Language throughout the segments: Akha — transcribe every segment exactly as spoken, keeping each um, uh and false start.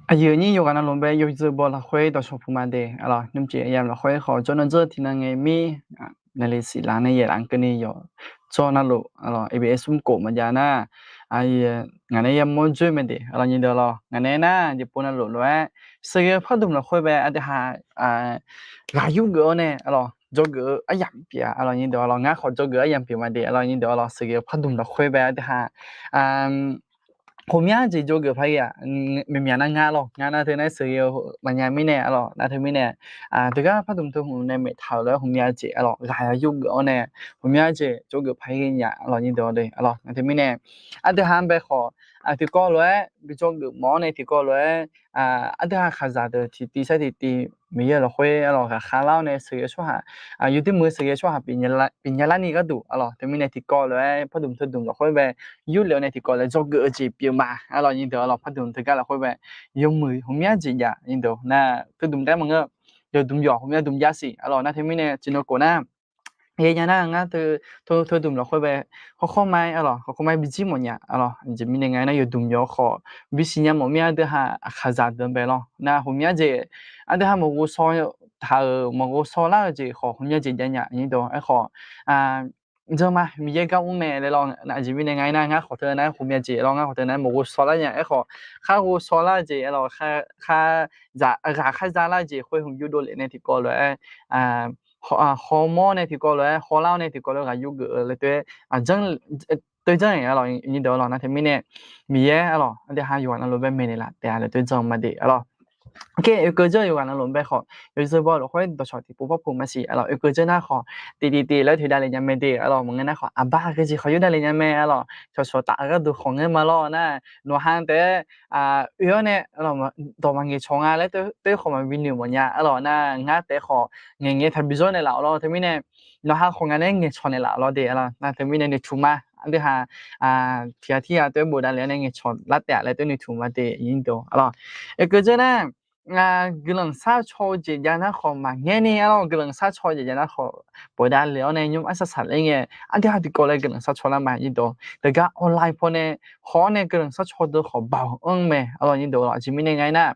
Aqyuif aqnyir yawqghaq navluf bae yawzeu baw lafkhoer dawqshawq puq ma de, aqlawq nymrjeq yamq lafkhoer khawf jawr navzeur tiqnan ngae mir, naqli siqlaq nae yaeqlaf keuvni yawqjawr navluf, aqlawq abs mrkof maqjav nar, ngaq nae yamawr dzoer mae de, aqlawq nyiq deuq lawq, ngaq nae nar jeqpov navluf lof-aer sheuqghae-eu pardmq lafkhoer bae aqdui ha ghaq yur geuf-awr nae, aqlawq dzawgeuf-eu aryamq pyeuf-a, aqlawq nyiq deuq lawq, ngar khawf dzawgeuf aryamq pyeuf ma de, aqlawq nyiq deuq lawq, sheuqghae-eu pardmq lafkhoer bae aqdui ha khof mya jeq dzawgeuf paq-aer, maqmyaq nar ngar lawq, ngar nar teu nar sheuqghae-eu maqnya mirnae, aqlawq nar teumirnae, teugar pardmq teu hmq nae maeqtaq-euq lof-aer khof mya jeq, aqlawq ghaq yur geuf-awr nae, khof mya jeq dzawgeuf paq-aer ghae nya, aqlawq nyiq deuq de, aqlawq nar teumirnae, aqdui ha bae khawf, tiqkawv lof-aer bi dzawgeuf mawf-awr nae tiqkawv lof-aer, aqdui ha khaqzaq deuq tiqtiv sar tiqtiv Miqyaer lafkhoer, aqlawq ghaqkhav lar-awr nae sheuqghae tsawrhaq, yawdoer muiq-eu sheuqghae tsawrhaq pyeuf nya larni gharduq, aqlawq teumirnae tiqkawv lof-aer pardmq teudmq lafkhoer bae yurlef-awr nae tiqkawv lof-aer dzawgeuf-eu jeq pyeuf ma, aqlawq nyiq deuq, aqlawq pardmq teugar lafkhoer bae yawmuiq khof mya jeq jav nyiq deuq nar teudmq taef maqngeur, yawdmq yawq khof mya dmq jav siq, aqlawq nar teumirnae tiqnan khof nar, yaer nya nar ngar teudmq lafkhoer bae khawrkhawr ma-aer, aqlawq khawrkhawr ma-aer bijir mawf nya, aqlawq aqjeq mirnae nga aernar yawdmq yawq khawf bisiq nya mawf mir-a, aqdui ha aqkhaqzaq deuq bae lawr nar khof mya jeq, aqdui ha maqghov shaw taq-euq maqghov shaw lar-eu jeq khawf khof mya jeq jav nya nyiq deuq, aerkhawf janr ma Miqyaer gar mr mae laer lawr, aqjeq mirnae nga aernar ngar khawf teunar khof mya jeq lawr, ngar khawf teunar maqghov shaw lar nya, aerkhawf khar ghov shaw lar-eu jeq, aqlawq khar ghaq khar za lar-eu jeq khoer hmq yurdov lef nae tiqkawv lof-aer hawmawr nae tiqkawv lof-aer hawlar-awr nae tiqkawv lof-aer ghaq yur geuf-eu laer teu-aer janr teu janr-iq, aqlawq nyiq deuq, aqlawq nar teumirnae Miqyaer, aqlawq aqdui ha yawqghaq navluf bae maeqnaeq laf taef-a laer teu janr ma de, aqlawq. Oke, oekeuv dzeur yawqghaq navluf bae khawf yawzeu baw lafkhoer dawqshawq tiqpov parpov maqsiq, aqlawq oekeuv dzeur nar khawf tiqtiq tiq laer toeqdav lef nya mae de, aqlawq maqngeur nar khawf aqbar aqgeu jeq khawf yurdav lef nya mae, aqlawq cawqcawq taf-eu gharduq khawf ngeur ma lawr nar, nawqha taef-aer oe-awr nae dawq maqngaeq cawq nga laer teu khawf maqbi noeq mawf nya, aqlawq nar ngar taef-aer khawf ngaeqngae taqbi zawr naeqlaf-awq lawr, teumirnae nawqha khawf ngaq nae ngaeqcawq naeqlaf-awq lawr de, aqlawq nar teumirnae noeqtmq ma, aqdui ha tiq ghaq tir ghaq teu-aer bofdav lef-awr nae ngaeqcawq lar taef-a laer teu noeqtmq ma de, aqlawq. Oekeuv dzeur nar guiqlanq sharcaw-eu jeq jav nar khawf maqngaer ni, aqlawq guiqlanq sharcaw-eu jeq jav nar khawf bofdav lef-awr nae nymr arsaq saqler ngae, aqdui ha tiqkawv laer guiqlanq sharcaw lar ma nyiq deuq, teugar online pawnae haw-awr nae guiqlanq sharcaw deuq khawf baoq anr mae, aqlawq nyiq deuq, aqjeq mirnae nga aernar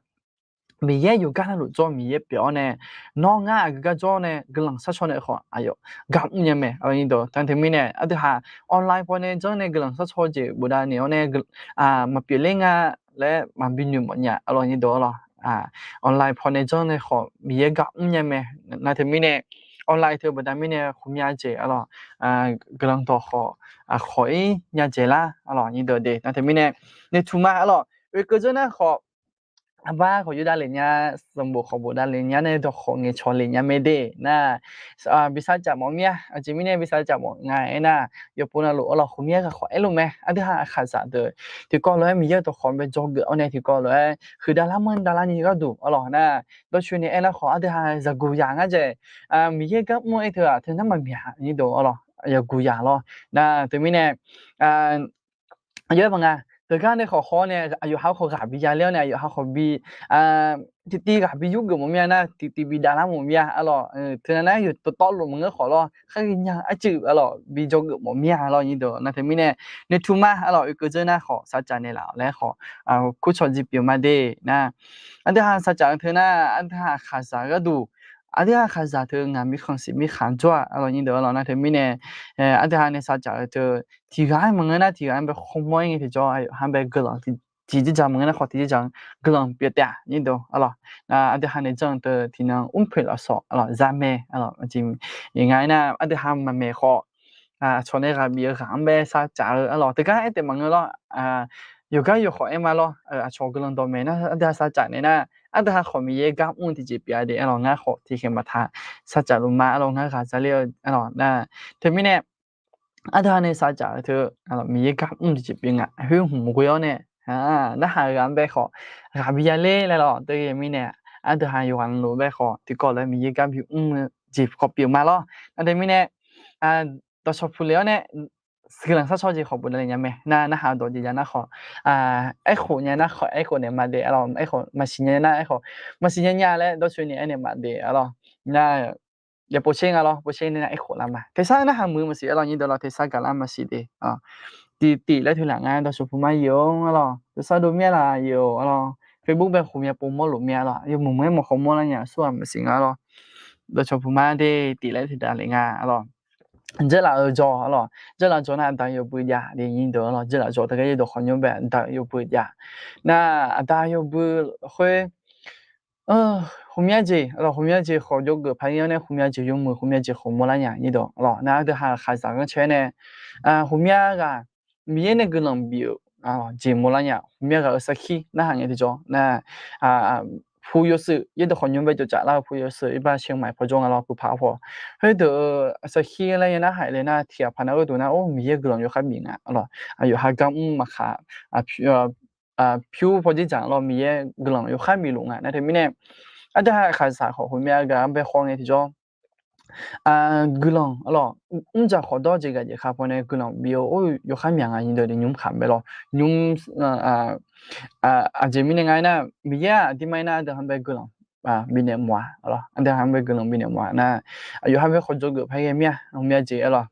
Miqyaer yawqgar navluf jawr-eu Miqyaer pyeuf-awr nae, nawr ngar aqgeu gar jawr nae guiqlanq sharcaw nae khawf aqyawf gar mr nya mae, aqlawq nyiq deuq, teumirnae aqdui ha online pawnae janr nae guiqlanq sharcaw jeq bofdav naeq-awr nae maqpyeuf ler nga laer maqbi noeq mawf nya, aqlawq nyiq deuq, aqlawq online pawnae janr nae khawf Miqyaer gar mr nya mae, nar teumirnae online teu bofdav mirnae khof mya jeq, aqlawq guiqlanq dawq khawf khawf-ir nya jeq lar, aqlawq nyiq deuq de, nar teumirnae noeqtmq ma, aqlawq oekeuv dzeur nar khawf aqbar khawf yurdav lef nya, sanqbof khawf bofdav lef nya nae dawq khawf ngaeqcawq lef nya mae de nar, bi sarcaf mawf mir-a, aqjeq mirnae bi sarcaf mawf nga aernar, yawqpov navluf aqlawq khof mir-a ghaq khawf aerluf mae, aqdui ha aqkhaqzaq deuq tiqkawv lof-aer Miqyaer-eu dawq khawf bae dzawgeuf-awr nae tiqkawv lof-aer huiqdav lar manr davlar ni gharduq, aqlawq nar dawrcoeni aernar khawf aqdui ha zaqguq yaq ngar dzaeq, Miqyaer gar mr-aer teu-aq teu nar maqmyaq nyiq deuq, aqlawq zaqguq yaq lawr, nar teumirnae aqyawf-aer maqnga, teugar nae khawf haw-awr nae aqyawf ha khawf ghaq bi yaler-awr nae aqyawf ha khawf bi tiqtiv ghaq bi yurgeuf mawf mir-a nar tiqtiv bi davlar mawf mir-a, aqlawq teunav nar yawqtawv tawvluf maqngeur khawf lawr, khar ghaenya arcuiv aqlawq bi dzawgeuf mawf mir-a, aqlawq nyiq deuq, nar teumirnae noeqtmq ma, aqlawq oekeuv dzeur nar khawf sarcaf naeqlaf laer khawf kurcawq jir pyeuf ma de nar, aqdui ha sarcaf-eu teu nar aqdui ha aqkhaqzaq gharduq, aqdui ha aqkhaqzaq teu ngaq mirkhanq siq mirkhanq jawr-aq, aqlawq nyiq deuq, aqlawq nar teumirnae aqdui ha nae sarcaf-eu teu tiq ghaq-aer maqngeur nar tiq ghaq-anr bae khawmawr-aer ngae tiqjawr, aqyawf ha bae guiqlanq tiqjeq jaq maqngeur nar khawf tiqjeq jaq-anr guiqlanq pyeuf taef-a nyiq deuq, aqlawq aqdui ha nae janr-eu teu tiqnan mrpoeq lafsawq, aqlawq zamaeq, aqlawq nga aernar aqdui ha maqmaeq khawf aqcawq nae ghaq bif-eu ghaq-anr bae sarcaf-eu, aqlawq teugar aer taef maqngeur lawr, yawqgar yawqkhawf aer ma lawr, aqcawq guiqlanq dawqmaeq nar aqdui ha sarcaf naeq nar aqdui ha khawf Miqyaer gar mr-eu tiqjeq pyeuf-a de, aqlawq ngar khawf tiqkhaeq maqtaq sarcaf luf ma, aqlawq ngar ghaq zaler-eu, aqlawq nar teumirnae aqdui ha nae sarcaf-eu teu Miqyaer gar mr-eu tiqjeq pyeuf nga, khoer hmq ghoe-awr nae narhaq-eu ghaq-anr bae khawf ghaq bi yaler laer lawr, teumirnae aqdui ha yawqghaq navluf bae khawf tiqkawv lof-aer Miqyaer gar bi mr-eu jeq khawf pyeuf ma lawr, nar teumirnae dawqshawq puq lef-awr nae guiqlanq sarcaw jeq khawf bofdav lef nya mae nar, narhaq-eu dawq jeq jav nar khawf aerkhof nya nar khawf aerkhof naeq ma de, aqlawq aerkhof maqsiq nya nar aerkhof maqsiq nya nya laer dawrcoeni aernaeq ma de, aqlawq nar yaeqpov tser nga lawr, pov tser nae nar aerkhof lar ma, tersar narhaq muiq maqsiq, aqlawq nyiq deuq lawr, tersar gaqlar maqsiq de. Tiqtiv laer teu laf nga dawqshawq puq ma yaf-awr, aqlawq tersar dov mir-a laf yaf-awr, aqlawq Facebook bae khofmya pov mawrluf mir-a lawr. Yawmuiq muiq-aer maqkhawf mawrlar nya aqsur-aq maqsiq nga lawr. Dawqcawq puq mar de tiqlaer tiqdav le nga lawr. Dzeurlaf-eu jawr-a lawr. Dzeurlaf jawr nar aqda yawbui jav le nyir deuq-a lawr. Dzeurlaf jawr teugar yaerdawq khawf nymr bae aqda yawbui jav. Nar aqda yawbui khoer, khofmya jeq lawr, khofmya jeq khawf jawrgeuf paq-ir-awr nae khofmya jeq yawmuiq khofmya jeq khawf mawrlar nya nyir deuq-a lawr. Nar aqdui ha khaqzaq ghanrcae nae, khofmya ghaq Miqyaer nae guiqlanq bif-eu jeq mawrlar nya, khofmya ghaq-euq sarkir narhaq ngae tiqjawr nar, pu yawshuif yaerdawq khawf nymr bae jawrcaf lar-eu pu yawshuif iqbax เชียงใหม่ pawjawr nga lawr puq paq paw. Khoerdeuq-euq sarkir laer ya narhaq le nar tiqghaq paq nar gharduq nar or Miqyaer guiqlanq yawkhar bif nga lawr. Aqyawf ha gar mr maqkhaq, pyur pawjir dzaq lawr Miqyaer guiqlanq yawkhar bifluf nga nar teumirnae, aqdui ha khaqzaq khawf khofmya ghaq-anr bae khawf ngae tiqjawr guiqlanq lawr, mrdzaq khawf dawr jeq gaq jeq kha pawnae guiqlanq bif-eu or yawkhar myaq nga nyir deuq de nymr khaq mae lawr. Nymr, aqjeq mirnae nga aernar Miqyaer-aq aqdirmar aernar aqdui ha bae guiqlanq bifnaeq mawf-a lawr. Aqdui ha bae guiqlanq bifnaeq mawf-a nar, aqyawf ha bae khawf jawrgeuf paq-aer ghae mir-a, ghawqmya jeq-a lawr,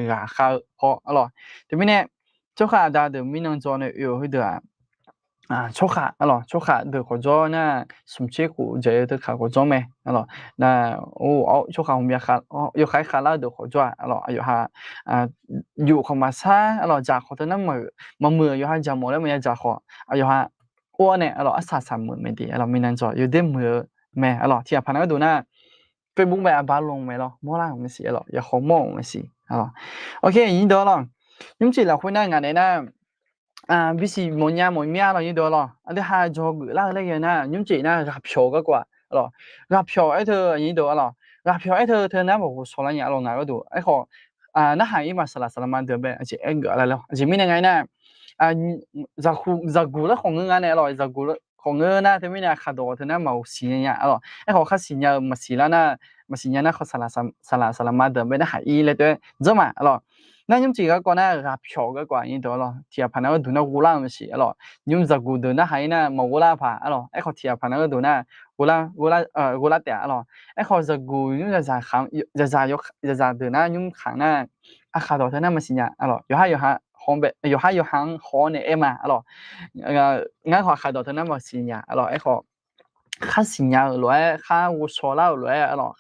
ghaqkhav-eu paw lawr. Teumirnae, tsawrhaq aqda deuq mirnan jawr nae oe-eu khoerdeuq-aq, tsawrhaq lawr, tsawrhaq deuq khawf jawr nar, smq tser khof jaq-eu teu khaq khawf jawr mae lawr. Nar, tsawrhaq ghawqmya yawkhav-aer khavlar-eu deuq khawf jawr-a lawr. Aqyawf ha yuf khawf maqsar lawr, dzaq khawf teu nar maqmuiq-euq yawqha dzaq mawf laer maqya dzaq khawf, aqyawf ha or-awr nae lawr arsaq saqmuiq mae de lawr, mirnan jawr yawdaer muiq-eu mae lawr. Tiqghaq paq nar gharduq nar Facebook bae aqba lmq mae lawr, mawrlar-euq maqsiq lawr, yaqkhawf mawr-euq maqsiq lawr. Ok, nyir deuq lawr, nymrcif lafkhoer nar ngaq naeq nar bisiq mawfnya mawfmya lawr nyir deuq lawr. Aqdui ha jawrgeuf lar-eu laer ghae nar nymrcif nar ghaqpyawq-eu garkawv-a lawr. Ghaqpyawq aer teu nyir deuq lawr, ghaqpyawq aer teu teu nar maqghovshaw lar nya lawr ngaq gharduq. Aerkhawf, narhaq-ir maq saqlaq saqlaq ma deuq bae aqjeq aer geuf lar lawr. Aqjeq mirnae nga aernar, zaqguq laer khawf ngeur nga nae lawr, zaqguq khawf ngeur nar teumirnae aqkhaq dawq teu nar maqghovshiq nya nya lawr. Aerkhawf khar siqnya-eu maqsiq lar nar, maqsiq nya nar khawf saqlaq saqlaq ma deuq bae narhaq-ir laer teu-aer dzeur ma lawr. Nar nymrcif garkawv nar ghaqpyawq-eu garkawv-a nyir deuq lawr, tiqghaq paq nar gharduq nar ghovlar-eu maqsiq lawr. Nymr zaqguq deuq narhaq-ir nar maqghovlar paq lawr. Aerkhawf tiqghaq paq nar gharduq nar ghovlar taef-a lawr. Aerkhawf zaqguq nymr zaqzaq deuq nar nymr khanq nar, aqkhaq dawq teu nar maqsiq nya lawr. Yawqhar yawqha-anr haw-awr nae aer ma lawr. Ngar khawf aqkhaq dawq teu nar maqsiq nya lawr. Aerkhawf khar siqnya-euq lof-aer, khar ghovshaw lar-euq lof-aer lawr,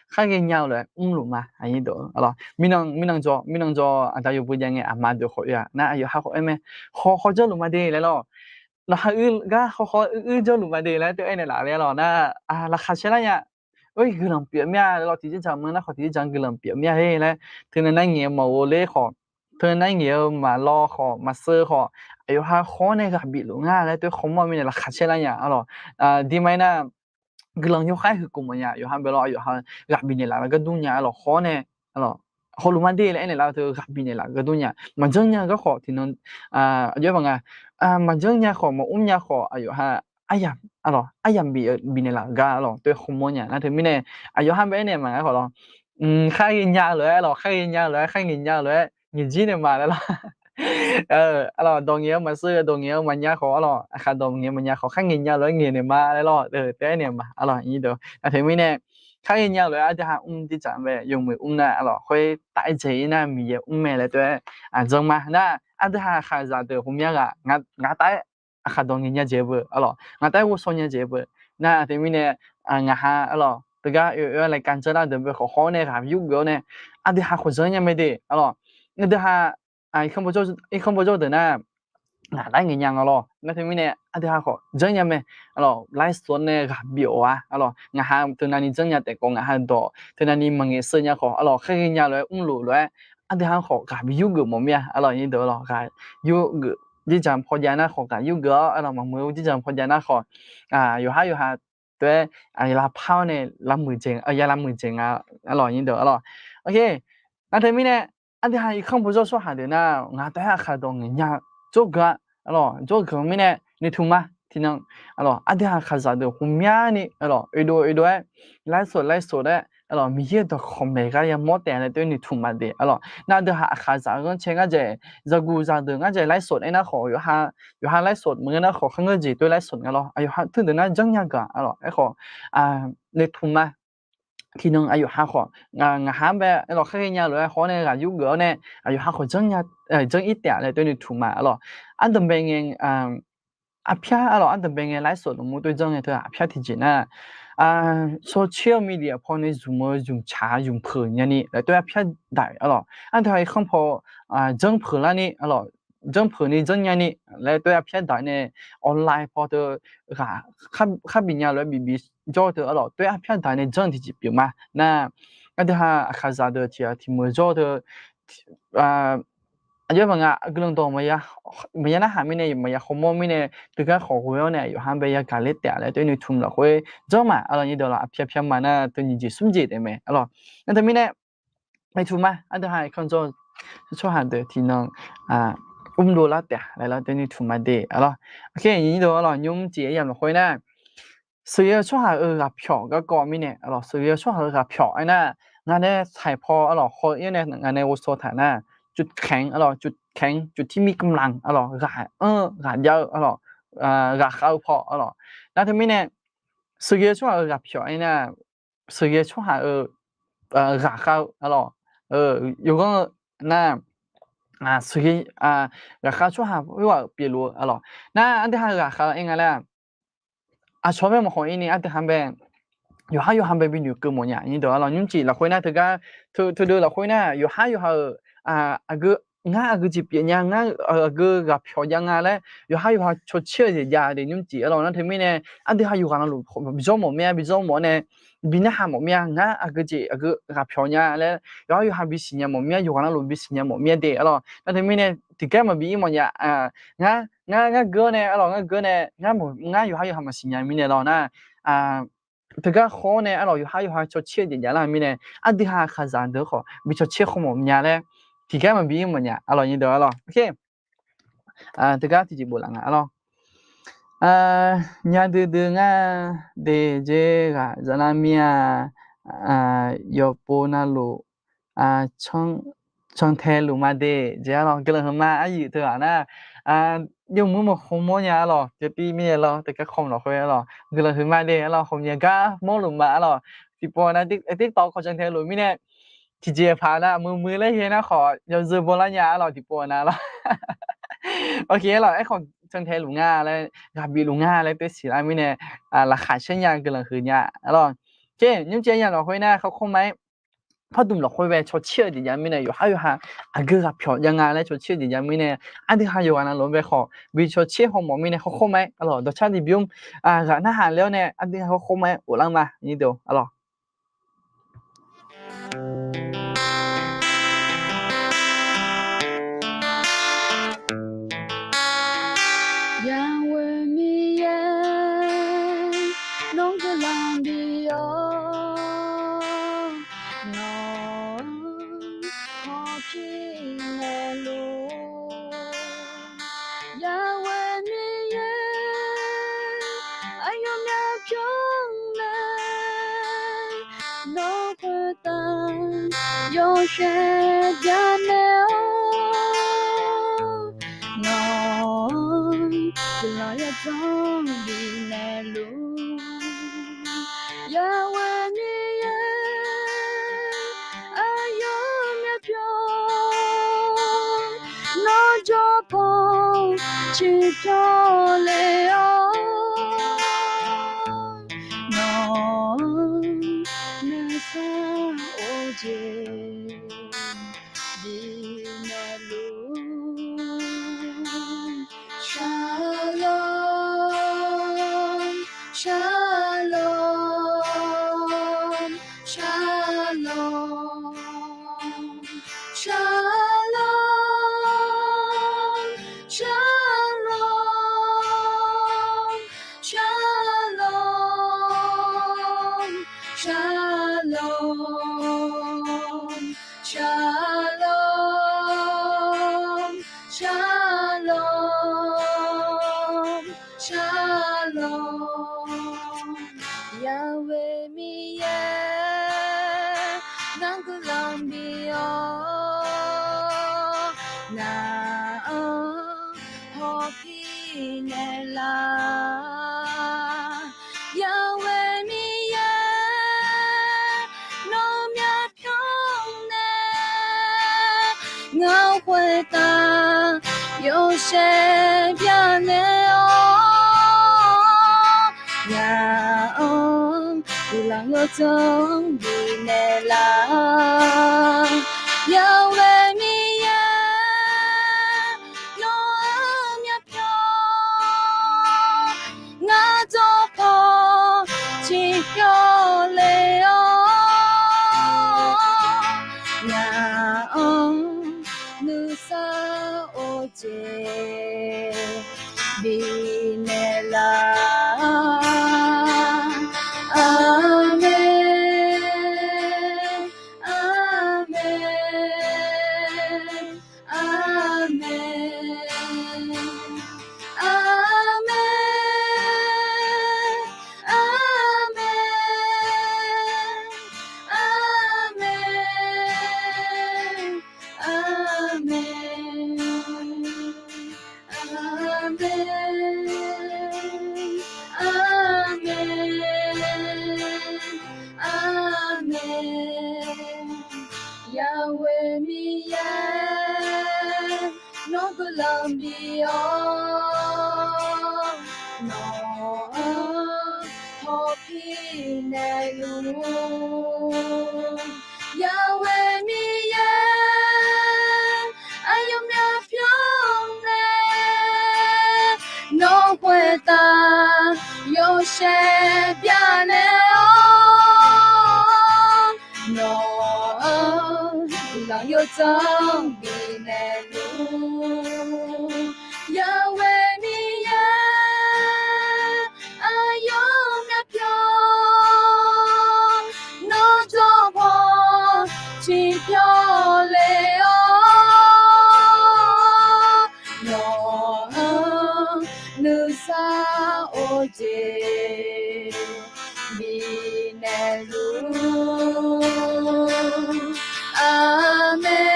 khar ghaenya-eu lof-aer mrluf ma aqnyir deuq lawr. Mirnan mirnan jawr, mirnan jawr aqda yawbui jav ngae aqma deuq khawf oe-a nar aqyawf ha khawf aer mae, khawf khawf jawrluf ma de laer lawr. Laqkhaq uir gar khawf khawf uir uir jawrluf ma de laer teu aernaeq laf laer lawr nar, laqkhaq caer lar nya. Or, guiqlanq pyeuf mir-a laer lawr, tiqjeqjaq mr nar khawf tiqjeqjaq guiqlanq pyeuf mir-a he laer, teunae nar ngaeq-eu maqghov ler khawf, teunae nar ngaeq-eu maqlawr khawf maqseur khawf, aqyawf ha khawf-awr nae ghaq bifluf nga laer teu khawf mawr mirnae laqkhaq caer lar nya lawr. Aqdirmar aernar, guiqlanq yawkhav-aer huiq khof mawf nya, yawqha bae lawr aqyawf ha ghaq bifnaeq laf-eu gardur nya lawr, khawf-awr nae lawr, hawluf ma de laer aernaeq lar-eu teu ghaq bifnaeq laf-eu gardur nya, maqjanr nya-eu gar khawf tiqnan, aqjox-aer maqnga, maqjanr nya khawf maqmr nya khawf aqyawf ha aryamq, aryamq bif, bifnaeq laf-euq gar lawr teu khawf mawr nya nar teumirnae, aqyawf ha bae aernaeq maqnga khawf lawr, khar ghaenya-eu lof-aer lawr, khar ghaenya-eu lof-aer, khar ngaeq nya-eu lof-aer ngaeq jir naeq ma laer lawr. Lawr, dawq ngaeq-eu maqseur, dawq ngaeq-eu maqnya khawf lawr, aqkhaq dawq ngaeq-eu maqnya khawf khar ngaeq nya-eu lof-aer ngaeq naeq ma laer lawr, teu aernaeq ma lawr. Nar teumirnae, khar ghaenya-eu lof-aer aqdui ha mr dirdzaq mae, yawmuiq mr nar lawr, khoer taf-aer dzaeq-ir nar Miqyaer mr mae laer teu-aer aqjanr ma nar, aqdui ha khaqzaq deuq ghawqmya ghaq ngaq taef-aer aqkhaq dawq ngaeq nya jeq beu lawr, ngaq taef-aer ghovshaw nya jeq beu. Nar teumirnae, ngaq ha lawr teugar oe oe-aer laikan janr lar deuq beu khawf khawf-awr nae ghaq yurgeuf-awr nae, aqdui ha khawf janr nya mae de lawr. Aqdui ha irkanr bawjawr deuq nar, ngaq taef-aer ngaeq nya nga lawr. Nar teumirnae aqdui ha khawf janr nya mae lawr, ไลฟ์สด nae ghaq bif-awq-a lawr. Ngaq ha teunav ni janr nya taef khawf, ngaq ha dawq teunav ni maqngaeq sheu nya khawf lawr, khar ghaenya lof-aer mrluf lof-aer aqdui ha khawf ghaq bi yurgeuf mawf mir-a lawr, nyir deuq lawr, ghaq yurgeuf, jirdzaq pawjav nar khawf ghaq yurgeuf-awr lawr, maqmuiq-eu jirdzaq pawjav nar khawf, yawqhar yawqha teu-aer lavpar-awr nae lavmuiq jeq, ya lavmuiq jeq nga lawr, nyir deuq lawr. Nar teumirnae aqdui ha irkanr bawjawr tsawrhaq deuq nar, ngaq taef-aer aqkhaq dawq ngaeq nya jawrgeuf-a lawr, jawrgeuf mirnae noeqtmq ma tiqnan lawr, aqdui ha khaqzaq deuq ghawqmyani lawr oedov oedov-aer ไลฟ์สด ไลฟ์สด aer lawr, Miqyaer-euq dawqkawq maeq gar yamawr taef laer teu noeqtmq ma de lawr. Nar aqdui ha aqkhaqzaq ghanrcae ngar dzaeq, zaqguq zaqdeuq ngar dzaeq ไลฟ์สด aer nar khawf, yawqha ไลฟ์สด maqngeur nar khawf khar ngeur jeq teu ไลฟ์สด nga lawr, aqyawf ha teudeq nar janr nya geuf-a lawr. Aerkhawf noeqtmq ma tiqnan aqyawf ha khawf, ngaq ha-anr bae lawr khar ghaenya lof-aer haw-awr nae ghaq yurgeuf-awr nae, aqyawf ha khawf janr nya, janr-ir taef laer teu noeqtmq ma lawr. Aqdui bae ngae, aqpyar arlawq, ardanqbae ngae ไลฟ์สด lafmur toer janr ngae teu-aq, aqpyar tiqjeq nar, social media paw nae zmq-eu zmqtsaq zmqpeuq nyani laer toer aqpyar daq arlawq. Aqdui-aq irkanr paw janrpeuq larni arlawq, janrpeuq ni janr nyani laer toer aqpyar daq nae, online paw teu ghaq khar bif nya lof-aer bif bif jawr teu arlawq, toer aqpyar daq nae janr tiqjeq pyeuf ma nar, aqdui-aq aqkaqzaq deuq tiq ghaq tiq meuq jawr teu, aqjox maqnga guiqlanq dawq maqya narhaq mirnae, maqya khawmawr mirnae, teugar khawf ghoe-awr nae yawqha bae yagaq ler taef-a laer toer nuitmq lafkhoer janr ma arlawq. Nyir deuq lawq, aqpyar pyar ma nar teu nyiq jeq smr jeq taef mae arlawq. Nar teumirnae maeqtmq ma, aqdui-aq irkanr jawr tsawrhaq deuq tiqnan mr dovlar taef-a laer lar toer nuitmq ma de arlawq. Aqnyir deuq arlawq, nymr jeq aryamq lafkhoer nar, sheuqghae-eu tsawrhaq-euq ghaqpyawq garkawv mirnae arlawq, sheuqghae-eu tsawrhaq-euq ghaqpyawq aernar, ngaq nae saiq paw arlawq, haw-ir nae ngaq nae ghovshaw taq nar, จุดแข็ง arlawq, จุดแข็ง จุดที่มีกำลัง arlawq, ghaq anr-eu ghaq jav-eu arlawq, ghaqkhav-eu paw arlawq. Nar teumirnae sheuqghae-eu tsawrhaq-euq ghaqpyawq aernar, sheuqghae-eu tsawrhaq-euq ghaqkhav-eu arlawq, yawghanr-eu nar, sheuqghae, ghaqkhav tsawrhaq khoerghaq-euq pyeufluf-eu arlawq. Nar aqdui-aq ghaqkhav-eu aer nga laer, aqcawq bae maqkhawf-ir ni aqdui-aq bae yawqhar yawqha bae binoeq keuv mawf nya. Nyir deuq arlawq, nymr jeq lafkhoer nar teugar, teudeuv lafkhoer nar yawqhar yawqha-euq aqgeu, ngar aqgeu jeq pyeuf nya, ngar aqgeu ghaqpyawq jav nga laer yawqhar yawqha cawcaer-eu jeq jav de. Nymr jeq arlawq, nar teumirnae aqdui-aq yawqghaq navluf bijawr mawf mir-a, bijawr mawf-awr nae bi narhaq mawf mir-a, ngar aqgeu jeq aqgeu ghaqpyawq nya laer yawqhar yawqha bisiq nya mawf mir-a, yawqghaq navluf bisiq nya mawf mir-a de arlawq. Nar teumirnae tiqgar maqbi ir mawf nya. Ngar, ngar, ngar geur-awr nae arlawq, ngar geur nae ngar yawqhar yawqha maqsiq nya mirnae lawq nar, teugar khawf-awr nae arlawq yawqhar yawqha cawcaer-eu jeq javlar mirnae, aqdui-aq aqkaqzaq deuq khawf bi cawcaer khawf mawf nya laer tiqgar maqbi ir mawf nya arlawq. Nyir deuq arlawq, teugar tiqjeq bof laf nga arlawq. Nya duidui ngar de, jeq ghaq zaflar mir-a, yawpov navluf cantae luf ma de, jeq arlawq, guiqlanq huiqma aryuif teughaq nar, yawmuiq maqkhawf mawr nya arlawq, jawrtiv mirnae lawr, teugar khawf lafkhoer arlawq, guiqlanq huiqma de arlawq, khawf myav gar mawrluf ma arlawq. Tiqpov nar tirtaw khawf cantae luf mirnae, tiqjeq paq nar muiq muiq laer yae nar khawf yawzeu bawlar nya arlawq, tiqpov nar lawr. Arlawq, aerkhawf cantae luf nga laer, ghaq bif luf nga laer toer siqlar mirnae, laqkhaq caer nya, guiqlanq huiq nya arlawq. Nymr jeq nya lafkhoer nar khawkawr ma-aer, pardmq lafkhoer bae cawcaer-eu jeq jav mirnae yawqhar yawqha aqgeu ghaqpyawq jav nga laer cawcaer-eu jeq jav mirnae, aqdui-aq yawqghaq navluf-anr bae khawf bi cawcaer haw mawf mirnae khawkawr ma-aer arlawq, dawqcar tiqbymr ghaq narhaq ler-awr nae aqdui-aq khawkawr ma-aer ghoflar ma. Nyir deuq arlawq. Yawqghaq Miqyaer, nawr guiqlanq bif-awr, nawq-anr hawpir naeqluf. Yawqghaq Miqyaer, aqyawf myavpyawr mae, nawr khoertav yawshaef byannaeq-awr, nawq-anr guiqlanq yawdzanr bifnaeq luf. Yawqghaq Miqyaer, aqyawf myavpyawr, nawr jawrpaw ciqpyawr le-awr, nawq-anr nuisar of jeq bifnaeq luf. Shalom, shalom, shalom, shalom, shalom, shalom, shalom, shalom, shalom, shalom. Yawqghaq Miqyaer, nawr guiqlanq bif-awr, ngaq-anr hawpir naeqlaf. Yawqghaq Miqyaer, nawr myavpyawr nae, ngaq khoertav yawshaef byannaeq-awr, yawdzanr bifnaeq laf-a. Yawqghaq Miqyaer, nawq-anr myavpyawq, ngar dawqpaw tiqpyawq le-awr, ngaq-anr nuisar of jeq bifnaeq laf-a. Aqmeq, aqmeq, aqmeq, aqmeq, aqmeq, aqmeq. Aqmeq. Aqmeq. Aqmeq. Aqmeq. Yawqghaq Miqyaer, nawr guiqlanq bif-awr, nawq-anr hawpir naeqluf. Yawqghaq Miqyaer, aqyawf myavpyawq nae nawr khoertav yawshaef bifnaeq-awr, nawq-anr guiqlanq yawdzanr bifnaeq luf. Yawqghaq Miqyaer, aqyawf myavpyawq, nawr dawqpaw tiqpyawq le-awr, nawq-anr nuisar of jeq bifnaeq luf. Aqmeq.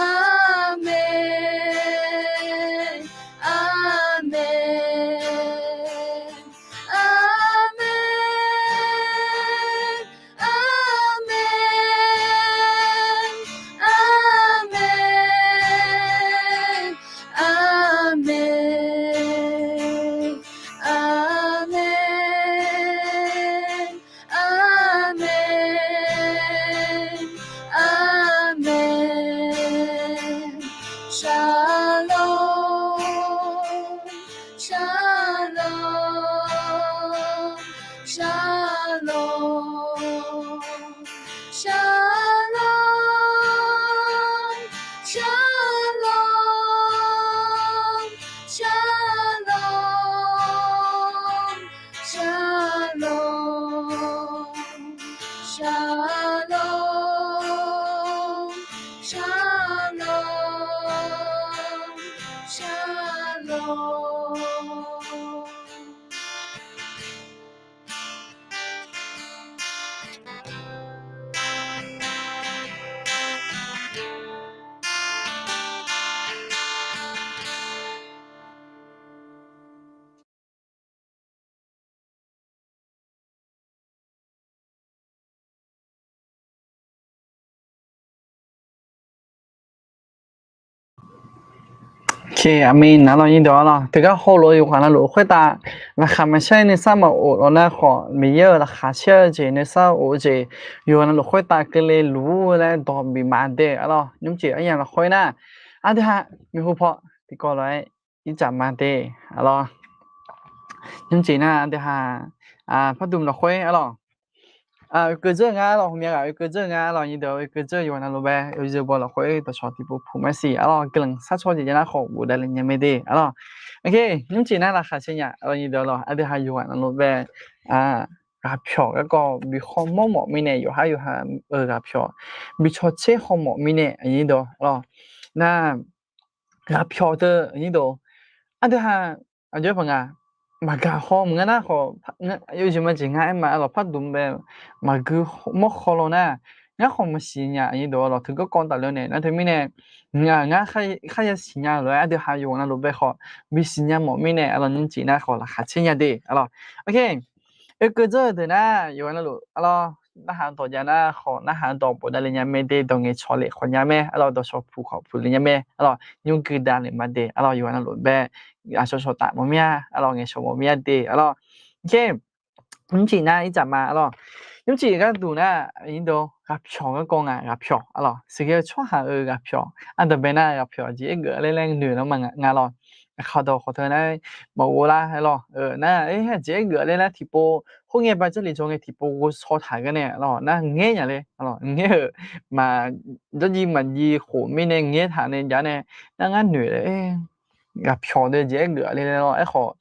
Aqmeq. Aqmeq. Aqmeq. Aqmeq. Aqmeq. Aqmeq. Aqmeq. Aqmeq. Aqmeq. Shalom. Shalom. Shalom. Shalom. Shalom. Shalom. Shalom. Shalom. Shalom. Shalom. Aqmeq. Aqlawq nyir deuq-awr lawr, tiqgar heulof-aer yawqghaq navluf khoertav laqkhaq maqshar-aer nuisar maqof lawq nar khawf, Miqyaer-euq laqkhaq caer-eu jeq nuisar of-eu jeq, yawqghaq navluf khoertav keuvle luf-ur laer dawq bif ma de. Aqlawq nymrcif aryamq lafkhoer nar, aqdui ha, miqhu paw tiqkawv lof-aer ircaf ma de. Aqlawq nymrcif nar aqdui ha, pardmq lafkhoer aqlawq, oekeuv dzeur nga aqlawq, hmqmya ghaq oekeuv dzeur nga aqlawq, nyir deuq oekeuv dzeur yawqghaq navluf bae, yawzeu baw lafkhoer dawqcawq tiqpov puq ma siq aqlawq, guiqlanq sharcaw jeq jav nar khawf bofdaef le nya mae de aqlawq. Nymrcif nar laqkhaq caer nya aqlawq, nyir deuq lawq, aqdui ha yawqghaq navluf bae, ghaqpyawq garkawv bi khawr mawr mawf mirnae, yawqhar yawqha-euq ghaqpyawq bi cawtser khawr mawf mirnae, aqnyir deuq lawq, nar ghaqpyawq teu, aqnyir deuq, aqdui ha, aqjox-aer paq nga, maqgaq haw maqngeur nar khawf, yawjeq maqjeq nga aer ma aqlawq, pardmq bae maqgui mawr haw law nar, ngar khawf maqsiq nya, aqnyir deuq lawq, teugar kawv tafler nae nar teumirnae, ngaq ngar kharya siqnya lof-aer aqdui ha yawqghaq navluf bae khawf bisiq nya mawf mirnae aqlawq, nymrcif nar khawf laqkhaq caer nya de aqlawq. Oekeuv dzeur-eu deuq nar yawqghaq navluf aqlawq, narhaq dawq jav nar khawf, narhaq dawq bofdaef le nya mae de, dawq ngaeqcawq lef khawf nya mae aqlawq, dawqcawq puq khawf puq le nya mae aqlawq, nymr gui dav le ma de aqlawq, yawqghaq navluf bae aqcawq cawq taf mawf mir-a aqlawq, ngaeqcawq mawf mir-a de aqlawq. Oekeuv Nymrcif nar irdzaq ma arlawq. Nymrcif gharduq nar, aqnyir deuq, ghaqpyawq garkawv nga, ghaqpyawq arlawq. Sheuqghae-eu tsawrhaq-euq ghaqpyawq, aqdawq bae nar ghaqpyawq jeq aergeuf ler laer noeq lar ma nga lawq. Aqkaq dawq khawf teu nar, maqghov lar arlawq. Nar, jeq aergeuf ler lar tiqpov, khoerngae ba jarlif jawr ngae tiqpov ghovshaw taq gar nae arlawq, nar ngaer nya le arlawq, ngaer-euq maq, jarjiv maqjiv khof mirnae ngaer taq nae jav nae, nar ngar noeq le, ghaqpyawq deuq jeq aergeuf le le lawr. Aerkhawf,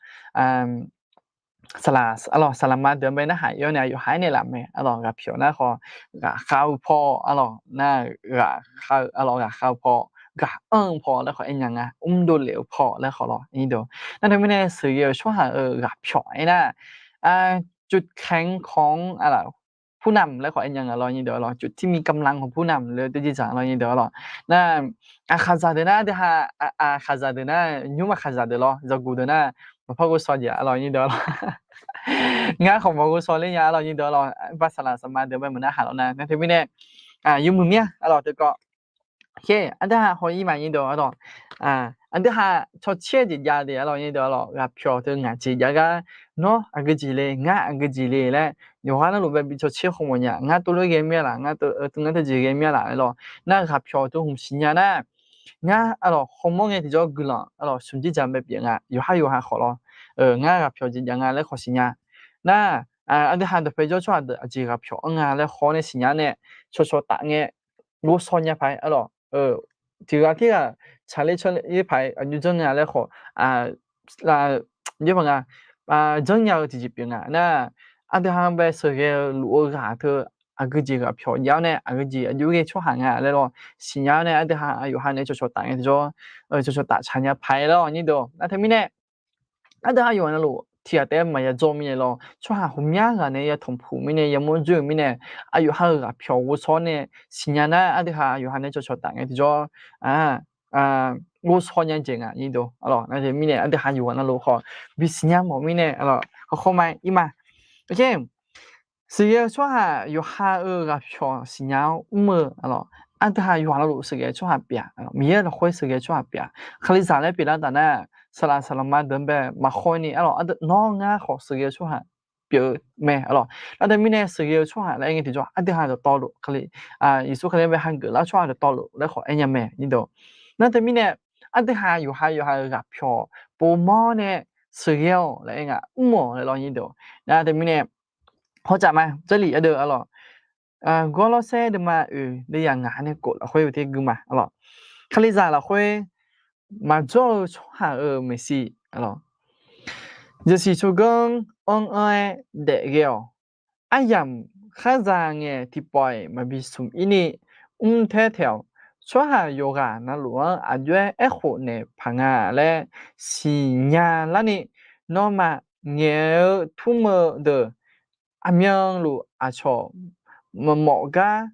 saqlaq arlawq, saqlaqma deuq-anr bae narhaq ir-awr nae aqyawf ha-aer naeqlaf mae arlawq. Ghaqpyawq nar khawf, ghaqkhav-eu paw arlawq, nar ghaqkhav-eu arlawq, ghaqkhav-eu paw, ghaqanr-eu paw laer khawf aer nya nga, mrdov lef-eu paw laer khawf lawr, aqnyir deuq. Nar teumirnae sheuqghae-euq tsawrhaq-euq ghaqpyawq aernar, จุดแข็งของ ผู้นำ laer khawf aer nya nga lawr, aqnyir deuq lawr, จุดที่มีกำลังของผู้นำ laer deuv jeq dzaq lawr, aqnyir deuq lawr. Nar, aqkhaqzaq deuq nar deuq ha, aqkhaqzaq deuq nar nymr aqkhaqzaq deuq lawr, zawqguq deuq nar maqpar ghovshaw jeq arlawq, aqnyir deuq lawr. Ngar khawf maqghovshaw ler nya arlawq, aqnyir deuq lawr. Bar saqlaq saqma deuq bae maqnar haq lawr nar, nar teumirnae, nymrmuiq mir-a arlawq, teukawv. Khe, aqdui ha haw ir ma, aqnyir deuq arlawq. Aqdui ha cawtser jeq jav de arlawq, aqnyir deuq arlawq. Ghaqpyawq teu ngaq jeq jav gar, nawr aqgeu jeq le, ngar aqgeu jeq le laer, yawqghaq navluf bae bi cawtser khawf mawf nya. Ngar tov lof ghae mir-a laf, ngar tov, ngar tov jeq ghae mir-a laf arlawq. Nar ghaqpyawq teu hmq siqnya nar, ngar arlawq khawmawr ngae tiqjawr guiqlanq arlawq smq jir dzaq bae pyeuf nga, yawqhar yawqha khawf lawr. Ngar ghaqpyawq jeq jav nga laer khawf siqnya. Nar, aqdui ha dawqpae jawr tsawrhaq deuq aqjeq ghaqpyawq anr nga laer khawf nae siqnya nae, cawqcawq taf ngae, ghovshaw nya paq-aer arlawq. Tiq ghaq tirghaq tsaqler tsawrler paq-aer aqjox janr nga laer khawf, jawr paq nga, janrnya-eu tiqjeq pyeuf nga. Nar, aqdui ha bae sheuqghae-eu luf-eu ghaq teu, aqgeu jeq ghaqpyawq jav-awr nae aqgeu jeq aqjox ghae tsawrhaq nga laer lawr siqnya-awr nae aqdui ha yawqha nae cawqcawq taf ngae tiqjawr, cawqcawq taf tsaq nya paq-aer lawr, aqnyir deuq. Nar teumirnae, aqdui ha yawqha navluf tiq ghaq taef-aer maqya dzawr mirnae lawr, tsawrhaq ghawqmya ghaq nae ya tanqpuq mirnae ya mawr dzoer-euq mirnae, aqyawf ha-euq ghaqpyawq ghovshaw nae siqnya nar, aqdui ha yawqha nae cawqcawq taf ngae tiqjawr, ghovshaw nya jeq nga, aqnyir deuq arlawq. Nar teumirnae aqdui ha yawqha navluf khawf bi siqnya mawf mirnae arlawq, khawf khawf ma ir ma. Sheuqghae-eu tsawrhaq yawqha-euq ghaqpyawq siqnya-awr mr-eu arlawq, aqdui ha yawqha navluf sheuqghae-eu tsawrhaq pyeuf-a, Miqyaer lafkhoer sheuqghae-eu tsawrhaq pyeuf-a. Kalizaq laer pyeuflar taf nar, saqlaq saqlaqma deuq-anr bae maqkhawr ni arlawq, nawr ngar khawf sheuqghae-eu tsawrhaq pyeuf-eu mae arlawq. Nar teumirnae sheuqghae-eu tsawrhaq laer aer ngae tiqjawr aqdui ha dawqtawvluf, Yeqsur Kali-anr bae hageuf lar-eu tsawrhaq dawqtawvluf laer khawf aer nya mae, aqnyir deuq. Nar teumirnae, aqdui ha yawqha yawqha-euq ghaqpyawq povmawr nae sheuqghae-awq laer aer nga, mr-awq laer lawr, aqnyir deuq. Nar teumirnae, hawtsaf ma, jarlif ardeuv arlawq, Gawrlawrsaer deuvma oeq deuv yaq ngaq nae khof lafkhoer uqter gui ma arlawq. Kalizaq lafkhoer maqjawr-eu tsawrhaq-euq maeqshi arlawq, yasiq tsawrganr anr-anr-aer daefghae-awq. Aryamq khar za ngae tiqpawf-iq maqbi smq ir ni mr taer taeq-awq. Tsawrhaq yawqghaq navluf-anr aqjox-aer aerkhof naeq paq nga laer siqnya larni, nawmaf ngaeq-eu tmr-eu deuq aqmyanluf aqcawq maqmawf gar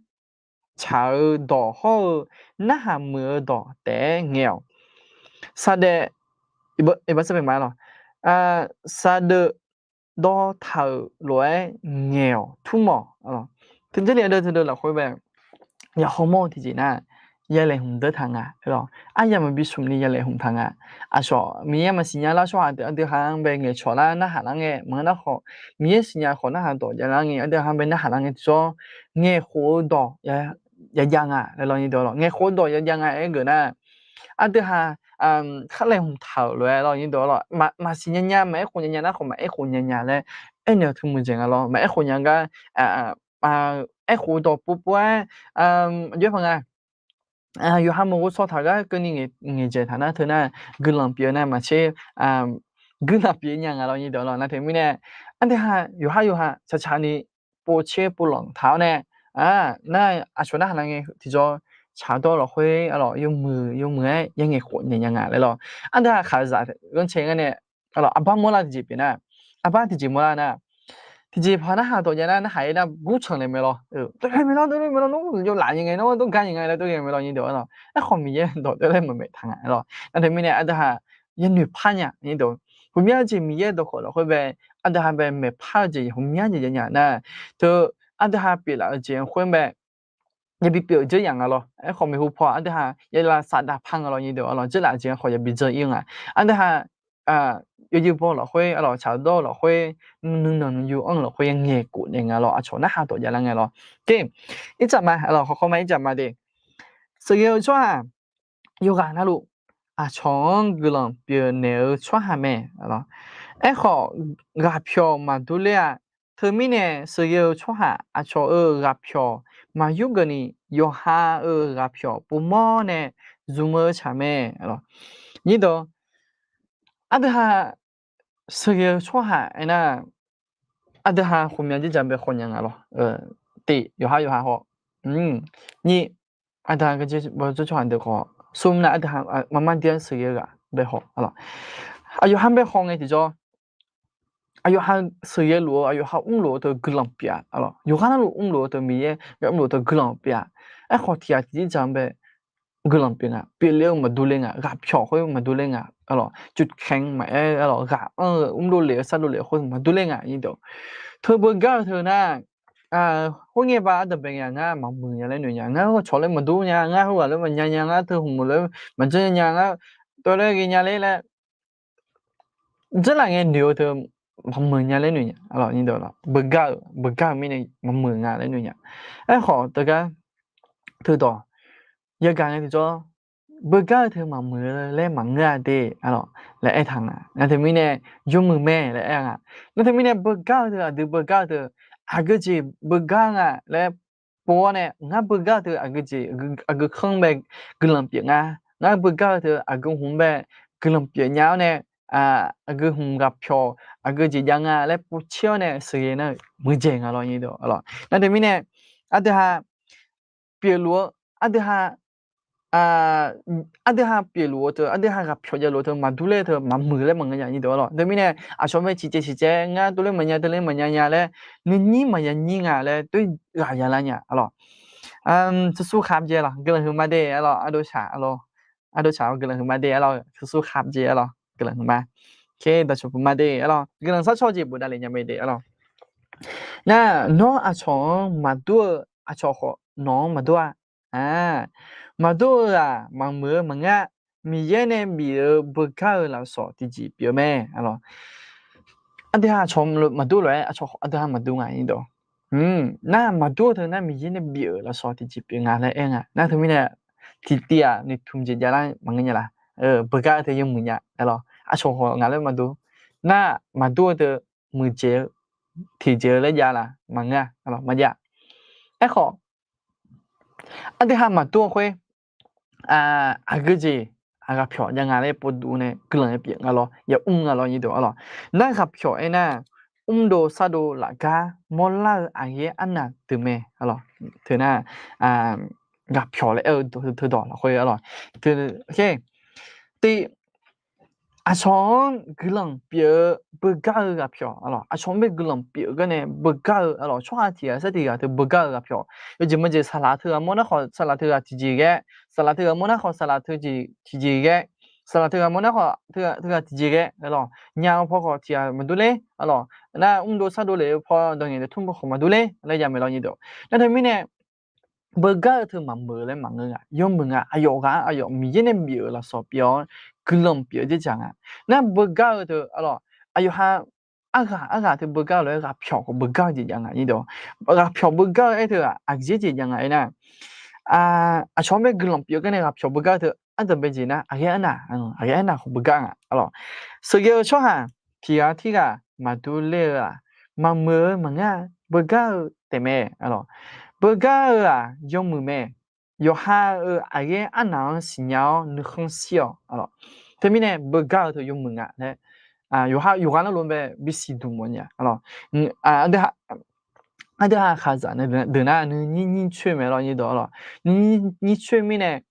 tsaq-eu dawq hawr-eu narhaq muiq-eu dawq taef-aer ngaeq-awq. Saqdaef, saqdeuq dawr taq-euq lof-aer ngaeq-awq, tmr-awq. Teujeq aqdui teudeuq lafkhoer bae, yaqhaw mawr-eu tiqjeq nar, yalaeqhmq deur taq nga. Aryamq maqbi smq ni yalaeqhmq taq nga. Aqcawq Miqyaer maqsiqnya lar tsawrhaq deuq aqdui ha-anr bae ngaeqcawq lar narhaq lar ngae, maqngeur nar khawf, Miqyaer siqnya khawf narhaq dawq jav lar ngae, aqdui ha-anr bae narhaq lar ngae tiqjawr, ngaeqkhof-eu dawq yajav nga laer lawr, aqnyir deuq arlawq. Ngaeqkhof-eu dawq yajav nga aer geuf nar, aqdui ha khar laeqhmq taq-euq lof-aer lawr, aqnyir deuq arlawq. Maqsiq nya nya, maqaer khof nya nya nar khawf, maqaer khof nya nya laer aernaeq-eu teu muiq dzaeq nga lawr. Maqaer khof nya gar, aerkhof-eu dawq povpov-aer, aqjox-aer paq nga. Yawqha maqghovshaw taq gar keuvni ngaeqdzaeq taq nar teu nar, guiqlanq pyeuf nar maqtser, guiqlanq pyeuf nya nga lawr, aqnyir deuq arlawq. Nar teumirnae, aqdui ha yawqha yawqha tsaqtsaq ni povtser povlanq taq-awr nae, nar aqcawq narhaq lar ngae tiqjawr, tsaq dawr lafkhoer arlawq, yawmuiq yawmuiq-aer yangaeq khof naeq nya nga laer lawr. Aqdui ha khaqzaq ghanrcae ngar nae, arlawq, aqbar mawrlar tiqjeq pyeuf nar, aqbar tiqjeq mawrlar nar, tiqjeq paq narhaq dawq jav nar, narhaq-ir nar gurtsanq naeq mae lawr. Dawqle mae lawr, dawqle mae lawr, nawr yawlaf nya ngae, nawr dawrgar nya nga laer dawrle mae lawr, aqnyir deuq arlawq. Aerkhawf Miqyaer dawq dawrle maqmaeq taq nga arlawq. Nar teumirnae aqdui ha yanoeq par nya, aqnyir deuq. Ghawqmya jeq Miqyaer dawqkawq lafkhoer bae, aqdui ha bae maeqpar-eu jeq ghawqmya jeq jav nya nar, teu aqdui ha pyeuflaf-eu jeq-anr khoer bae yabi pyeuf-eu dzeur yaf nga lawr. Aerkhawf maeqhu paw aqdui ha yalav safdav par nga lawr, aqnyir deuq arlawq. Dzeurlaf jeq-anr khawf yabi dzeur ir-eu nga. Aqdui ha yawjeuv baw lafkhoer, aqlawq, tsaq dawr lafkhoer, nuinanq nuiyu anr-eu lafkhoer ngaeqkhof naeq nga lawr, aqcawq narhaq dawq javlar ngae lawr. Te, irtsaq ma, aqlawq, khawkhaw ma irtsaq ma de. Sheuqghae-eu tsawrhaq yawqghaq navluf aqcawq-anr guiqlanq pyeufnaeq-eu tsawrhaq mae. Aerkhawf, ghaqpyawq maqdur ler-a. Teumirnae sheuqghae-eu tsawrhaq aqcawq-euq ghaqpyawq maqyur geufni, yawqha-euq ghaqpyawq povmawr nae zmq-eu tsaq mae. Nyir dawq, aqdui ha sheuqghae-eu tsawrhaq aernar, aqdui ha khofmya dzerdzaq bae khawf nya nga lawr. Tif yawqha yawqha haw. Nyir, aqdui ha ghae-eu tsawrhaq deuq khawf, smr nar aqdui ha marmar dir-anr sheuqghae-eu ghaq bae haw. Aqyawf ha bae haw ngae tiqjawr, aqyawf ha sheuqghae luf-eu, aqyawf ha mrluf-eu teu guiqlanq pyeuf-a. Yawqghaq navluf mrluf-eu teu Miqyaer mrluf-eu teu guiqlanq pyeuf-a. Aerkhawf tiqghaq tiqjir dzaq-anr bae guiqlanq pyeuf nga, pyeufler-eu maqdur ler nga, ghaqpyawq khoer maqdur ler nga, aqlawq, cuqkaeng maqaer, aqlawq, ghaq anr-eu mrdov lef-eu sardov lef-eu khoer maqdur ler nga. Teu beugar-eu teu nar, khoerngae ba ardanqbae ngae ngar maqmuiq nya laer noeq nya, ngar heucawq laer maqdur nya, ngar heughaq laer maqnya nya, ngar teu hmq-eu laer maqjanr nya, ngar tawv laer ghae nya ler laer, dzarlaf ngae noeq-eu teu maqmuiq nya laer noeq nya. Beugar-eu, beugar-eu mirnae maqmuiq nga laer noeq nya. Aerkhawf teugar teudawq yagaq ngae tiqjawr, beugar-eu teu maqmuiq-eu laer maqngeur-a de, aqlawq, laer aertaq nga. Nar teumirnae yawmuiq mae laer aer nga. Nar teumirnae beugar-eu teu, aqdui beugar-eu teu, aqgeu jeq beugar nga laer pov-awr nae, ngar beugar-eu teu aqgeu jeq, aqgeu khanr bae guiqlanq pyeuf nga, ngar beugar-eu teu aqgeu hmq bae guiqlanq pyeuf nya-awr nae, aqgeu hmq ghaqpyawq aqgeu jeq jav nga laer povtser-awr nae sheuqghae nar muiqdzaeq nga lawr. Nar teumirnae aqdui ha pyeufluf-eu, aqdui ha aqdui ha pyeufluf-eu teu, aqdui ha ghaqpyawq javluf-eu teu maqdur ler teu maqmuiq laer maqngeur nya. Aqlawq, teumirnae aqcawq mae ciqcaev ciqcaev ngar tov ler maqnya tov ler maqnya nya laer, nuinyir maqya nyir nga laer toer ghaq yalar nya. Aqlawq, tursur khavjae lawq, guiqlanq huiqma de. Aqlawq, ardov saq, ardov saq-awr guiqlanq huiqma de. Aqlawq, tursur khavjae, aqlawq, guiqlanq huiqma. Dawqcawq puqma de. Aqlawq, guiqlanq sarcawq jeq bofdav le nya mae de. Aqlawq, nar nawr aqcawq-anr maqdur-eu, aqcawq khawf nawq-anr maqdur-a. Maqdur-eu-aq maqmuiq-eu maqngeur-a. Miqyaer nae bif-eu beugar-eu lafsawq tiqjeq pyeuf-eu mae. Aqdui ha aqcawq maqdur lof-aer aqcawq aqdui ha maqdur nga. Nar maqdur-eu teu nar Miqyaer nae bif-euq lafsawq tiqjeq pyeuf nga laer aer nga. Nar teumirnae tiqtiv-aq noeqtmq jeq javlar maqngeur nya laf. Beugar-eu teu yawmuiq nya. Aqlawq, aqcawq khawf ngaq laer maqdur. Nar maqdur-eu teu muiqdzaeq-eu tiqjeq-eu laer jav laf maqngeur-a. Aqlawq, maqjav. Aerkhawf aqdui ha maqdur-eu khoer aqgeu jeq aqghaq pyawq jav nga laer povdov nae guiqlanq ya pyeuf nga lawr, ya mr nga lawr. Aqlawq, nar ghaq pyawq aernar, mrdov sardov lafgar mawrlar-eu aqghaer arnaq deuq mae. Aqlawq, teu nar ghaq pyawq laer aer-eu teudawq lafkhoer, aqlawq, tiv aqcawq-anr guiqlanq pyeuf-eu beugar-eu ghaq pyawq, aqlawq, aqcawq-anr bae guiqlanq pyeuf-eu garnae beugar-eu, aqlawq, tsawrhaq tiq ghaq sar tiq ghaq teu beugar-eu ghaq pyawq. Yawjeq majeq saqlaq teughaq mawr nar khawf saqlaq teughaq tiqjeq ghae, saqlaq teughaq mawr nar khawf saqlaq teu tiqjeq ghae, saqlaq teughaq mawr nar khawf teughaq tiqjeq ghae, aqlawq, nya-eu paw khawf tiq ghaq maqdur ler, aqlawq, nar mrdov sardov lef-eu paw dawq ngaeq dawq tmr paw khawf maqdur ler laer ya maeq lawr. Nar teumirnae beugar-eu teu maqmuiq-eu laer maqngeur nga, yawmuiq nga. Aqyawf ghaq-anr aqyawf Miqyaer nae bif-euq lafsawq pyeuf-awr guiqlanq pyeuf-eu dzerdzaq nga. Nar beugar-eu teu, aqlawq, aqyawf ha arghaq arghaq teu beugar-eu lof-aer ghaq pyawq khawf beugar-eu jeq jav nga. Ghaq pyawq beugar-eu aer teu aqjeq jeq jav nga aernar, aqcawq-anr bae guiqlanq pyeuf-eu garnae ghaq pyawq beugar-eu teu ardanqbae jeq nar aqghaer arnaq, aqghaer arnaq khawf beugar nga. Aqlawq, sheuqghae-eu tsawrhaq tiq ghaq tirghaq maqdur ler-eu-aq maqmuiq-eu maqngeur-a. Beugar-eu taefmae, aqlawq, beugar-eu-aq yawmuiq mae. Yawqha-euq aqghaer arnaq-anr siqnya-awr nuikhanr shir-awq. Teumirnae beugar-eu teu yawmuiq nga laer yawqha yawqghaq nar lof-aer bae bisiq duq mawf nya. Aqdui ha khaqzaq nae deuq nar nuinyir nyir coer mae lawr. Nyir dawq, aqlawq, nuinyir nyir coer mirnae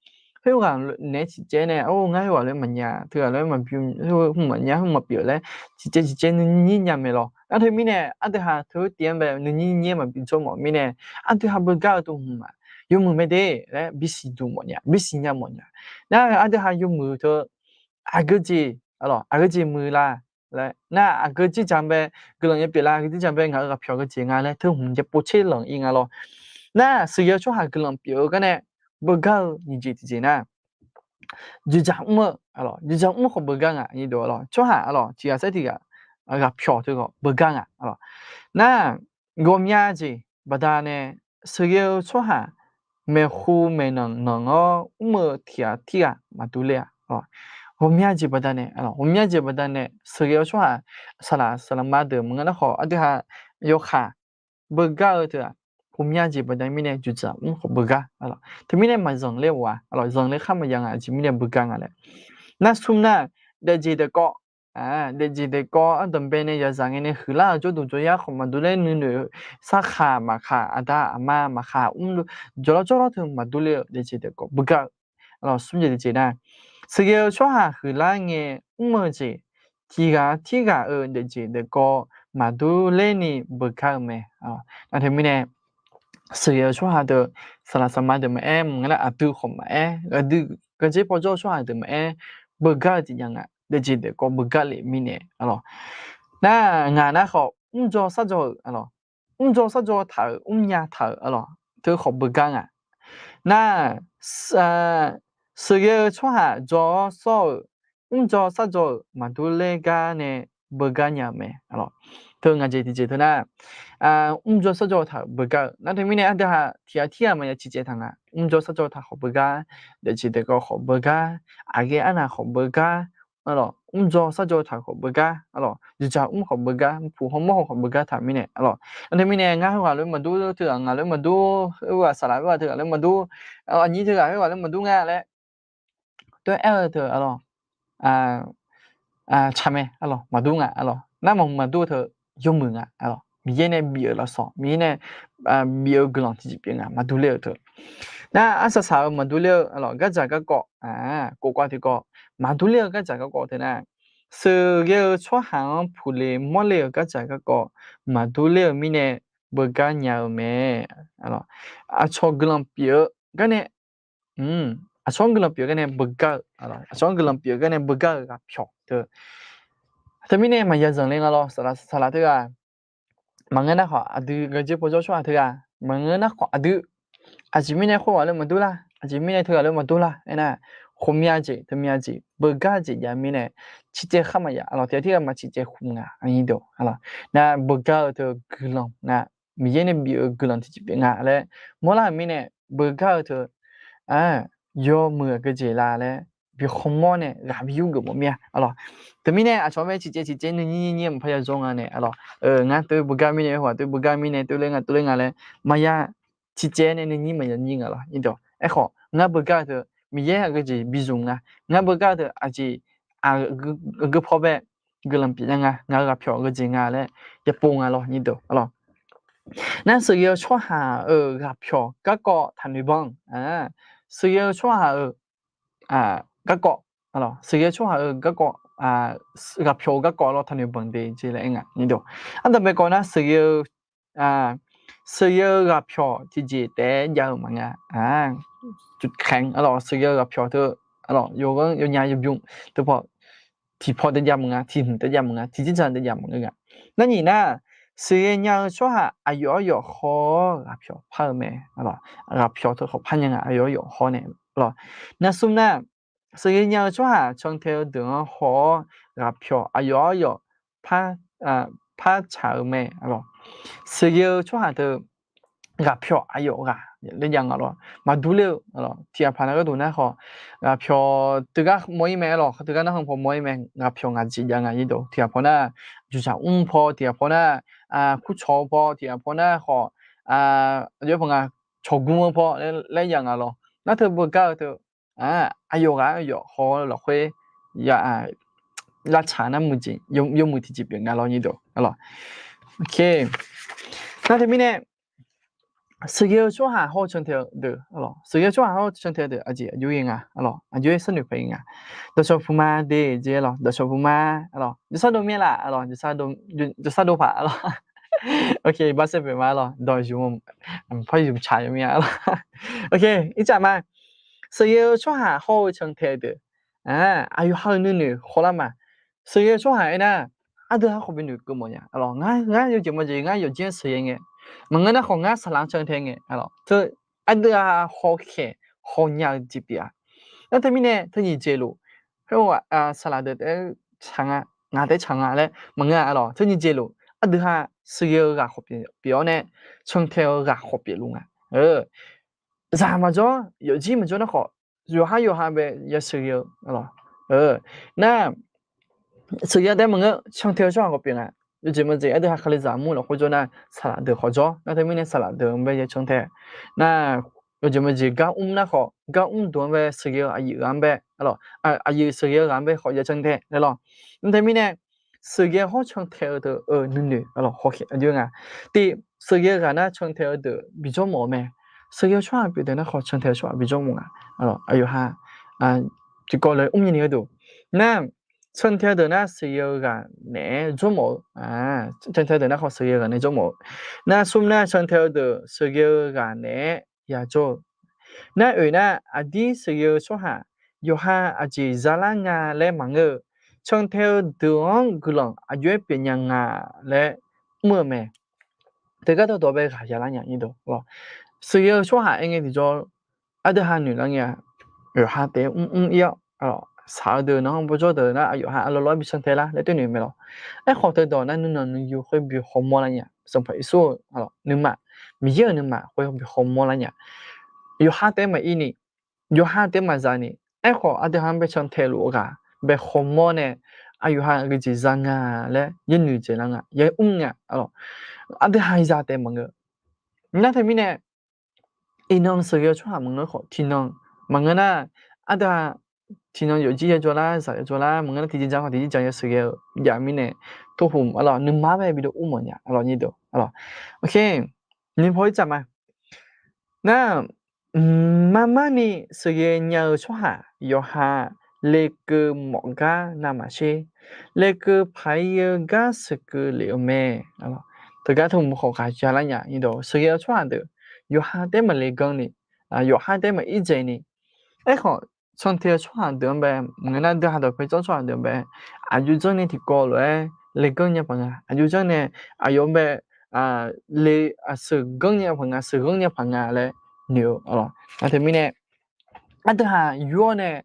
khoerghaq naeq-aer ciqcaev nae, or, ngar khoerghaq lof-aer maqnya, teughaq lof-aer maqbi, hmq maqnya, hmq maqpyeuf laer ciqcaev ciqcaev nuinyir nya mae lawr. Nar teumirnae aqdui ha teu tiv-anr bae nuinyir nyir maqbi jawr mawf mirnae, aqdui ha beugar-eu teu hmq-aq yawmuiq mae de laer bisiq duq mawf nya, bisiq nya mawf nya. Nar aqdui ha yawmuiq teu aqgeu jeq, aqlawq, aqgeu jeq muiq la laer, nar aqgeu dzerdzaq bae guiqlanq ya pyeuf la, aqgeu dzerdzaq bae ngaq-euq ghaq pyawq geu jeq nga laer teu hmq jae povtser lanq-ir nga lawr. Nar sheuqghae-eu tsawrhaq guiqlanq pyeuf-eu garnae beugar-eu nyiq jeq tiqjeq nar, dzoeqdzaq mr-eu, dzoeqdzaq mr khawf beugar nga, aqnyir deuq, tsawrhaq, tiqghaq saer tiqghaq ghaqpyawq teu khawf beugar nga. Nar, ghawqmya jeq baqdanae sheuqghae-eu tsawrhaq maeqhu maeqnanq nanq-awr mr-eu tiqghaq tirghaq maqdur ler-a. Ghawqmya jeq baqdanae, ghawqmya jeq baqdanae sheuqghae-eu tsawrhaq saqlaq saqlaqma deuq maqngeur nar khawf aqdui ha yawkaq beugar-eu teu-aq, ghawqmya jeq baqda mirnae dzoeqdzaq mr khawf beugar. Teumirnae maqzanq ler-a, zanqler khar maqya nga, aqjeq mirnae beugar nga laer. Nar smr nar, daefjeq daefkawv, daefjeq daefkawv ardanqbae nae yazaq ngae nae huiqlar-euq jawrduq jawryar khawf maqdur ler nuinoeq, sarkhaq maqkhaq, aqda aqma maqkhaq, mr jawrlawr jawrlawr teu maqdur ler-eu daefjeq daefkawv beugar-eu. Smr jeq daefjeq nar, sheuqghae-eu tsawrhaq huiqlar ngae mr-eu jeq, tiqghaq tirghaq-euq daefjeq daefkawv maqdur lerni beugar-eu mae. Nar teumirnae sheuqghae-eu tsawrhaq deuq, saqlaq saqma deuq maqaer, maqngeur nar aqdui khawf maqaer, aqdui gardzer pawjawr-eu tsawrhaq deuq maqaer, beugar-eu jeq jav nga, daefjeq daefkawv beugar lef mirnae. Nar ngaq nar khawf mrdzaw sardzaw-euq, mrdzaw sardzaw taq-euq, mrnya taq-euq, teu khawf beugar nga. Nar, sheuqghae-eu tsawrhaq dzaw-awr sawr-euq, mrdzaw sardzaw-euq maqdur ler gar nae beugar nya-eu mae. Teu ngaq jeq tiqjeq teu nar, mrdzaw sardzaw taq-euq beugar-eu. Nar teumirnae aqdui ha tiqghaq tirghaq maqya ciqcaev taq nga. Mrdzaw sardzaw taq khawf beugar, daefjeq daefkawv khawf beugar, aqghae arnaq khawf beugar, mrdzaw sardzaw taq khawf beugar, dzoeqdzaq mr khawf beugar, mrpuq hawmawr khawf beugar taq mirnae. Nar teumirnae ngar heughaq lof-aer maqdur, teughaq ngaq lof-aer maqdur, heughaq saqlaq heughaq teughaq lof-aer maqdur, aqnyir teughaq heughaq lof-aer maqdur nga laer tov-aer aer-eu teu, tsaq mae, maqdur nga. Nar maqmuiq maqdur-eu teu yawmuiq nga. Miqyaer nae bif-euq lafsawq, Miqyaer nae bif-eu guiqlanq tiqjeq pyeuf nga, maqdur ler-eu teu. Nar arsaq saq-eu maqdur ler-eu, gardzaq garkawv, kofkawv tiqkawv, maqdur ler-eu gardzaq garkawv teu nar, sheuqghae-eu tsawrhaq-anr puqle mawrle-euq gardzaq garkawv maqdur ler-eu mirnae beugar nya-eu mae. Aqcawq guiqlanq pyeuf-eu garnae, aqcawq-anr guiqlanq pyeuf-eu garnae beugar-eu, aqcawq-anr guiqlanq pyeuf-eu garnae beugar-eu ghaqpyawq teu. Teumirnae maqya zanqler nga lawr, saqlaq saqlaq teughaq, maqngeur nar khawf aqdui gardzer pawjawr tsawrhaq teughaq, maqngeur nar khawf aqdui, aqjeq mirnae khoerghaq lof-aer maqdur lar, aqjeq mirnae teughaq lof-aer maqdur lar aernar, khofmya jeq teumya jeq beugar jeq jav mirnae, ciqcaev khar maqya, aqlawq tiqghaq tirghaq maq ciqcaev khmq nga, aqnyir deuq. Nar beugar-eu teu guiqlanq nga, Miqyaer nae bif-eu guiqlanq tiqjeq pyeuf nga laer mawrlar-euq mirnae, beugar-eu teu yawmuiq aqgeujeq la laer bi hawmawr nae ghaq bi yur geuf mawf mir-a. Aqlawq, teumirnae aqcawq mae ciqcaev ciqcaev nuinyir nyir maqpar ya zawr nga nae, aqlawq, ngar teu beugar mirnae, hawq teu beugar mirnae, teu ler nga teu ler nga laer maqya ciqcaev nae nuinyir maqya nyir nga lawr. Aerkhawf ngar beugar-eu teu Miqyaer aqgeujeq bi zmq nga, ngar beugar-eu teu aqjeq aqgeu paw bae guiqlanq pyeuf nya nga, ngaq-euq ghaqpyawq aqgeujeq nga laer yapov nga lawr, aqlawq. Nar sheuqghae-eu tsawrhaq-euq ghaqpyawq garkawv taqnoeq banq. Sheuqghae-eu tsawrhaq-euq garkawv, sheuqghae-eu tsawrhaq-euq garkawv, ghaqpyawq-euq garkawv lawr taqnoeq banq de jeq laer aer nga. Ardanqbae kawv nar sheuqghae-eu sheuqghae-eu ghaqpyawq tiqjeq taef-aer jav-eu maqnga. Aqlawq, sheuqghae-eu ghaqpyawq teu, aqlawq, yawghanr yawnya yawbymr teu paw, tiqpaw taef jav maqnga, tiqhmq taef jav maqnga, tiqjir dzaq taef jav maqngeur nga. Narnyiq nar, sheuqghae nya-eu tsawrhaq aqyawf aryawf haw-awr ghaqpyawq par-eu mae. Aqlawq, ghaqpyawq teu khawf par nya nga, aqyawf aryawf haw nae. Aqlawq, nar smr nar, sheuqghae nya-eu tsawrhaq cantae-eu deuq-anr haw-awr ghaqpyawq aqyawf aryawf par, par tsaq-eu mae. Aqlawq, sheuqghae-eu tsawrhaq teu ghaqpyawq aqyawf ghaq laer jav nga lawr. Maqdur ler-eu, tiqghaq paq nar gharduq nar khawf, ghaqpyawq teugar mawr-ir mae. Aqlawq, teugar narkhan paw mawr-ir mae. Ghaqpyawq ngaq jeq jav nga, aqnyir deuq. Tiqghaq paw nar dzuqdzaq mr paw, tiqghaq paw nar kurcawq-eu paw, tiqghaq paw nar khawf, aqjox paw nga cawqgmr-eu paw laer jav nga lawr. Nar teu beugar-eu teu aqyawf ghaq aryawf haw-eu lafkhoer lavtsaq nar muiqjeq, yawmuiq tiqjeq pyeuf nga lawr, aqnyir deuq. Nar teumirnae sheuqghae-eu tsawrhaq hawr-eu cantae-eu deuq, sheuqghae-eu tsawrhaq hawr-eu cantae-eu deuq aqjeq aqjox ghae nga, aqjox-aer sharnoeq paq ghae nga. Dawqcawq puq ma de jeq lawr, dawqcawq puq ma, jawrsar dov myaer laf, jawrsar dov paq lawr. Barsaer pyeuf ma lawr, dawq yuf, par yuf tsaq yawmya lawr. Ircaf ma, sheuqghae-eu tsawrhaq hawr-eu cantae-eu deuq, aqyawf ha-euq nuinoeq khawvlar ma. Sheuqghae-eu tsawrhaq aernar, aqdui-aq khawf binoeq keuv mawf nya. Aqlawq, ngar yawjeq mawjeq ngar yawqjeq-anr sheuqghae ngae, maqngeur nar khawf ngar saqlaq-anr cantae ngae, aqlawq, teu aqdui-aq hawkhaeq hawnya-eu jeq pyeuf-a. Nar teumirnae teunyiq jeq luf, khoer-aq, saqlaq deuq taef-aer tsaq nga, ngaq taef-aer tsaq nga laer maqngeur-a lawq. Teunyiq jeq luf, aqdui ha sheuqghae-eu ghaq khawf pyeuf-awr nae, cantae-eu ghaq khawf pyeufluf nga. Zaq maqjawr, yawfjir maqjawr nar khawf, yawqhar yawqha bae ya sheuqghae-eu lawq. Nar sheuqghae taef-aer maqngeur, cantae-eu tsawrhaq khawf pyeuf nga. Yawjeq majeq aqdui ha Kalizaq mur lafkhoer jawr nar, saqlaq deuq khawf jawr. Nar teumirnae saqlaq deuq-anr bae ya cantae. Nar yawjeq majeq gar mr nar khawf, gar mr deuq-anr bae sheuqghae-eu aqyuif ghaq-anr bae, aqyuif sheuqghae-eu ghaq-anr bae khawf ya cantae laer lawq. Nar teumirnae sheuqghae hawr cantae-eu deuq-eu nuinoeq lawq, hawkhaeq aqjox nga. Tiq, sheuqghae-eu ghaq nar cantae-eu deuq bijawr mawf-eu mae. Sheuqghae-eu tsawrhaq pyeuf deuq nar khawf, cantae-eu tsawrhaq bijawr mawf nga. Aqyawf ha tiqkawv lof-aer mrnya ni gharduq, nar cantae-eu deuq nar sheuqghae-eu ghaq naeq-aer jawr mawf-eu, cantae-eu deuq nar khawf sheuqghae-eu ghaq naeq-aer jawr mawf-eu. Nar smr nar cantae-eu deuq sheuqghae-eu ghaq naeq-aer ya jawr-eu. Nar oeq nar aqdir sheuqghae-eu tsawrhaq yawqha aqjeq zalar nga laer maqngeur-eu, cantae-eu deuq-anr guiqlanq aqjox-aer pyeufnya nga laer mr-eu mae. Teugar dawrdawq bae ghaq ya lar nya. Sheuqghae-eu tsawrhaq aer ngae tiqjawr, aqdui ha noeq lar ngae-a, yawqha taef-aer mr mr ir-awr, saq-eu deuq nan bawjawr deuq nar, aqyawf ha aqlawq lawq-aer bi cantae lar laer toer noeq mae lawq. Aerkhawf teudawq nar nuinanq nuiyu khoer bi hawmawr lar nya. Sanqpaq Yeqsur-eu nuima, Miqyaer-euq nuima khoer bi hawmawr lar nya. Yawqha taef-aer maqir ni, yawqha taef-aer maqza ni, aerkhawf aqdui ha-anr bae cantae luf-eu ghaq bae hawmawr nae, aqyawf ha aqgeujeq za nga laer yaer noeq dzaeq lar nga, yaer mr nga. Aqdui ha za taef maqngeur. Nar teumirnae iqnan sheuqghae-eu tsawrhaq maqngeur khawf, tiqnan maqngeur nar, aqdui ha tiqnan yawfjir ya jawrlar, zaq ya jawrlar, maqngeur nar tiqjeq ja khawf tiqjeq ja ya sheuqghae-eu jav mirnae, tov hmq aqlawq nuima bae bidov ur mawf nya aqlawq nyiq deuq aqlawq. Nyiq paw ir tsaq ma. Nar, marmar ni sheuqghae nya-eu tsawrhaq yawqha lekeuv mawf gar navmaqtser, lekeuv paq-ir-eu gar sheuqkeuv lef-eu mae. Teugar tov hmq khawf ghaq ya lar nya. Sheuqghae-eu tsawrhaq deuq yawqha taef-aer maqle ganr ni, yawqha taef-aer maqir dzaeq ni, aerkhawf cantae-eu tsawrhaq deuq-anr bae, maqngeur nar deuq ha dawqpae jawr tsawrhaq deuq-anr bae, aqjox janr ni tiqkawv lof-aer le ganr nya paq nga, aqjox janr nae aqyawf-anr bae le, sheuqganr nya paq nga, sheuqghanr nya paq nga laer noeq-eu lawq. Nar teumirnae aqdui ha yur-awr nae,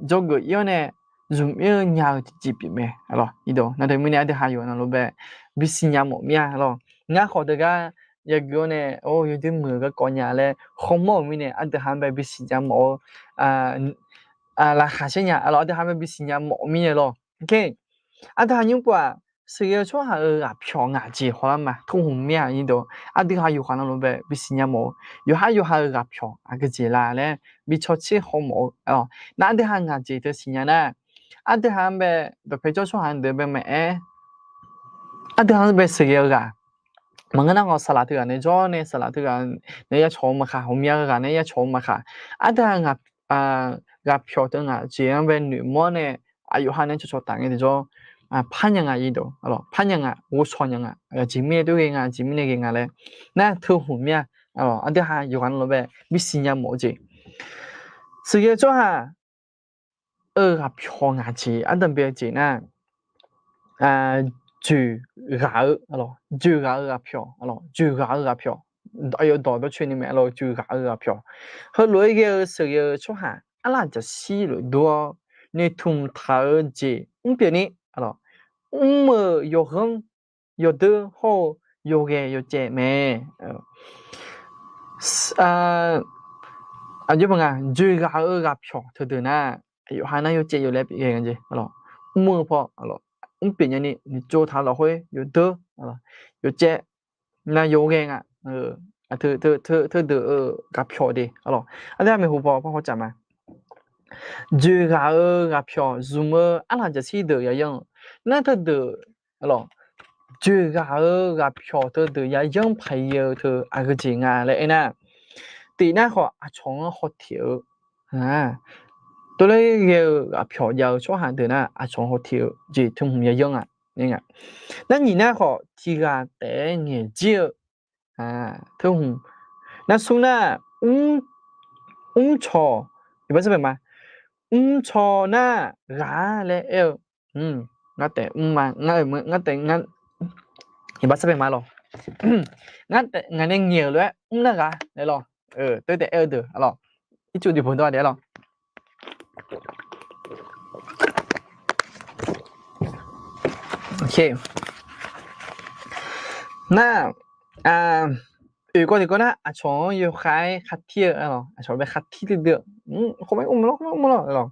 dzawgeuf ir-awr nae, zmq ir-eu nya-eu tiqjeq pyeuf mae lawq. Nar teumirnae aqdui ha yawqha navluf bae bisiq nya mawf mir-a lawq. Ngar khawf teugar yageuf-awr nae, or yawdoer muiq-eu garkawv nya laer hawmawr-euq mirnae aqdui ha-anr bae bisiq nya mawf-eu laqkhaq shaer nya lawq. Aqdui ha-anr bae bisiq nya mawf mirnae lawq. Aqdui ha nymr pov-aq, sheuqghae-eu tsawrhaq-euq ghaqpyawq ngaq jeq hawlar ma. Tov hmq mir-a nyiq deuq, aqdui ha yawqha navluf bae bisiq nya mawf-eu, yawqhar yawqha-euq ghaqpyawq aqgeujeq la laer bi cawtser hawmawf-eu lawq. Nar aqdui ha ngaq jeq teu siqnya nar, aqdui ha-anr bae dawqpae jawr tsawrhaq deuq bae maqaer, aqdui ha-anr bae sheuqghae-eu ghaq, maqngeur nar khawf saqlaq teughaq nae jawr nae, saqlaq teughaq nae ya cawq-eu maqkhaq, ghawqmya-eu ghaq nae ya cawq-eu maqkhaq, aqdui ha ghaqpyawq teu ngaq jeq-anr bae noeqmawr nae, aqyawf ha nae cawqcawq taf ngae tiqjawr, parnya nga ir dawq, parnya nga, ghovshaw nya nga, aqjeq mirnae tov ghae nga, aqjeq mirnae ghae nga laer nar teu hmq mir-a. Aqdui ha yawqha navluf bae bisiq nya mawf-eu jeq, sheuqghae-eu tsawrhaq-euq ghaqpyawq ngaq jeq ardanqbae-eu jeq nar, joeqghaq-eu, joeqghaq-eu ghaqpyawq, joeqghaq-eu ghaqpyawq, aqyawf dawq dawrcoeni mae lawq. Joeqghaq-eu ghaqpyawq, heulof-aer ghae-eu sheuqghae-eu tsawrhaq arlaf jaqshir lofdov-awr, noeqtmq taq-eu jeq mrpyeuf ni, mr-euq yawqghanr yawqdeur hawr-eu yawghae yawcaev mae. Aqjox paq nga, joeqghaq-eu ghaqpyawq teudeuq nar, yawqha nar yawcaev yawlaer pyeuf ghae nga jeq. Mr-eu paw mrpyeuf nyani noeqtsov taq-eu lafkhoer yawdeur, yawcaev, nar yawghae nga. Teudeuq-euq ghaqpyawq de, aqdui ha maeqhu paw par hawcaf ma. Joeqghaq-eu ghaqpyawq zmq-eu arlaf jaqshir deuq yayanr-eu nar teudeuq, joeqghaq-eu ghaqpyawq teudeuq yayanr paq-ir-eu teu aqgeujeq nga laer aernar, tiq nar khawf aqcawq-anr hawteq-eu, tov ler ghae-eu ghaqpyawq jav-eu tsawrhaq deuq nar aqcawq-anr hawteq-eu jeq teu hmq yayanr nga. Nar nyiq nar khawf tiqghaq taef-aer ngaeqjir-eu teu hmq. Nar smr nar, mrcaw, iqbaxsar paeq ma, mrcaw nar ghaq-ar laer aer-eu, ngar taef mr ma, ngar taef, iqbaxsar paeq ma lawq. Ngar taef ngaq nae ngaeq-euq lof-aer mr nar ghaq laer lawq. Teu taef aer-eu deuq lawq. Ircuf diqbawq dawr-a de lawq. Nar, oeq kawv tiqkawv nar, aqcawq-anr yawkhav-aer khartir-eu, aqcawq bae khartir duidui-eu, khawf mr mr lawr, khawf mr mr lawr.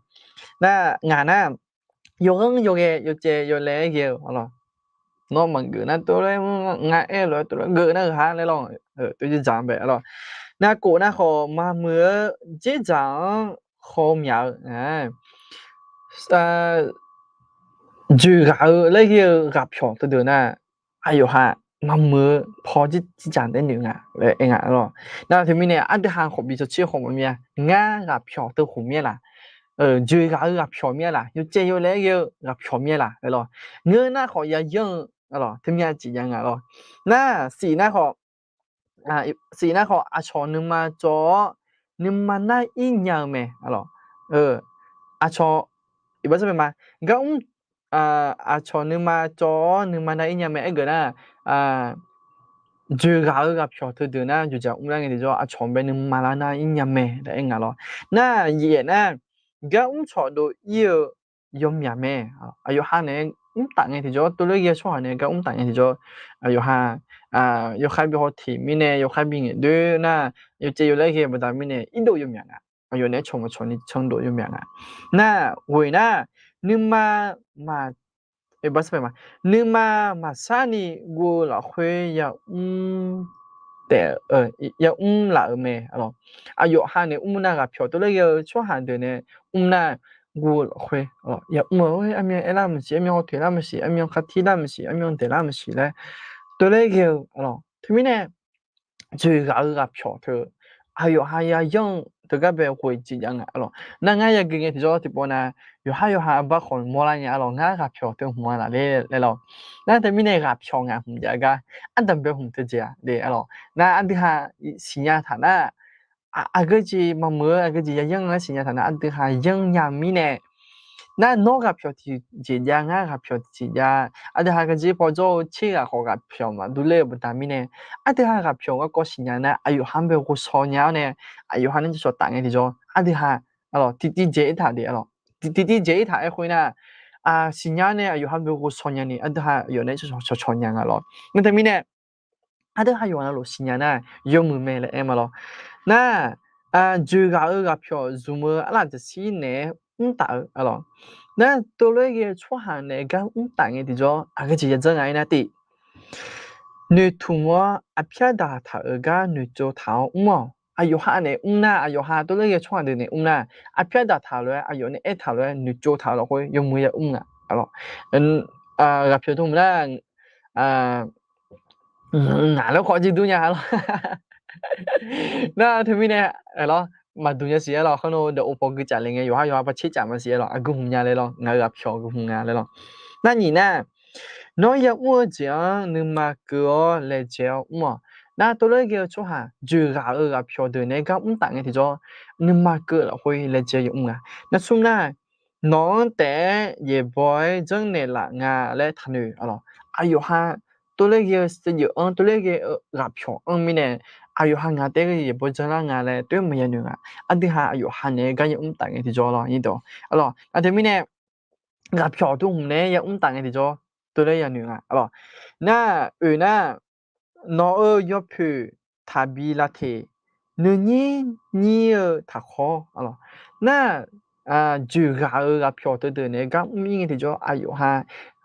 Nar ngaq nar, yawghanr yawghae yawcaev yawlaeq-aer ghae-eu lawr. Nawr maqgeuf nar tov laer, ngar aer-eu lof-aer tov laer geuf nar-eu ha laer lawr. Tov dzerdzaq-anr bae lawr. Nar kof nar khawf maqmuiq-eu dzerdzaq-anr khawf myaq-eu, dzoeq ghaq-eu laer ghae-eu ghaqpyawq teudeuq nar, aqyawf ha maqmuiq-eu paw dzerdzaq daef noeq nga laer aer nga lawr. Nar teumirnae aqdui ha khawf bi cawtser khawf maqmir-a, ngar ghaqpyawq teu khof mir-aer laf, dzoeq ghaq-eu ghaqpyawq mir-aer laf, yawcaev yawlaeq-aer ghae-eu ghaqpyawq mir-aer laf laer lawr. Ngeur nar khawf yayanr-eu lawr, teumya ciq jav nga lawr. Nar siq nar khawf siq nar khawf aqcawq nuima cawv-awr nuima nar ir nya-eu mae. Aqcawq, iqbax ma, gar mr, aqcawq nuima cawv-awr nuima nar ir nya mae aergeuf nar, dzoeq ghaq-eu ghaqpyawq teudeuq nar dzoeqdzaq mr lar ngae tiqjawr aqcawq bae nuima lar nar ir nya mae laer aer nga lawr. Nar yaef nar, gar mr cawqdov ir-eu yawmyaq mae. Aqyawf ha naeq-aer mr taf ngae tiqjawr, tov laer ghae-eu tsawrhaq naeq-aer gar mr taf ngae tiqjawr, aqyawf ha yawkhav bi haw teq mirnae, yawkhav bi ngaeq doer nar, yawcaev yawlaeq ghae baqda mirnae irdov yawmyaq nga. Aqyawf naeq-aer cawq maqcawq ni canrdov yawmyaq nga. Nar ghoeq nar, nuima ma nuima maqsar ni guv-eu lafkhoer yamr taef, yamr laf-euq mae. Aqyawf ha naeq mr nar ghaqpyawq tov laer ghae-eu tsawrhaq deuq nae mr nar guv-eu lafkhoer yamr-eu, armyan aerlar maqsiq, armyan haw teq lar maqsiq, armyan khartir lar maqsiq, armyan daeq lar maqsiq laer tov laer ghae-eu lawr. Teumirnae dzoeq ghaq-eu ghaqpyawq teu aqyawf ha yayanr-eu teugar bae ghoeq jeq jav nga lawr. Nar ngar yagui ngae tiqjawr tiqpov nar, yawqhar yawqha arbar khawf mawrlar nya-a lawr, ngar ghaqpyawq teu hmq-a laf laer lawr. Nar teumirnae ghaqpyawq ngaq hmq jav-eu gar ardanq bae hmq teu jeq-a le lawr. Nar aqdui ha siqnya taq nar, aqgeu jeq maqmuiq-eu aqgeu jeq yayanr-eu laer siqnya taq nar aqdui ha yanr nya mirnae, nar nawr ghaqpyawq tiqjeq jav, ngar ghaqpyawq tiqjeq jav, aqdui ha gaqjir paw jawr-eu tser ghaq khawf ghaqpyawq maqdur ler-eu baqda mirnae, aqdui ha ghaqpyawq garkawv siqnya nar aqyawf ha-anr bae ghovshaw nya-awr nae, aqyawf ha nae jacawq taf ngae tiqjawr aqdui ha lawr, tiqtiv dzaeq-ir taq de lawr. Tiqtiv dzaeq-ir taq aerkhoer nar, siqnya nae aqyawf ha bae ghovshaw nyani aqdui ha aqyawf nae cawqcawq nya nga lawr. Nar teumirnae aqdui ha yawqha navluf siqnya nar yawmuiq mae laer aer ma lawr. Nar, dzoeq ghaq-eu ghaqpyawq zmq-eu arlaf jaqshir naeq-aer mr taf-eu lawr. Nar tov lof-aer ghae-eu tsawrhaq naeq gar mr taf ngae tiqjawr aqgeu jeq yadzanr nga-ir nar tiv, noeqtmq-awr aqpyar daqtaq-euq gar noeqtsov taq-awr mr-awq. Aqyawf ha naeq mr nar, aqyawf ha tov lof-aer ghae-eu tsawrhaq deuq naeq mr nar, aqpyar daqtaq lof-aer aqyawf nae aertaq lof-aer noeqtsov taq-eu lafkhoer yawmuiq ya mr nga lawr. Ghaqpyawq tov mq nar, ngaq laer khawf jir dur nya lawr. Nar teumirnae lawr, maqduq nya siq-aer lawr, kharnov dawq of paw gui caf le ngae yawqhar yawqha paw tser caf ma siq-aer lawr, aqgeu hmq nya laer lawr, ngaq-euq ghaqpyawq aqgeu hmq nga laer lawr. Nar nyiq nar, nawr yamr-eu jeq-anr nuima keuv-awr laejae-awr mr-awq. Nar tov lof-aer ghae-eu tsawrhaq dzoeq ghaq-eu ghaqpyawq deuq naeq-aer gar mr taf ngae tiqjawr, nuima keuv lafkhoer laejae yamr nga. Nar smr nar, nawq-anr taef-aer yaeqbawq-aer janrnaeq laf nga laer taqnoeq lawr. Aqyawf ha tov lof-aer ghae-eu saevdzeuf-anr, tov lof-aer ghae-eu ghaqpyawq anr mirnae, aqyawf ha ngaq taef-aer ghae yaeqbawq janrlar nga laer tov-aer maqya noeq nga. Aqdui ha aqyawf ha naeq-aer gar yamr taf ngae tiqjawr lawr, nyir dawq lawr. Nar teumirnae ghaqpyawq tov hmq naeq-aer yamr taf ngae tiqjawr, tov lof-aer ya noeq nga lawr. Nar oeq nar, nawq-euq yawpoeq taqbi lavteq, nuinyir nyir-eu taqkhawr lawr. Nar dzoeq ghaq-eu ghaqpyawq teudeuq naeq-aer gar mr-ir ngae tiqjawr aqyawf ha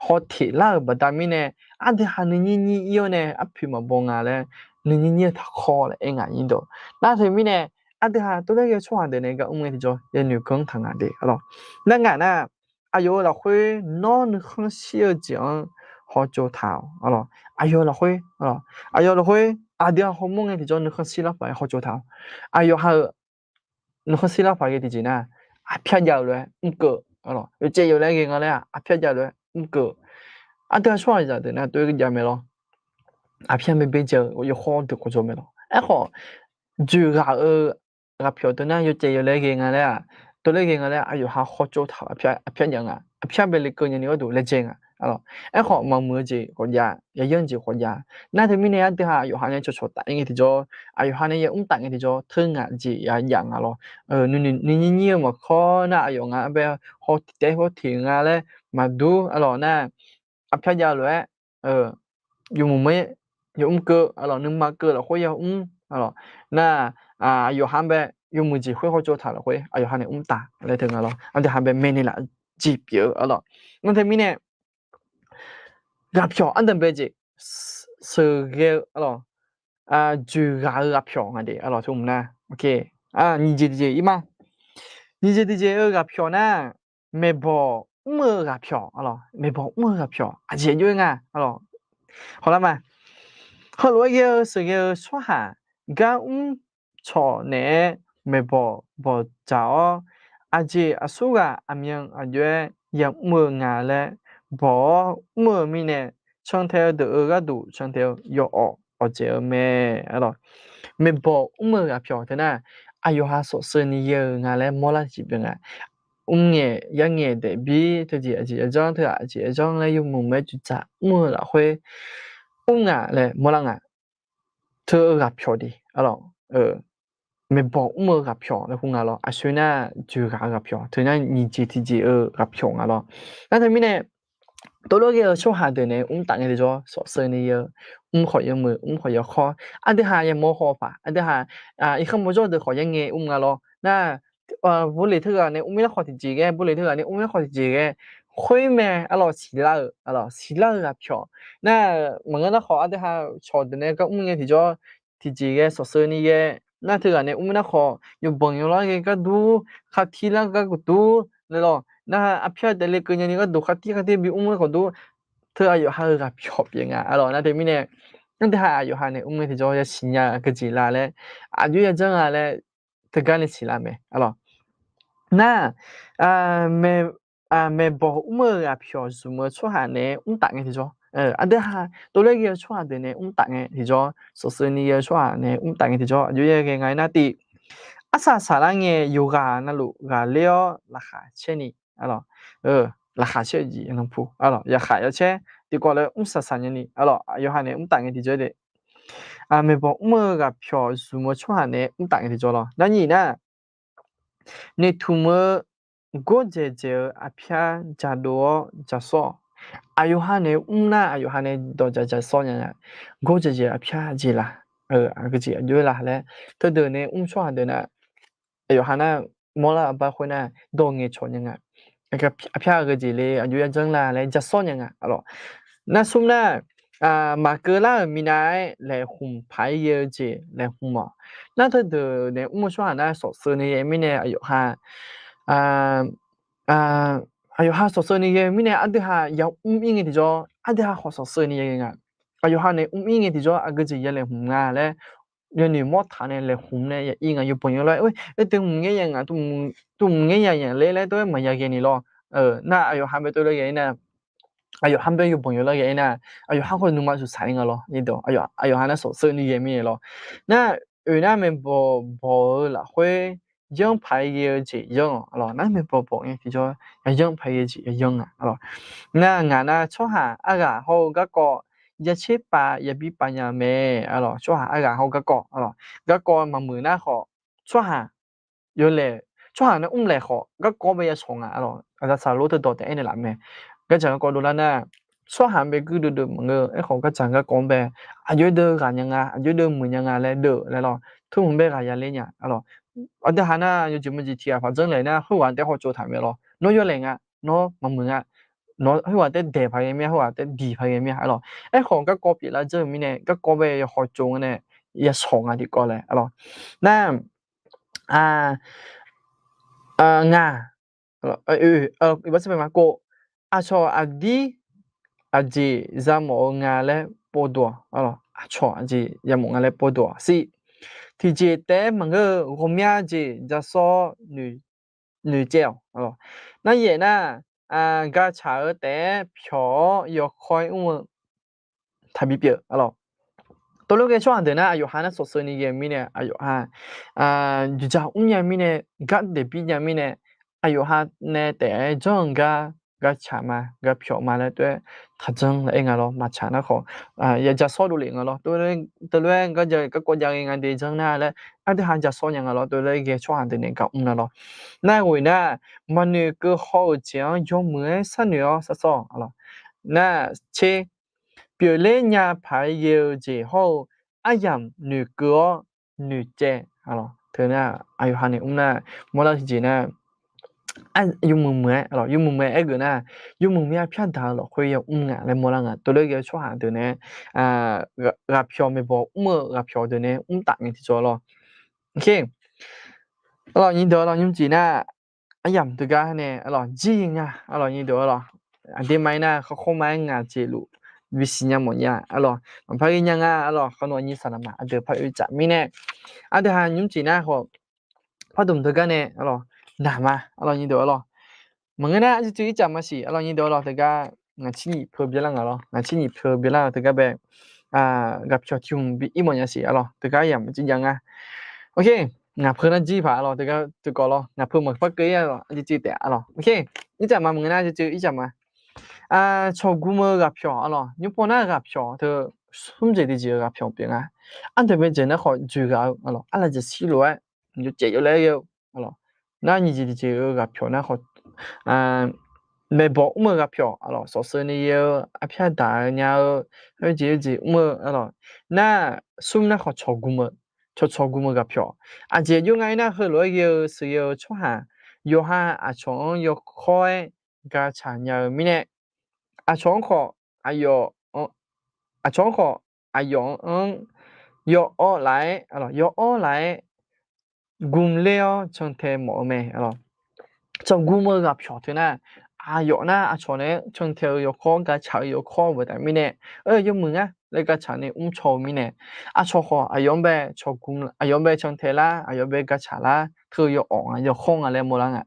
haw teq lar-euq baqda mirnae, aqdui ha nuinyir nyir-ir-awr nae arpoeq maqbaw nga laer, nuinyir nyir-eu taqkhawr laer aer nga, nyir dawq. Nar teumirnae aqdui ha tov lof-aer ghae-eu tsawrhaq deuq naeq-aer gar mr ngae tiqjawr ya noeq ganr taq nga de lawr. Nar ngaq nar, aqyawf-euq lafkhoer nawr nuikhanr shir-eu jeq-anr hawtsov taq-awq lawr. Aqyawf lafkhoer, aqyawf lafkhoer aqdui ha hawmawr ngae tiqjawr nuikhanr shir lar paq-aer hawtsov taq-awq. Aqyawf ha-euq nuikhanr shir lar paq ghae tiqjeq nar, aqpyar jav-eu lof-aer mr keuv lawr. Yawcaev yawlaer ghae nga laer-aq aqpyar jav lof-aer mr keuv. Aqdui ha tsawrhaqzaq deuq nar tov-aer jav mae lawr. Aqpyar mae byaerdzae-eu yawkhaw deuq khawf dzaw mae lawr. Aerkhawf, dzoeq ghaq-eu ghaqpyawq teu nar yawcaev yawlaer ghae nga laer-aq, tov lof-aer ghae nga laer aqyawf ha hawtsov taq-euq aqpyar jav nga. Aqpyar bae lekeuv nyani gharduq laejae nga. Aerkhawf maqmuiq-eu jeq khawf jav, yayanr jeq khawf jav. Nar teumirnae aqdui ha aqyawf ha nae cawqcawq taf-ir ngae tiqjawr, aqyawf ha nae ya mr taf ngae tiqjawr, teu ngaq jeq ya jav nga lawr. Nuinoeq nuinyir nyir-eu maqkawr nar aqyawf nga bae haw tiq taef haw tiq nga laer maqdur arlawq nar, aqpyar jav lof-aer yawmuiq ma, yamr keuv arlawq, nuima keuv lafkhoer yamr arlawq. Nar aqyawf ha bae yawmuiq jeq khoer hawtsov taq lafkhoer aqyawf ha nae mr taf laer teu nga lawr. Aqdui ha bae maeqnaeq laf jeq pyeuf-eu arlawq. Nar teumirnae ghaqpyawq ardanqbae jeq sheuqghae-eu arlawq, joeqghaq-eu ghaqpyawq nga de arlawq. Teu mq nar, nyiq jeq tiqjeq ir ma. Nyiq jeq tiqjeq-eu ghaqpyawq nar, maeqbawq mr-eu ghaqpyawq arlawq. Maeqbawq mr-eu ghaqpyawq aqjeq aqjox-aer nga arlawq. Hawlar ma, heulof-aer ghae-eu sheuqghae-eu tsawrhaq gar mr cawq naeq-aer maeqbawq bawqdzaq-awr, aqjeq aqsurghaq aqmyan aqjox-aer yamr-eu nga laer bawq-awr mr-eu mirnae, cantae-eu deuq-euq gharduq cantae-eu yawawq awqdzaeq-eu mae. Maeqbawq mr-eu ghaqpyawq teu nar, aqyawf ha sawqseuv ni ghae-eu nga laer mawrlar jeq pyeuf nga. Mr ngaeq yar ngaeq daefbir teujeq aqjeq yajanr teughaq aqjeq yajanr laer yawmuiq maer cuqtsaq mr-eu lafkhoer mr nga laer mawrlar nga. Teu-eu ghaqpyawq de arlawq, maeqbawq mr-eu ghaqpyawq laer hu nga lawr. Aqshoe nar joeqghaq-eu ghaqpyawq, teu nar nyiq jeq tiqjeq-eu ghaqpyawq nga lawr. Nar teumirnae tov lof ghae-eu tsawrhaq deuq nae mr taf ngae tiqjawr, sawqseuv ni ghae-eu, mr khawf yawmuiq, mr khawf yawkawr, aqdui ha yamawr haw paq, aqdui ha irkanr mawrjawr deuq khawf yar ngae mr nga lawr. Nar bawleq teughaq nae mr mir nar khawf tiqjeq ghae, bawleq teughaq nae mr mir nar khawf tiqjeq ghae, khoermae arlawq siqlar-euq, siqlar-eu ghaqpyawq. Nar maqngeur nar khawf aqdui ha cawq deuq nae gar mr ngae tiqjawr, tiqjeq ghae sawqseuv ni ghae, nar teughaq nae mr mir nar khawf yawbanq yawlar ghae ghardur, khartir lar gharduq dur laer lawr. Nar arpyar taef le keuv nyani gharduq khartir khartir bi mr lar khawf dur. Teu aqyawf ha-eu ghaqpyawq pyeuf nga arlawq. Nar teumirnae aqdui ha aqyawf ha nae mr ngae tiqjawr yasiq nya-eu aqgeujeq la laer, aqjox yajanr nga laer teugar nae siqlar mae arlawq. Nar maeqbawq mr-eu ghaqpyawq zmq-eu tsawrhaq nae mr taf ngae tiqjawr, aqdui ha tov lof ghae-eu tsawrhaq deuq nae mr taf ngae tiqjawr, sawqseuv ni ghae-eu tsawrhaq nae mr taf ngae tiqjawr aqjox yaer ghae nga-aer nar tiv. Arsaq saqlar ngae yawqghaq navluf ghaqler-awr laqkhaq caer ni, laqkhaq caer-eu jeq yawqnan pu arlawq, yaqkhaq yacaer tiqkawv laer mr saqsaq nyani arlawq, aqyawf ha nae mr taf ngae tiqjawr de. Maeqbawq mr-eu ghaqpyawq zmq-eu tsawrhaq nae mr taf ngae tiqjawr lawr. Nar nyiq nar, noeqtmq-eu gordzaeq dzaeq-eu aqpyar dzaqdov-awr dzaqsawr-awq. Aqyawf ha nae mr nar aqyawf ha nae dawq dzaq dzaqsawr nya nga. Gordzaeq dzaeq-eu aqpyar jeq la, aqgeujeq aqjox la laer teudeuq nae mr tsawrhaq deuq nar, aqyawf ha nar mawrlar-eu aqbar khoer nar dawq ngaeqcawq nya nga. Aqpyar aqgeujeq le aqjox yajanr la laer dzaqsawr nya nga arlawq. Nar smr nar, maqkeuv lar-euq minav-aer laeqhmq paq-aer ghae-eu jeq laeqhmq-awq. Nar teudeuq nae mr-eu tsawrhaq nar sawqseuv ni ghae mirnae aqyawf ha aqyawf ha sawqseuv ni ghae-eu mirnae aqdui ha yamr ir ngae tiqjawr, aqdui ha khawf sawqseuv ni ghae nga. Aqyawf ha nae mr ir ngae tiqjawr aqgeujeq ya laeqhmq nga laer yawnoeq mawr taq nae laeqhmq nae ya ir nga. Yawbanq yawlar-aer oe teu mq ngaer ya ngaq, teu mq ngaer ya ngaq le laer tov-aer maqya ghae ni lawr. Nar aqyawf ha bae tov lof ghae-ir nar, aqyawf ha bae yawbanq yawlar ghae-ir nar, aqyawf ha khawf nuima suqsaq-ir nga lawr. Aqyawf ha nar sawqseuv ni ghae mirnae lawr. Nar oeq nar maeqbawq bawq-eu lafkhoer yanr paq-aer ghae-eu jeq yanr-awq arlawq. Nar maeqbawq bawq ngae tiqjawr ya yanr paq-aer ghae-eu jeq ya yanr nga arlawq. Nar ngaq nar tsawrhaq arghaq hawr-eu garkawv ya tser pav ya bir pav nya mae arlawq. Tsawrhaq arghaq hawr-eu garkawv arlawq. Garkawv maqmuiq nar khawf tsawrhaq yawlaeq, tsawrhaq nae mr laeq khawf garkawv bae ya shawq nga arlawq. Aqda saqlor teudawq taef-aer naeqlaf mae. Gardzaq garkawv dovlar nar, tsawrhaq bae guirdeuv deuv maqngeur. Aerkhawf gardzaq garkawv-anr bae aqjox-aer deuv ghaq nya nga, aqjox-aer deuv muiq nya nga laer deuv laer lawr. Tmr hmq bae ghaq ya ler nya arlawq. Aqdui ha nar yawjeq maqjeq tiq ghaq paq dzanr laeq nar khoerghaq taef-aer hawtsov taq mae lawr. Nawr yawlaeq nga, nawr maqmuiq nga, nawr khoerghaq taef-aer daeq paq ghae mir-a, khoerghaq taef-aer diq paq ghae mir-a arlawq. Aerkhawf garkawv pyeuflar dzeur-euq mirnae garkawv bae ya hawtsov nga nae ya shawq nga tiqkawv laer arlawq. Nar ngaq, iqbax sar pae ma kov, aqcawq aqdir aqjeq yamawf-eu nga laer povdov-awq. Aqcawq aqjeq yamawf nga laer povdov-awq siq. Tiqjeq taef-aer maqngeur-eu ghawqmya jeq dzaqsawr-awr noeqcaev-awq. Nar yaeq nar, gaqtsaq-eu taef-aer pyawq-awr yawkawr-aer mr-eu taqbi pyeuf arlawq. Tov lof ghae tsawrhaq deuq nar aqyawf ha nar sawqseuv ni ghae mirnae aqyawf ha juqdzaq mrnya mirnae, gar daeqbir nya mirnae, aqyawf ha nae taef-aer janr-eu gar gartsaq ma, garpyawq ma laer tov-aer taqjanr laf-aer nga lawr. Maqtsaq nar khawf, ya ja sawr dovlef nga lawr. Teulof-aer garjav garkawv jav ghae nga de janr nar laer, aqdui ha ja sawr nya nga lawr. Teulof-aer ghae-eu tsawrhaq deuq nae gar mr nar lawr. Nar ghoe nar, maqnoeq keuv haw-euq jeq-anr yawmuiq-aer sharnoeq-awr sharshawr-awq lawr. Nar tser, pyeufler nya paq-aer ghae-eu jeq hawr-eu aryamq noeqkeuv-awr noeqcaev. Teu nar, aqyawf ha nae mr nar, mawrlar tiqjeq nar, yawmuiq muiq-aer, yawmuiq muiq-aer aergeuf nar, yawmuiq mya pyar daq-eu lafkhoer yamr nga laer mawrlar nga. Teulof-aer ghae-eu tsawrhaq deuq nae, ghaqpyawq maeqbawq mr-eu ghaqpyawq deuq nae mr taf ngae tiqjawr lawr. Arlawq nyiq deuq arlawq nymr jeq nar, aryamq teugar nae arlawq jir nga arlawq nyiq deuq arlawq. Aqdirma-ir nar khawrkhawr ma-aer ngaq jeq luf bisiq nya mawf nya arlawq. Maqpar ghae nya nga arlawq. Khawf nawq nyiq saqlaqma aqdui par oe tsaf mirnae, aqdui ha nymr jeq nar khawf, pardmq teugar nae arlawq, naq ma arlawq nyiq deuq arlawq. Maqngeur nar arcuiv cuiv ircaf maqsiq arlawq nyiq deuq arlawq. Teugar ngaq tser nyiq peu byalar nga lawr. Ngaq tser nyiq peu byalar-eu teugar bae, ghaqpyawq tiq hmq bi ir mawf nya siq arlawq. Teugar yamq cuiv jav nga. Ok, ngaq peu nar jir paq arlawq. Teugar teugar lawr, ngaq peu maqpar keuv-ir arlawq. Arcuiv cuiv taef arlawq. Ok, ircaf ma maqngeur nar arcuiv cuiv ircaf ma. Cawq gum-eu ghaqpyawq arlawq. Nymr paw nar ghaqpyawq teu smr jeq tiqjeq-eu ghaqpyawq pyeuf nga. Ardaq bae jeq nar khawf dzoeq ghaq-eu arlawq, arlaqjaq shir lof-aer yawcaev yawlaer ghae-eu arlawq. Nar nyiq jeq tiqjeq-eu ghaqpyawq nar khawf, maeqbawq mr-eu ghaqpyawq arlawq, sawqseuv ni ghae-eu arpyar daq-eu nya-eu, oejeq oejeq mr-eu arlawq. Nar smr nar khawf cawq gum-eu, cawq cawq gum-eu ghaqpyawq. Aqjeq aqjox nga-ir nar, heulof-aer ghae-eu sheuqghae-eu tsawrhaq yawqha aqcawq-anr yawkawr-aer gatsaq nya-eu mirnae, aqcawq-anr khawf aqyawf, aqcawq-anr khawf aqyawf-anr yawawr laf-aer, yawawr laf-aer gumler-awr cantae mawf-eu mae. Cawq gum-eu ghaqpyawq teu nar, aqyawf nar aqcawq nae-aer cantae-eu yawkawr, gatsaq-eu yawkawr baqda mirnae, yawmuiq ngar laer gatsaq nae mrcaw-eu mirnae, aqcawq khawf aqyawf-anr bae, aqyawf-anr bae cantae lar, aqyawf bae gatsaq lar, teu yawawr nga yawkawr nga laer mawrlar nga.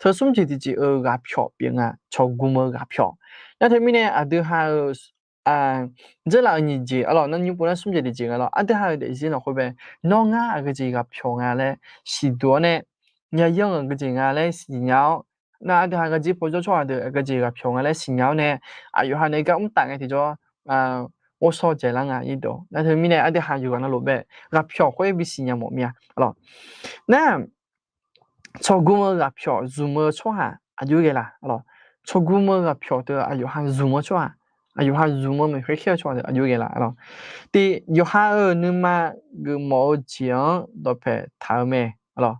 Teu smr jeq tiqjeq-eu ghaqpyawq pyeuf nga, cawq gum-eu ghaqpyawq. Nar teumirnae aqdui ha-euq dzeurlaf-euq nyiq jeq arlawq, nar nymr paw nar smr jeq tiqjeq nga lawr. Aqdui ha-euq daefzir lafkhoer bae, nawr ngar aqgeujeq ghaqpyawq nga laer siqduq-awr nae, yayanr-euq aqgeujeq nga laer siqnya-awr, nar aqdui ha gaqjir pawjawr tsawrhaq deuq aqgeujeq ghaqpyawq nga laer siqnya-awr nae, aqyawf ha nae gar mr taf ngae tiqjawr, ghovshaw dzaeqlar nga. Nar teumirnae aqdui ha yawqghaq navluf bae ghaqpyawq khoer bisiq nya mawf mir-a arlawq. Nar cawq gum-eu ghaqpyawq zmq-eu tsawrhaq aqjox ghae la arlawq. Cawq gum-eu ghaqpyawq teu aqyawf ha zmq-eu tsawrhaq, aqyawf ha zmq-eu maeqkhoer khaer-eu tsawrhaq teu aqjox ghae la arlawq. Tiq, yawqha-euq nuima geufmawf-eu jeq-anr dawqpae taq-eu mae arlawq.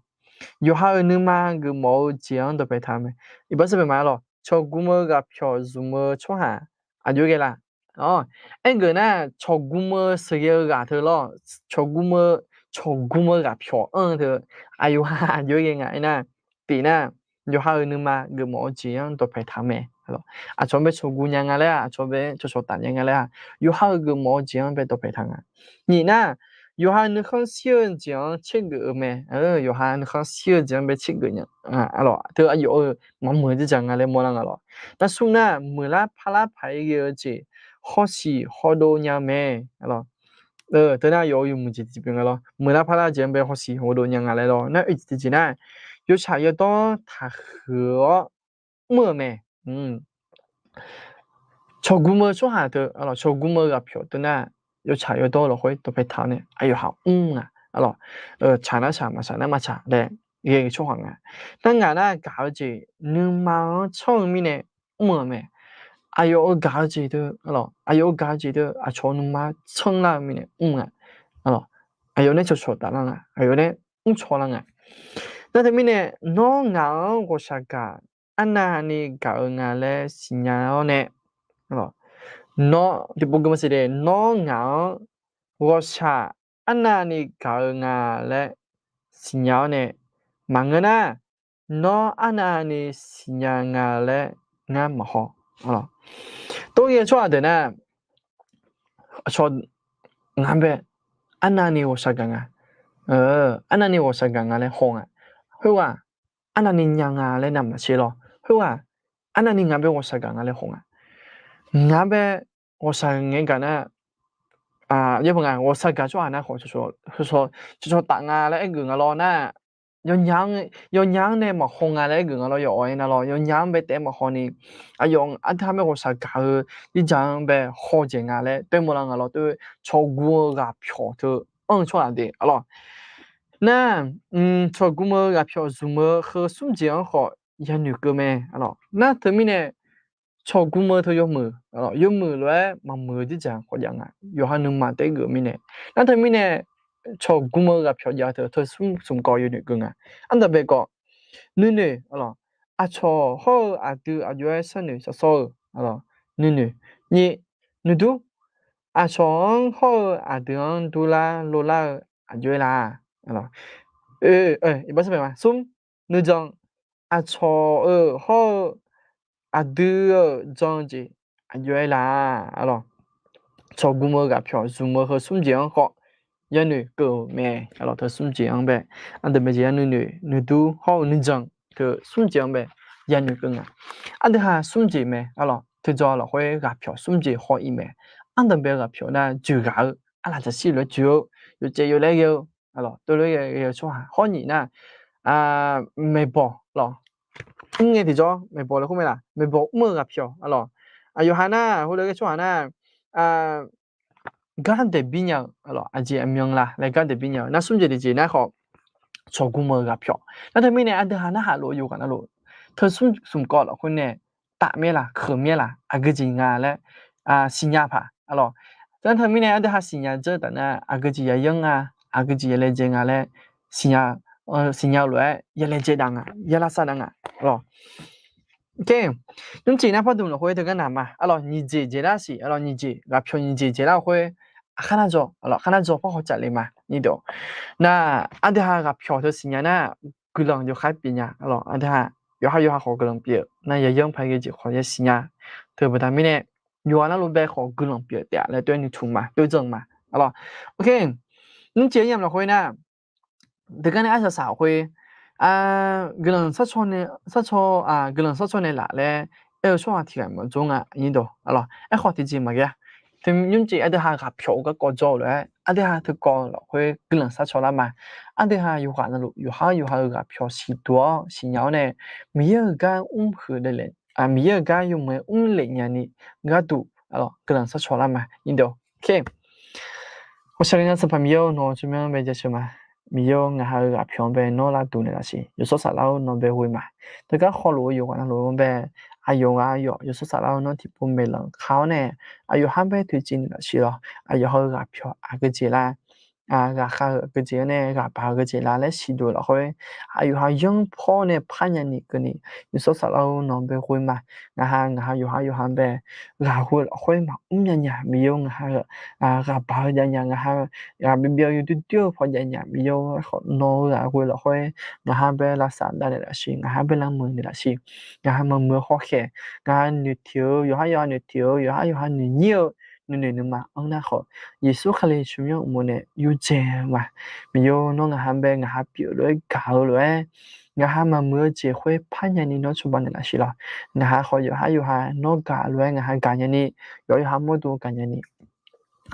Yawqha-euq nuima geufmawf-eu jeq-anr dawqpae taq-eu mae. Iqbax sar pae ma arlawq, cawq gum-eu ghaqpyawq zmq-eu tsawrhaq aqjox ghae la. Aergeuf nar, cawq gum-eu sheuqghae-eu ghaq teu lawr, cawq gum-eu, cawq gum-eu ghaqpyawq anr-eu teu, aqyawf ha aqjox ghae nga aernar, tiq nar, yawqha-euq nuima geufmawf-eu jeq-anr dawqpae taq-eu mae. Aqcawq bae cawq gum nya nga laer-aq, aqcawq bae cawqcawq taf nya nga laer-aq, yawqha-euq geufmawf-eu jeq-anr bae dawqpae taq nga. Nyiq nar, yawqha nuikhanr shir-eu jeq-anr tsergeuf-eu mae. Yawqha nuikhanr shir-eu jeq-anr bae tsergeuf nya arlawq. Teu aqyawf-euq maqmuiq-eu dzerdzaq nga laer mawrlar nga lawq. Nar smr nar, muiqlar parlar paq-aer ghae-eu jeq hawsiq hawdov nya-eu mae. Teu nar yawf-eu yawmuiq jeq tiqpyeuf nga lawr. Muiqlar parlar jeq-anr bae hawsiq hawdov nya nga laer lawr. Nar oeq tiqjeq nar, yawtsaq yawdawr taqhuiq-awr mr-eu mae. Cawq gum-eu tsawrhaq teu, cawq gum-eu ghaqpyawq teu nar, yawtsaq yawdawr lafkhoer dawqpae taq-awr nae aqyawf ha mr nga arlawq. Tsaq nar tsaq, maqtsaq nar maqtsaq laer ghae-eu tsawrhaq nga. Nar ngaq nar gaq-eu jeq nuima-anr tsanr-eu mirnae mr-eu mae. Aqyawf-euq gaq-eu jeq teu, aqyawf-euq gaq-eu jeq teu aqcawq nuima tsanr lar-eu mirnae mr nga. Aqyawf nae cawqcawq taf lar nga, aqyawf nae mrcaw lar nga. Nar teumirnae, nawr ngaq-anr ghawqshaq gaq arnavni gaq-eu nga laer siqnya-awr nae, nawr, tiqpov gui maqsiq de, nawr ngaq-anr ghawqshaq arnavni gaq-eu nga laer siqnya-awr nae, maqngeur nar, nawr arnavni siqnya nga laer ngar maqhaw. Tov ghae tsawrhaq deuq nar, aqcawq ngaq-anr bae arnavni ghawqshaq gaq nga, arnavni ghawqshaq gaq nga laer haw nga. Khoerghaq arnavni nya nga laer navmaqtser lawr. Khoerghaq arnavni ngaq-anr bae ghawqshaq gaq nga laer haw nga. Ngaq-anr bae ghawqshaq ngae gaq nar, ghawqshaq gaq tsawrhaq nar khawf cawqcawq taf nga laer aergeuf nga lawr nar, yawnyaf-anr nae maqhaw nga laer geuf nga lawr, yawawq-aer nar lawr, yawnyaf-anr bae taef-aer maqhaw ni, aqyawf aqdui ha maer ghawqshaq gaq-eu jirdzaq-anr bae haw dzaeq nga laer toer mawrlar nga lawr, toer cawqgum-eu ghaqpyawq teu anr-eu tsawrhaq de, aqlawq. Nar, cawqgum-eu ghaqpyawq zmq-eu heu smr jeq-anr khawf yanoeq keuv mae, aqlawq. Nar teumirnae, cawqgum-eu teu yawmuiq, yawmuiq lof-aer maqmuiq-eu jirdzaq khawf jav nga, yawqha nuima taef-aer geuf-eu mirnae. Nar teumirnae, cawqgum-eu ghaqpyawq jav teu teu smr smq kawv yanoeq keuv nga. Ardanqbae kawv, nuinoeq, aqcawq hawr-eu aqdui aqjox-aer sharnoeq shafsawr-eu, nuinoeq, nyiq, nuidur, aqcawq-anr hawr-eu aqdui-anr durlar lolar-eu aqjox-aer la? Smr, nuijan, aqcawq-euq hawr-eu aqdui-euq jan-eu jeq aqjox-aer la? Cawqgum-eu ghaqpyawq zmq-eu heu smr jeq-anr khawf yanoeq keuv-euq mae, aqlawq. Teu smr jeq-anr bae, ardanqbae jeq-anr nuinoeq nuidur hawr-eu nuijan teu smr jeq-anr bae yanoeq keuv nga. Aqdui ha smr jeq mae, aqlawq. Teujaw lafkhoer ghaqpyawq smr jeq haw-ir mae. Ardanqbae ghaqpyawq nar joeqghaq-eu, arlaqjaqshir lof-aer joe-eu, yawcaev yawlaer ghae-eu, aqlawq, teulof-aer ghae-eu tsawrhaq hawr nyiq nar, maeqbawq lawq. Mr ngae tiqjawr maeqbawq laer khoer mae laf, maeqbawq mr-eu ghaqpyawq, aqlawq. Aqyawf ha nar heulof-aer ghae tsawrhaq nar, gar daeqbir nya-eu, aqlawq, aqjeq aqmyan la laer gar daeqbir nya-eu nar smr jeq tiqjeq nar khawf, cawqgum-eu ghaqpyawq. Nar teumirnae aqdui ha narhaq lof-eu yawqghaq navluf, teu smr smq kawv lafkhoer nae taf mir-aer laf, keuq mir-aer laf, aqgeu jeq nga laer siqnya paq, aqlawq. Nar teumirnae aqdui ha siqnya dzeur taf nar aqgeu jeq yayanr nga, aqgeu jeq yalaejae nga laer siqnya, siqnya-eu lof-aer yalaejae dav nga, yalavsav dav nga, aqlawq. Nymrcif nar pardmq lafkhoer teugar naq ma, aqlawq, nyiq jeq jeq lar siq, aqlawq, nyiq jeq, ghaqpyawq nyiq jeq jeq lar khoer, aqkar nar dzaw, aqlawq, aqkar nar dzaw par hawcav le ma, nyiq dawq. Nar, aqdui ha ghaqpyawq teu siqnya nar, guiqlanq yawkhav pyeuf nya, aqlawq, aqdui ha yawqha yawqha khawf guiqlanq pyeuf-eu nar, yayanr paq ghae jeq khawf yasiq nya. Teubaqda mirnae, yawqha navluf bae khawf guiqlanq pyeuf taef-a laer toer nuitmq ma, toer dzanq ma, aqlawq. Nymrcif aryamq lafkhoer nar, teugar nae arsaq saq khoer, guiqlanq sarcaw, guiqlanq sarcaw nae laf laer aer-eu tsawrhaq tiq ghaq maqdzawr nga, aqlawq. Aerkhawf tiqjeq maqghae-a. Nymrcif aqdui ha ghaqpyawq-eu garkawv jawr-eu lof-aer aqdui ha teukawv lafkhoer guiqlanq sarcaw lar ma. Aqdui ha yawqghaq navluf yawqhar yawqha-euq ghaqpyawq siqduq-awr siqnya-awr nae, Miqyaer-euq gar mrhuiq, Miqyaer-euq gar yawmuiq-aer mrlef nyani gharduq guiqlanq sarcaw lar ma, aqlawq. Hawshaq ghae nar Sanqpaq Miqyaer-or, nawq-eu tsawrmyanr bae jaceuq ma. Miqyaer-or, ngaq ha-euq ghaqpyawq-anr bae nawr lavduq naeqlaf siq, yawshawr saflar-or, nawq bae ghoe ma. Teugar khawlof-eu yawqghaq navluf-anr bae, aqyawf ghaq aqyawf yawshawr saflar-or, nawr tiqpov maeqlanq ka-awr nae, aqyawf ha bae toeqciv naeqlaf siq lawq. Aqyawf ha-euq ghaqpyawq aqgeu jeq lar, ghaqkhav-euq aqgeu jeq-anr nae ghaqbaq-eu aqgeu jeq lar laer siqduq lafkhoer, aqyawf ha yanr pawr nae parnya ni keuvni, yawshawr saflar-or, nawq bae ghoe ma. Ngaq ha ngaq ha yawqha yawqha bae ghaq ghoe lafkhoer maqmr nya nya, Miqyaer-or, ngaq ha ghaqbaq-eu jav nya, ngaq ha ghaq byaerbyaev-eu yawduir duir-eu paw jav nya, Miqyaer-or, aerkhawf nawq-eu ghaq ghoe lafkhoer ngaq ha bae lavsav dav naeqlaf siq, ngaq ha bae lavmuiq naeqlaf siq, ngaq ha maqmuiq-eu hawkhaeq, ngaq ha noeqteq-eu yawqhar yawqha noeqteq-eu yawqhar yawqha noeqnyir-eu nuinoeq nuima anr nar khawf, Yeqsur Kali tsawrmyanr uqmov nae yurdzae ma. Miqyaer-or, nawr ngaq ha bae ngaq ha pyeuf lof-aer gaq-eu lof-aer, ngaq ha maqmuiq-eu jeq khoer parnya ni nawr cawba naeqlaf siq lawq. Ngaq ha khawf yawqhar yawqha nawr gaq lof-aer ngaq ha gaq nya ni, yawqhar yawqha mawrdo gaq nya ni,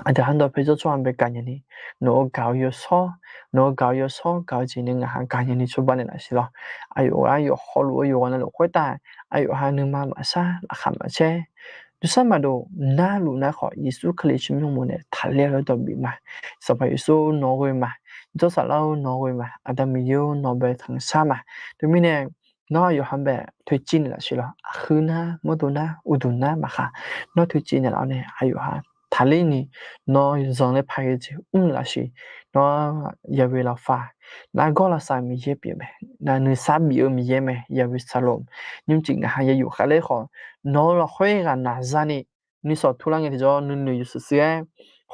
aqdui ha dawqpae jawr tsawrhaq bae gaq nya ni, nawq-eu gaq-eu yawshawr, nawq-eu gaq-eu yawshawr gaq-eu jeq nae ngaq ha gaq nya ni cawba naeqlaf siq lawq. Aqyawf ghaq yawf hawlof-eu yawqghaq navluf khoertav, aqyawf ha nuima maqshar laqkhaq maqcaer, jawrshar maqdov narluf nar khawf, Yeqsur Kali tsawrmyanr uqmov nae taqler-eu dawq bif ma. Sanqpaq Yeqsur nawq ghoe ma. Jawr saflar-or nawq ghoe ma. Aqda Miqyaer-or, nawq bae tanqshar ma. Teumirnae, nawr aqyawf ha bae toeqciv naeqlaf siq lawq. Aqhuiq nar, mawrdo nar, uqduq nar maqkhaq, nawr toeqciv naeqlaf-awr nae aqyawf ha taqler ni, nawr zanqler paq ghae jeq mr naeqlaf siq. Nawr yawe lafkhoer, nargawr lavsav-eu Miqyaer pyeuf mae. Navnuisar bif-eu Miqyaer mae, yawe saloq. Nymrcif ngaq ha ya yuf khav ler khawf, nawq-eu lafkhoer ghaq naq za ni, nuisawq turlar ngae tiqjawr nuinoeq yawshuif shuif-aer,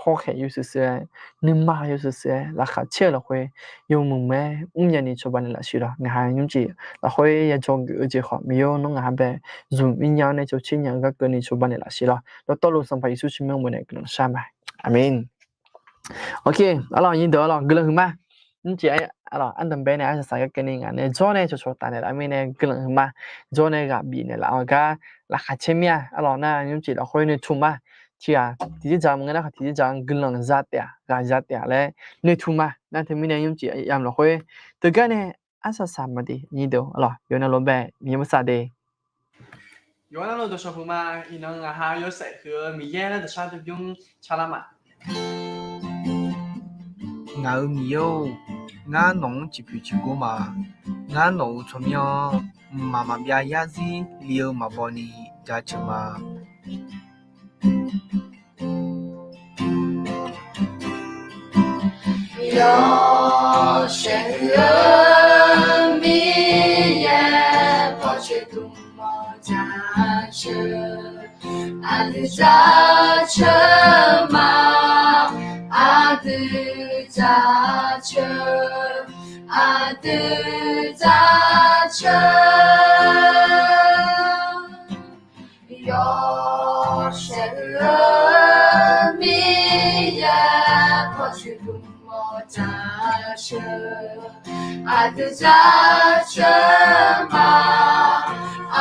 hawkhaeq yawshuif shuif-aer, nuima yawshuif shuif-aer, laqkhaq caer-eu lafkhoer yawmuiq muiq-aer mrnya ni cawba naeqlaf siq lawq. Ngaq ha nymrcif lafkhoer ya dzawgeuf-eu jeq khawf, Miqyaer-or, nawr ngaq ha bae zmq mirnya-awr nae cawtser nya-eu gar keuvni cawba naeqlaf siq lawq. Dawqtawvluf Sanqpaq Yeqsur tsawrmyanr uqmov nae guiqlanq shar ma. Aqmeq. Aqlawq, nyiq deuq aqlawq guiqlanq huiqma. Nymrcif aqlawq ardanqbae nae arsaq saq gar keuvni ngaq nae jawr nae cawqcawq taf naeqlaf mirnae guiqlanq huiqma. Jawr nae ghaq bif naeqlaf-awr gar laqkhaq caer mir-a. Aqlawq nar nymrcif lafkhoer noeqtmq ma. Tiqghaq tiqjir dzaq maqngeur nar khawf tiqjir dzaq-anr guiqlanq za taef-a, ghaq za taef-a laer noeqtmq ma. Nar teumirnae nymrcif yamq lafkhoer teugar nae arsaq saq maqde nyirdeuq-awr lawq, yawqnan lof-aer bae Miqyaer bosav de. Yawqha navluf dawqshawq puq ma. Iqnan ngaq ha yawshaef huiq-eu Miqyaer laer dawqshar dubymr calar ma. Ngaq-euq Miqyaer-or, ngar nawq-anr ciqpuiq ciqgor ma. Ngar nawq-euq tsawrmyanr-anr mqmaq maqbyav yarzir li-eu maqbaw ni jaceuq ma. Yawshaef huiq-eu Miqyaer pawcoeq dmq mawr jaceuq. Aqdui jaceuq ma, aqdui jaceuq, aqdui jaceuq. Yawshaef huiq-eu Miqyaer pawcoeq dmq mawr jaceuq. Aqdui jaceuq ma,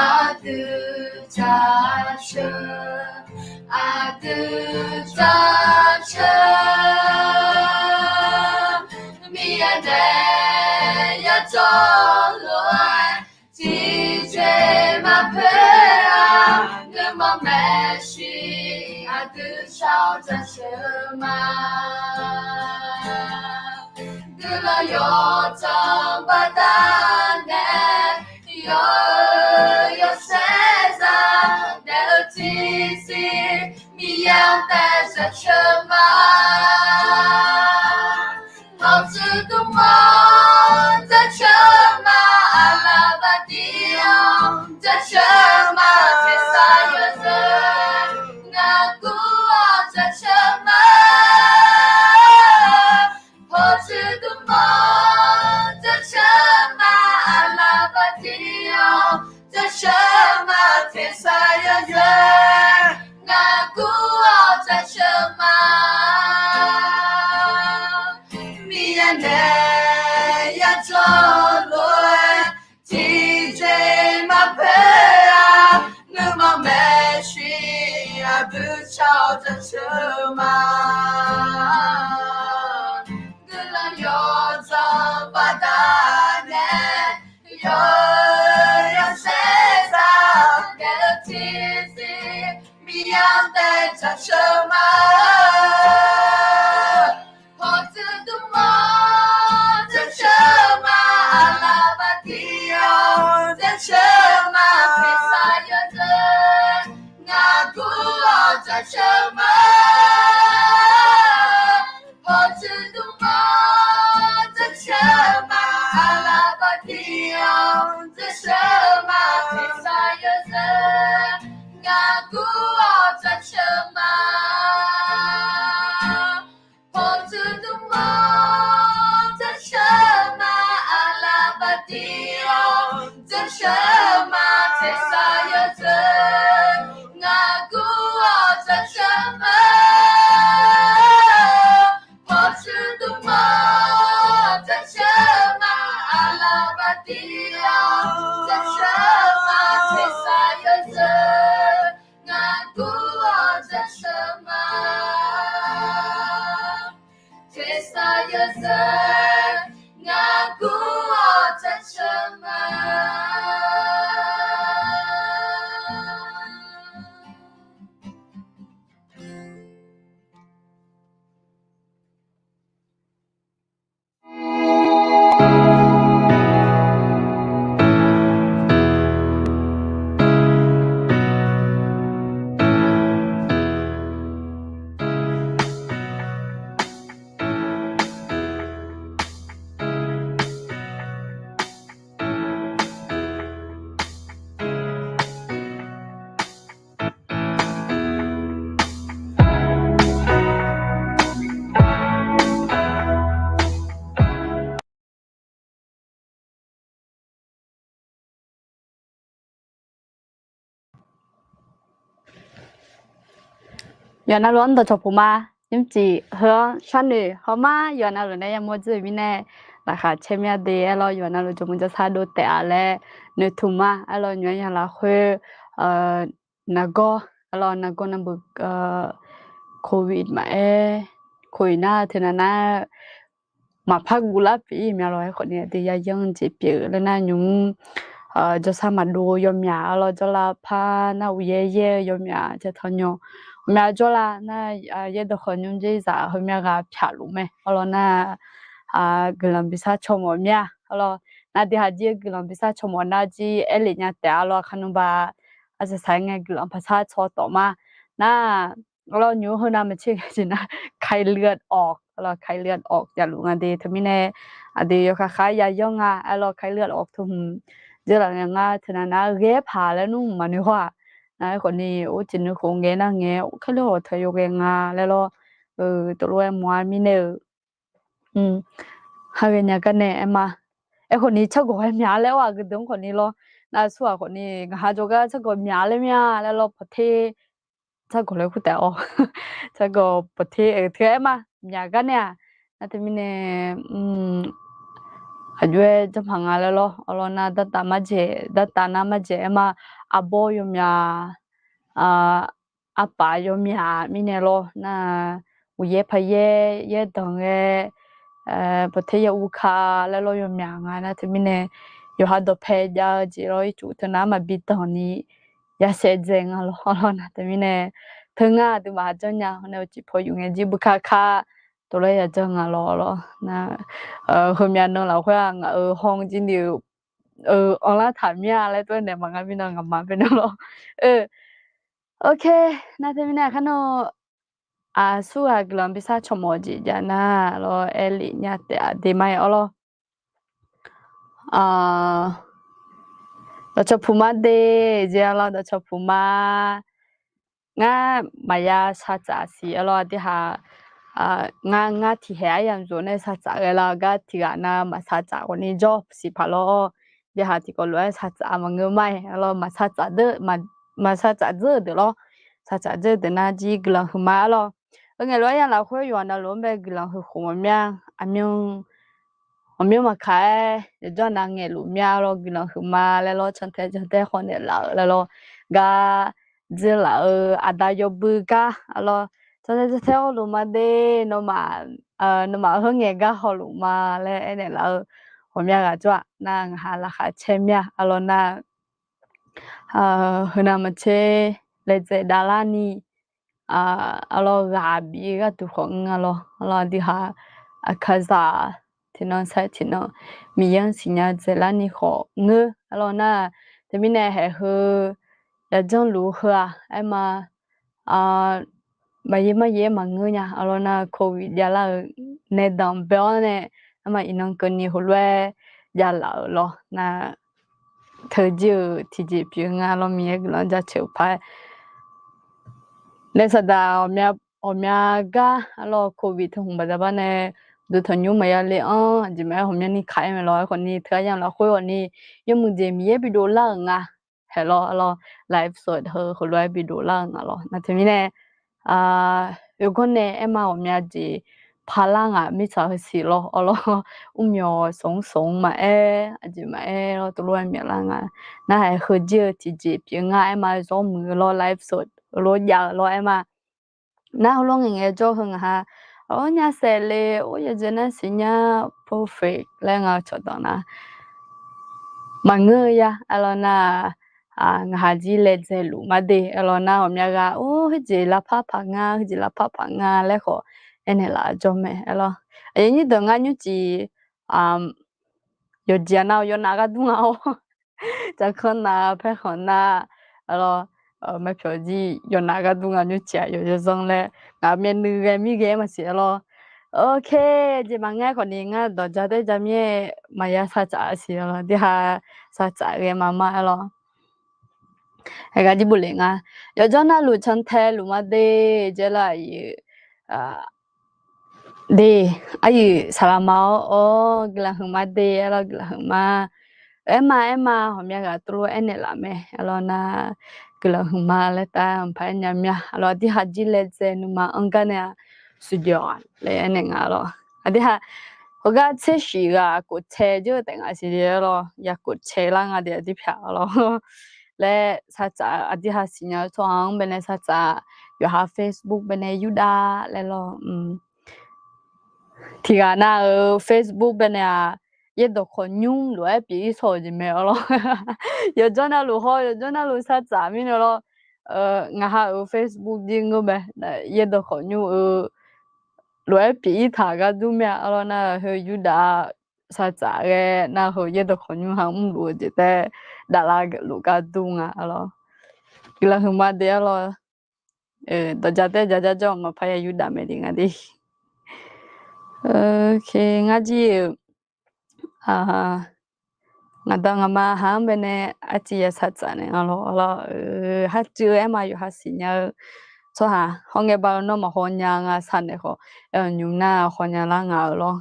aqdui jaceuq, aqdui jaceuq. Miqyaer nae yajawr lof-aer tiqjeq maqpoeq-a. Nuima maeqshi aqdui shar-awr jaceuq ma. Guiqlanq yawdzanq baqdanae, yawr-eu yawshaef zaq daef-eu tiqsiq Miqyaer-anr taef jaceuq ma. Hawqtsuif dmq mawr jaceuq ma, aqlaf baqdir-awr jaceuq ma, tersar yawzeu ngaq gur-awr jaceuq ma. Hawqtsuif dmq mawr jaceuq ma, aqlaf baqdir-awr jaceuq ma, tersar yawzeu ngaq gur-awr jaceuq ma. Miqyaer nae yajawr lof-aer tiqjeq maqpoeq-a. Nuima maeqshi aqdui shar-awr jaceuq ma. Guiqlanq yawdzanq baqdanae, yawr-eu yawshaef zaq daef-eu tiqsiq Miqyaer-anr taef jaceuq ma. Hawqtsuif dmq mawr jaceuq ma, aqlaf baqdir-awr jaceuq ma, tersar yawzeu ngaq gur-awr jaceuq ma. Hawqtsuif dmq mawr jaceuq ma, aqlaf baqdir-awr jaceuq ma, tersar yawzeu ngaq gur-awr jaceuq ma. Hawqtsuif dmq mawr jaceuq ma, aqlaf baqdir-awr jaceuq ma, tersar yawzeu ngaq gur-awr jaceuq ma. Hawqtsuif dmq mawr jaceuq ma, aqlaf baqdir-awr jaceuq ma, tersar yawzeu ngaq gur-awr jaceuq ma. Tersar yawzeu ngaq gur-awr jaceuq ma. Yawqha navluf-anr dawqcawq puq ma. Nymrcif heu-anr sharnoeq hawmar yawqha navluf nae yamawr dzeur-euq mirnae, laqkhaq caer mya de aerlawr, yawqha navluf jawrmuiq jawrshar dov taef-a laer noeqtmq ma. Aerlawr nymq-anr yaq lafkhoer nargawr, aerlawr nargawr navbuq, covid maqaer, covid nar teunav nar maqpar guvlar pyeuf-ir mya lawr. Aerkhawf ni aqdui yayanr jeq pyeuf-eu laer nar nymq-mr jawrsar maqdov-eu yawmyaq-a lawr, jawrlav par nar uqyaer yaer-eu yawmyaq, jatawq nymq ghawqmya jawrlav nar, yaerdawq khawf nymr dzer zaq heumya ghaq pyaq luf mae. Arlawr nar, guiqlanq bishar caw mawf mya. Arlawr nar, aqdui haq jir-eu guiqlanq bishar caw mawf nar jir aerlef nya taef-a lawr. Aqkar nmr ba arsaq saq-aer ngae guiqlanq paqshar caw tawf ma. Nar, arlawr nymq-mr heu navmaqtser ghae jeq nar, ไข่เลือดออก arlawr ไข่เลือดออก javluf nga de. Teumirnae aqdui yawkhav khav yayanr nga. Arlawr ไข่เลือดออก teu hmq dzeurlaf ngae ngar teunav nar ghae paq laer nmr maqnoeq haw-aq. Nar aerkhawf ni or tiq nuikhof ngae nar ngae ไข่เลือดออก teu yawghae nga laer lawr. Teulof-aer mawf-a mirnae-euq, haghae nya gar nae aer ma. Aerkhawf ni tsawrgawq ghae mya laer or-aq, geu deuq-anr khawf ni lawr. Nar aqsur ghaq khawf ni ngaq ha jawrgar tsawrgawq mya laer mya laer lawr, pawqter tsawrgawq laer kur taef-awr, tsawrgawq pawqter-euq teu aer ma, mya gar nae-aq. Nar teumirnae aqjox-aer janrpaq nga laer lawr. Arlawr nar, dartaf marjaeq, dartaf nar marjaeq aer ma, arbawr yawmya, arpaf yawmya mirnae lawr nar, uqyaer paq yaer, yaer danq ghae, pawqter ya uvka laer lawr yawmya nga. Nar teumirnae yawqha dawqpae jav-eu jeq lawr ircuf teunav maqbi danq ni yasaev dzae nga lawr. Arlawr nar teumirnae teu ngar aqduimaf janrnya nae uqcif paw yuf ngae jir bu ka ka tov laer ya janr nga lawr. Arlawr nar, heumya nan lafkhoer-aq ngaq-euq hawr jir ni-eu anrlar taq mir-a laer tov-aer naeq maqnga mirnan ngaqma baenan lawr. Ok, nar teumirnae aqkar nawr aqsur ghaq guiqlanq bishar caw mawf-eu jeq jav nar lawr, aerlef nya taef-a de ma-aer arlawr. Dawqcawq puq ma de, jeq arlawr dawqcawq puq ma. Ngar maqya shartsaf siq arlawr, aqdui haq, ngar, ngar tiqhaeq aryamq zmq nae shartsaf ghae lar-eu gar tiqghaq nav maqshartsaf khawf ni jawr siq paq lawr. Aqdui haq tiqkawv lof-aer shartsaf maqngeur ma-aer arlawr, maqshartsaf dzeur, maqshartsaf dzeur-eu deuq lawr. Shartsaf dzeur-eu deuq nar jir guiqlanq huiqma arlawr. Heu ngaeq lof-aer ya lafkhoer yawqha navluf-anr bae guiqlanq huiq khof mawf mya. Aqmyan, aqmyan maqkaq-aer yawqjawr nav ngaeqluf mya lawr, guiqlanq huiqma laer lawr, cantae jantae khawf naeqlaf-euq laer lawr, gar dzeurlaf-eu aqda yawbui gar arlawr, cantae jantae hawluf ma de, nawmaf, nawmaf heu ngaeq gar hawluf ma laer aernaeq laf-eu ghawqmya ghaq jawr-aq nar, ngaq ha laqkhaq caer mya arlawr nar, heu navmaqtser laedzae davlarni arlawr ghaq bif-eu gharduq khawf ngeur arlawr, arlawr aqdui haq aqkaqzaq tiqnan sair tiqnan Miqyaer-anr siqnya dzaeqlarni khawf ngeur arlawr nar, teumirnae haeq heu yajanrluf heu-aq aer ma, maqyaer maryaer maqngeur nya arlawr nar, covid javlar-euq nae danqbae awr nae, aer ma iqnan keuvni heulof-aer javlaf-euq lawr nar, teujir-euq tiqjeq pyeuf nga lawr, Miqyaer guiqlanq jaceuq-eu paq-aer nae saqdaq ghawqmya gar arlawr covid teu hmq baqda bar nae duq tanqnymr maqya le-anr aqjeq maqaer ghawqmyani kaq-aer mae lawr. Aerkhawf ni teugar yamq lafkhoer ghawq ni yawmuiq jeq Miqyaer bidov lar-euq nga. Haeq lawr arlawr, live สด heu heulof-aer bidov lar-euq nga lawr. Nar teumirnae yawganr nae aer ma ghawqmya jeq paq lar ngaq mirtsaq heusiq lawr arlawr, mrmyawq sanq sanq maqaer aqjeq maqaer lawr, tov lof-aer myaqlar nga. Nar haeq heujir-eu tiqjeq pyeuf nga aer ma, zawr muiq-eu lawr, live สด lof jav-eu lawr aer ma. Nar heulof ngaeq ngaeq jawr heu ngaq ha, or nya saef le, or yadzae nar siqnya perfect laer nga-eu cawqdanq nar maqngeur-eu ya arlawr nar, ngaq ha jir laedzae luf ma de arlawr nar, ghawqmya ghaq or heujeq lavpar paq nga, heujeq lavpar paq nga laer khawf aernaeq laf-eu jawr mae arlawr. Aqyuif nyir deuq ngar nymrcif yawqjeq nav yawnav ghardur nga-awr, jaqkanr nav paerkhanq nav arlawr, maerpyawq jir yawnav ghardur nga nymrcif-aq yawqjeq zanr laer ngaq myavnuiv ghae mir ghae maqsiq arlawr. Ok, jeq maqngaer khawf ni ngar dawq ja taer ja mir-aer maqya shartsaf siq arlawr, aqdui haq shartsaf ghae ma ma arlawr. Aergar jir bofle nga, yawqjawr navluf cantae luf ma de, jaerlar-iq de, aryuif saqlaq ma-awr, awr guiqlanq huiqma de arlawr, guiqlanq huiqma. Aer ma aer ma, ghawqmya ghaq tov lof-aer naeqlaf mae arlawr nar, guiqlanq huiqma laer tav-aer mqpaq-aer nya mya arlawr, aqdui haq jir laedzae nuima anr gar nae-aq, suqjawq-aq laer aernaeq nga arlawr. Aqdui haq heugar tser shif ghaq koftae jir-eu taef nga siq arlawr, ya koftae lar nga de aqdui pyaq arlawr laer shartsaf, aqdui haq siqnya-eu tsawrhaq-anr baenae shartsaf, yawqha Facebook baenae yurdav laer lawr. Tiqghaq nav-euq Facebook baenae-aq, yaerdawq khawqnymr lof-aer pyeuf-ir shawr-euq jeq mae arlawr. Yawqjawr navluf haw, yawqjawr navluf sar tsaf mirnae lawr. Ngaq ha-euq Facebook jir ngeur mae, yaerdawq khawqnymr-eu lof-aer pyeuf-ir taq gar dur mir-a arlawr. Nar heu Yurdav sar tsaf ghae nar heu yaerdawq khawqnymr ha mrluf-eu jeq taef, daflav luf gar dur nga arlawr. Guiqlanq huiqma de arlawr. Dawqja taer ja jar jawr-eu maqpar ya Yurdav mae de nga de. Ngar jir-euq ngaqda ngaqma ha-anr baenae arciv ya sar tsaf naeq nga lawr arlawr. Harcuiv-eu aerma yawqha siqnya-eu tsawrhaq hawr ngae ba-eu nawr maqhaw nya nga sar naeq khawf, aer-awq nymr nar haw nya lar nga-eu lawr.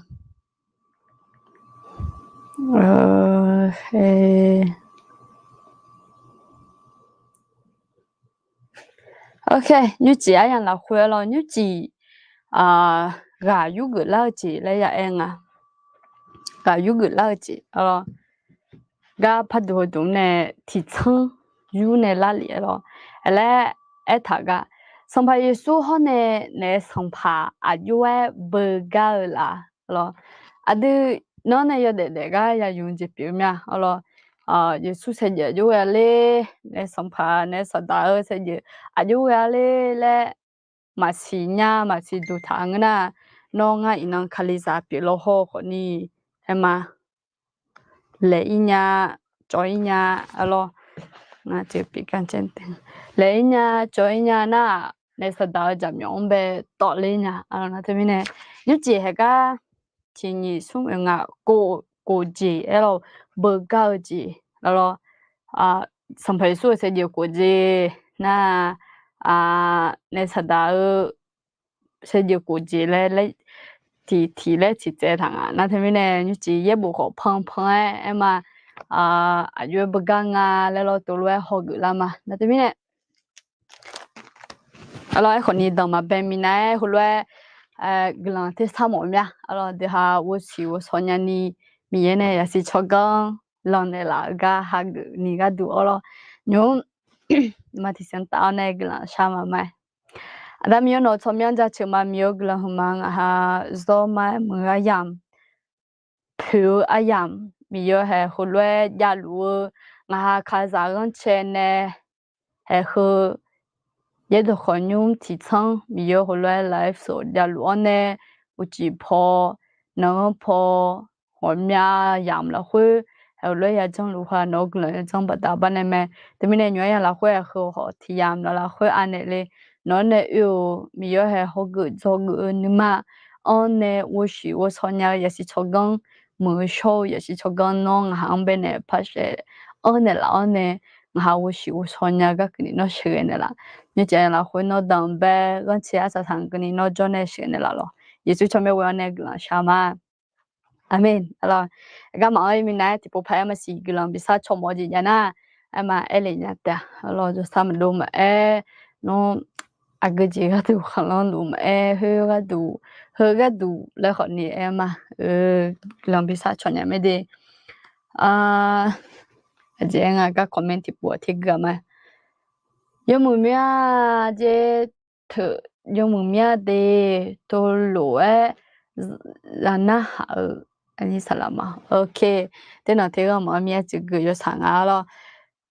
Ok, nymrcif aryamq lafkhoer arlawr, nymrcif ghaq yurgeuf lar-eu jeq laer ya aer nga. Ghaq yurgeuf lar-eu jeq arlawr. Gar parduq heuduq nae tiqtsanr yur nae lar lef arlawr. Aerlaer aertaq gar, Sanqpaq Yeqsur hawr nae naef sanqpaq aqjox-aer beugar-eu laf arlawr. Aqdui nawr nae yawdaef daef gar ya yuf jeq pyeuf-eu mir-a arlawr. Yeqsur saevdzeuf aqjox ghae-a ler, naef sanqpaq naef saqdaq-eu saevdzeuf aqjox ghae-a ler laer maqsiq nya maqsiq duq taq ngeur nar, nawr ngar iqnan Kalizaq pyeuf law hawr-eu khawfni, aerma laeq-ir nya, cawv-ir nya arlawr. Laeq-ir nya cawv-ir nya nar-aq, naef saqdaq-eu jaqmyawf-anr bae tawvler nya. Nar teumirnae nymrcif haeq gar tiq nyiq smr oeq ngaq kof jeq aerlawr, beugar-eu jeq arlawr. Sanqpaq Yeqsur-euq saevdzeuf kof jeq nar, naef saqdaq-eu saevdzeuf kof jeq laer tiq tiq laer tiq tsaev taq nga. Nar teumirnae nymrcif yaerbof khawf panpan-aer aerma, aqjox-aer beugar nga laer lawr tov lof-aer hawgeuf lar ma. Nar teumirnae arlawr, aerkhawfni danq maqbae minav-aer heulof-aer guiqlanq tersar mawf mir-a. Arlawr, deuq ha ghovshiq ghovshaw nyani Miqyaer nae yasiq tsawrganr lanqnaeq laf-eu gar hageuf ni gharduq arlawr, nymq-mr ma tiqsiq taf-awr nae guiqlanq shar ma ma. Aqda Miqyaer nawq-eu tsawrmyanr jaceuq ma, Miqyaer-eu guiqlanq hmq ma, ngaq ha zawr ma-aer muiq-eu aryamq, poeq-eu aryamq, Miqyaer haeq heulof-aer javluf-eu, ngaq ha kalizaq ghanrcae nae haeq heu yaerdawq khawqnymr tiqtsanr Miqyaer heulof-aer lafsawq javluf-awr nae, uqcif paw, nanqghanr paw, ghawqmya yamq lafkhoer haeq heulof-aer yajanr luf ha nawq-eu guiqlanq yajanr baqda bar nae mae. Teumirnae nymq-aer yamq lafkhoer haeq heu khawf tiq yamq laf lafkhoer anaeq le, nawq-anr nae oe-euq Miqyaer haeq hawgeuf dzawgeuf-eu nuima anr nae ghovshiq ghovshaw nya-eu yasiq tsawrganr, muiq-eu shawr-eu yasiq tsawrganr nawr ngaq ha-anr baenae par saef anr naeqlaf-awr nae, ngaq ha ghovshiq ghovshaw nya-eu gar keuvni nawr sheuqghae naeqlaf. Nymrcif yamq lafkhoer nawr danqbae ghanrcae arsaq saq keuvni nawr jawr nae sheuqghae naeqlaf lawq. Yeqsur tsawrmyanr ghoe-awr nae guiqlanq shar ma. Aqmeq. Arlawr, garma-anr minav-aer tiqpov paq-aer maqsiq guiqlanq bifsar cawq mawf-eu jeq jav nar, aerma aer le nya taef-a. Arlawr, jawrsar maqdov maqaer, nawr aqgeu jeq gharduq khanqlanr luf maqaer, khoer gharduq, heu gharduq laer khawfni aer ma. Guiqlanq bifsar cawq nya mae de. Aqjeq aer nga gar comment tiqpov-aq tergui-a ma. Yawmuiq mya jeq teu, yawmuiq mya de, tov lof-aer zaq narhaq-euq aqnyir saqlaq ma. Ok, ternanq terghanq maqanr mir-aer tsuif gui yawshaq nga arlawr.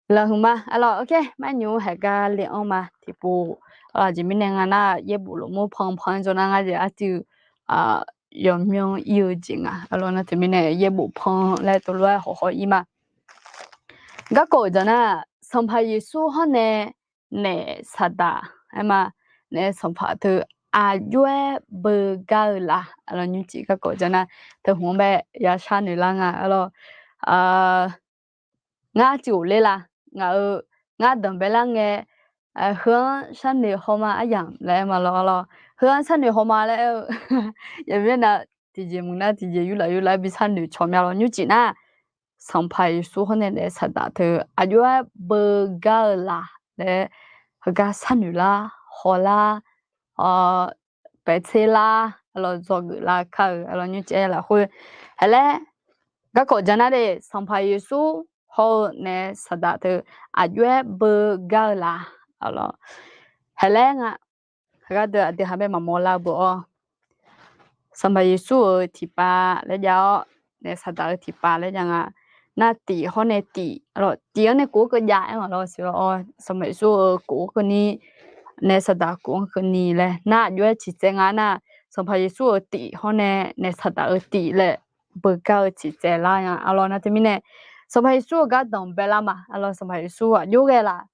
Guiqlanq huiqma arlawr. Ok, mar nymr haeq gar le-anr ma tiqpov. Aqjeq mirnae nga nar, yaerbof lofmur panpan-aer jawr nar ngar jeq arcuiv yawqmyanr ir-eu jeq nga arlawr. Nar teumirnae yaerbof pan laer tov lof-aer hawqhaw ir ma. Garkawv-euq jan nar, Sanqpaq Yeqsur hawr nae naef saqdaq aer ma, naef sanqpaq teu aqjox-aer beugar-eu laf arlawr. Nymrcif garkawv jan nar, teu hmq-anr bae ya sharnoeq lar nga arlawr. Ngar arcuiv ghofler la, ngaq-euq, ngar danqbae lar ngae, heu-anr sharnoeq hawma aryamq laer aer ma lawr arlawr. Heu-anr sharnoeq hawma laer aer-eu, yamir nav tiqjeq muiq nar tiqjeq yurlaf yurlaf-aer bi sharnoeq cawq mya lawr. Nymrcif nar, Sanqpaq Yeqsur hawr nae naef saqdaq teu aqjox-aer beugar-eu laf laer heugar sharnoeq lar, hawlar, paeqtser lar, arlawr, dzawgeuf lar kar-eu arlawr. Nymrcif-aer lafkhoer haeq laer garkawv jan nar de, Sanqpaq Yeqsur hawr-eu naef saqdaq teu aqjox-aer beugar-eu laf arlawr. Haeq laer nga, heugar deuq aqdui ha bae maqmawr lar-eu beu-awr, Sanqpaq Yeqsur-euq tiqpav laer jav-awr, naef Saqdaq-euq tiqpav laer jav nga. Nar tif hawr nae tif, tif-anr nae kof-aer keuv jav aer nga lawr siq lawr. Sanqpaq Yeqsur-euq kof-anr keuvni, naef Saqdaq kof-anr keuvni laer nar aqjox-aer ciqtsaev nga nar, Sanqpaq Yeqsur-euq tif hawr nae naef Saqdaq-euq tif laer beugar-eu ciqtsaev lar nga. Arlawr nar teumirnae, Sanqpaq Yeqsur-euq gar danqbae lar ma. Arlawr Sanqpaq Yeqsur aqjox ghae laf.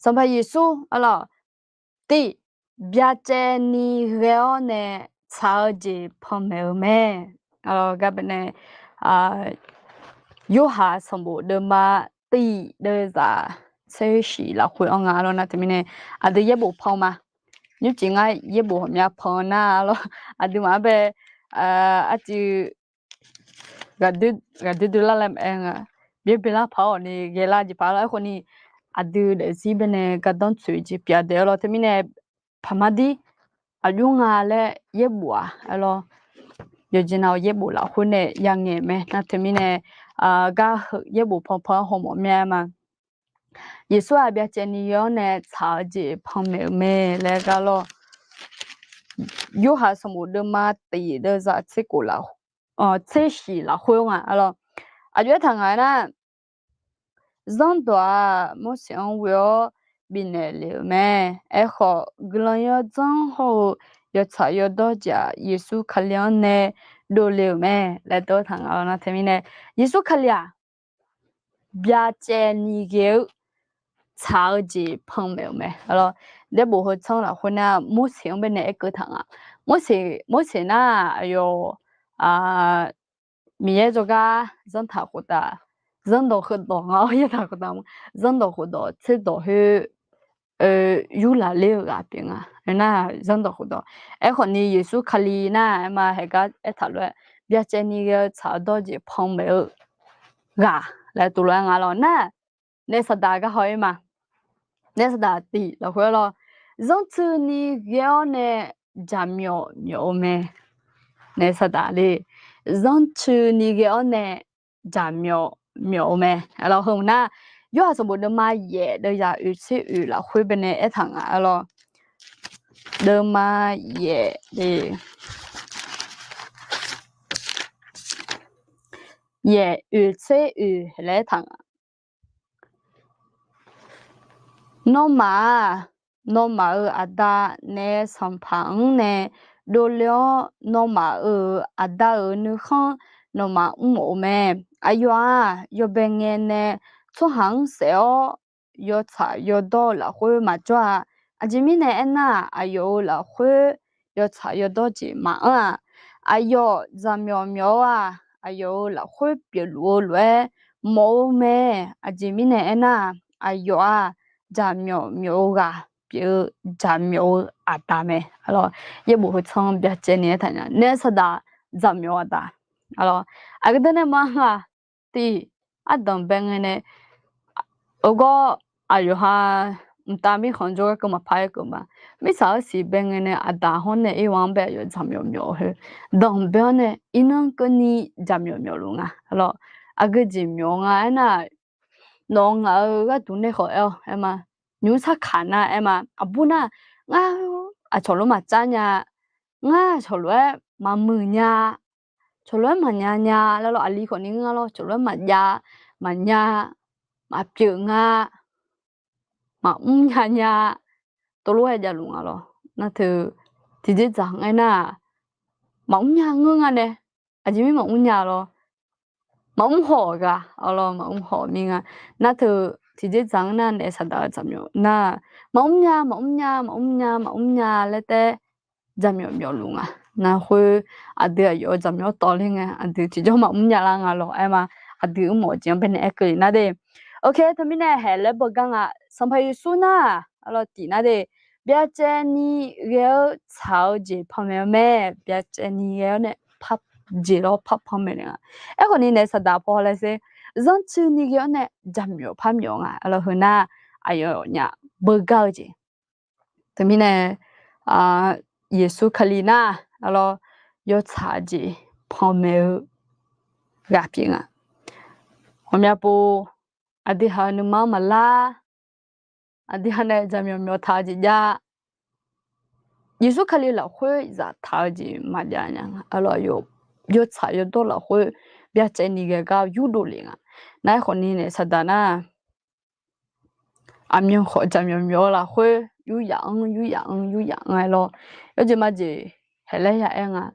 Sanqpaq Yeqsur, arlawr, tif, byacaevni ghae-awr nae tsaq-eu jeq panmaeq-eu mae. Arlawr gar baenae, Yorhaq sanqbof deuvma tif deuvzaq tser shif lafkhoer-anr nga. Arlawr nar teumirnae, aqdui yaerbof pan ma. Nymrcif ngar yaerbof ghawqmya pan nar, arlawr, aqdui maqaer bae, arcuiv ghaqdoer doer lar laer maqaer nga, byaer byaer lar paq-awr ni ghae lar jeq paq lawr. Aerkhawf ni, aqdui daefzir baenae gardanr tsoeq jeq pyeuf-a daef-awr lawr teumirnae, paqmar dir aqjox nga laer yaerbof-aq, arlawr, yawqjeq nav-euq yaerbof lafkhoer nae yangaeq mae. Nar teumirnae, gar yaerbof panpan-anr hawmawf myav ma. Yeqsur-aq byacaevni ghae-awr nae tsaq-eu jeq panmaeq-eu mae laer gar lawr. Yorhaq sanqbof deuvma tif deuvzaq tser kof laf, tser shif lafkhoer nga. Arlawr, aqjox-aer taq ngaq-aer nar, Zanrdawq-aq Morseq-anr ghoe-awr bifnaeq le-euq mae. Aerkhawf, guiqlanq yawdzanr hawr-eu yawtsaq yawdawr jeq-aq, Yeqsur Kali-anr nae dovle-euq mae laer dawr taq nga lawr nar teumirnae, Yeqsur Kali-aq byacaevni ghae-eu tsaq-eu jeq panmaeq-euq mae. Arlawr, yaerbof heu tsanr lafkhoer nar Morseq-anr baenae aerkeuv taq nga. Morseq, Morseq nar aqyawf Miqyaer jawrgar zanrtaq khoftaf, zanrdawq heudawq nga-awr yaertaq khoftaf, zanrdawq khofdawq tserdawq khoer yurlaf ler-eu ghaq pyeuf nga. Nar zanrdawq khofdawq. Aerkhawf ni Yeqsur Kali nar aer ma, haeqgar aertaq lof-aer byacaevni ghae-eu tsaq-eu dawr jeq panmaeq-eu ghaq laer tov lof-aer nga lawr nar, naef Saqdaq gar haw-ir ma. Naef Saqdaq tif lafkhoer lawr, zanrtsuini ghae-awr nae jaqmyawf myawf-eu mae. Naef Saqdaq le, zanrtsuini ghae-awr nae jaqmyawf myawf-eu mae. Arlawr heu nar, Yorhaq sanqbof deuvma yaef deuvzaq oeq tser oeq lafkhoer baenae aertaq nga. Arlawr, deuvma yaef le yaef oeq tser oeq laer aertaq nga. Nawmaf-aq, nawmaf-euq aqda naef sanqpaq-anr nae dovle-awr, nawmaf-euq aqda-euq nuikhanr nawmaf mrmawf-eu mae. Aqyawf-aq, yawbae ngae nae tsawrhaq-anr saef-awr, yawtsaq yawdawr-eu lafkhoer maqjawr-a. Aqjeq mirnae aernar-aq, aqyawf-euq lafkhoer yawtsaq yawdawr jeq maqanr-aq, aqyawf jaqmyawf myawf-eu-aq, aqyawf-euq lafkhoer pyeufluf-eu lof-aer mawf-eu mae. Aqjeq mirnae aernar-aq, aqyawf-aq, jaqmyawf myawf-eu ghaq pyeuf-eu jaqmyawf-eu aqda mae. Arlawr, yaerbof heu tsanr byacaevni aertaq nya, naef Saqdaq jaqmyawf-eu aqda. Arlawr, aqgeu deuq nae ma-aq, tif, ardanq bae ngae nae, eugawr aqyawf ha mqtav mirkhanq jawrgar keuv maqpar-aer keuv ma. Mirtsaq-eu siq bae ngae nae aqda hawr nae irwanq-anr bae aqyawf jaqmyawf myawf-eu heu, danqbae-awr nae irnan keuvni jaqmyawf myawf luf nga. Arlawr, aqgeu jeq myawf nga aernar-aq, nawq-eu ngaq-euq gharduq nae khawf aer-awr aer ma. Nymr sarkaq nar aer ma. Aqbur nar, ngar aqcawq lof-aer maqcar nya, ngar aqcawq lof-aer maqmuiq nya, cawq lof-aer maqnya nya laer lawr, aqli khawf ni ngar lawr, cawq lof-aer maqjav, maqnya, maqpyeuf nga, maqmr nya nya, tov lof-aer javluf nga lawr. Nar teu tiqjeq dzaq-anr aernar-aq, maqmr nya ngeur nga nae, aqjeq mir maqmr nya lawr, maqmr haw-awq gha, arlawr maqmr haw-awq mir nga. Nar teu tiqjeq dzaq-anr nar naef Saqdaq-eu jaqmyawf nar, maqmr nya, maqmr nya, maqmr nya, maqmr nya laer taef jaqmyawf myawf luf nga. Nar khoer aqdui aqyawf-eu jaqmyawf tawv ler ngae, aqdui tiqjawr maqmr nya lar nga lawr aer ma. Aqdui mrmawf jeq-anr baenae aer keuv-ir nar de. Ok, teumirnae haeq laer beugar nga, Sanqpaq Yeqsur nar, arlawr tif nar de, byacaevni ghae-eu tsaq-eu jeq panmaeq-eu mae, byacaevni ghae-awr nae par jeq lawr par panmaeq naeq nga. Aerkhawf ni naef Saqdaq paw laer sher, zanrtsuini ghae-awr nae jaqmyawf par myawf nga. Arlawr heu nar, aqyawfnyaf beugar-eu jeq. Teumirnae, Yeqsur Kali nar, arlawr yawtsaq jeq panmaeq-eu ghaq pyeuf nga. Ghawqmya pov, aqdui ha-eu nuima-anr maqlar, aqdui ha nae jaqmyawf myawf taq-eu jeq jav, Yeqsur Kali lafkhoer zaftaq-eu jeq maqjav nya nga. Arlawq, yawtsaq yawdawr lafkhoer byacaevni ghae gar yurdov lef nga. Nar aerkhawf ni naef saqdaq nar, aqmyan khawf jaqmyawf myawf-eu lafkhoer yuryaf-anr yuryaf-anr yuryaf-anr aer lawr. Yawjeq majeq haeqlaer ya aer nga.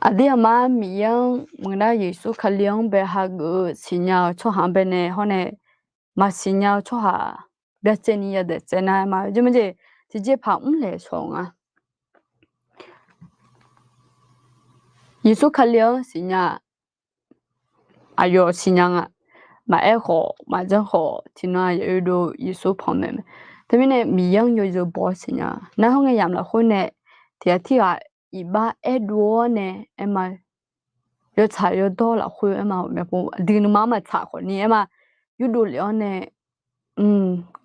Aqdir aqmar Miqyaer-anr muiqnar Yeqsur Kali-anr bae hageuf-eu siqnya-eu tsawrhaq-anr baenae hawr nae maqsiqnya-eu tsawrhaq byacaevni yadaef tsaev nar aer ma. Yawjeq majeq tiqjeq paq mrlaeq shawq nga. Yeqsur Kali-anr siqnya, aqyawf siqnya nga. Maqaer khawf maqjanr khawf tiqnan-aq yaoe dov Yeqsur panmaeq mae. Teumirnae Miqyaer-anr yawzeu baw-awr siqnya. Nar hawr ngae yamq lafkhoer nae tiqghaq tirghaq iqbax aerdov-awr nae aer ma. Yawtsaq yawdawr lafkhoer aer ma, maeqpov aqdui nuima-anr maqtsaq khawf ni aer ma. Yurdov lef-awr nae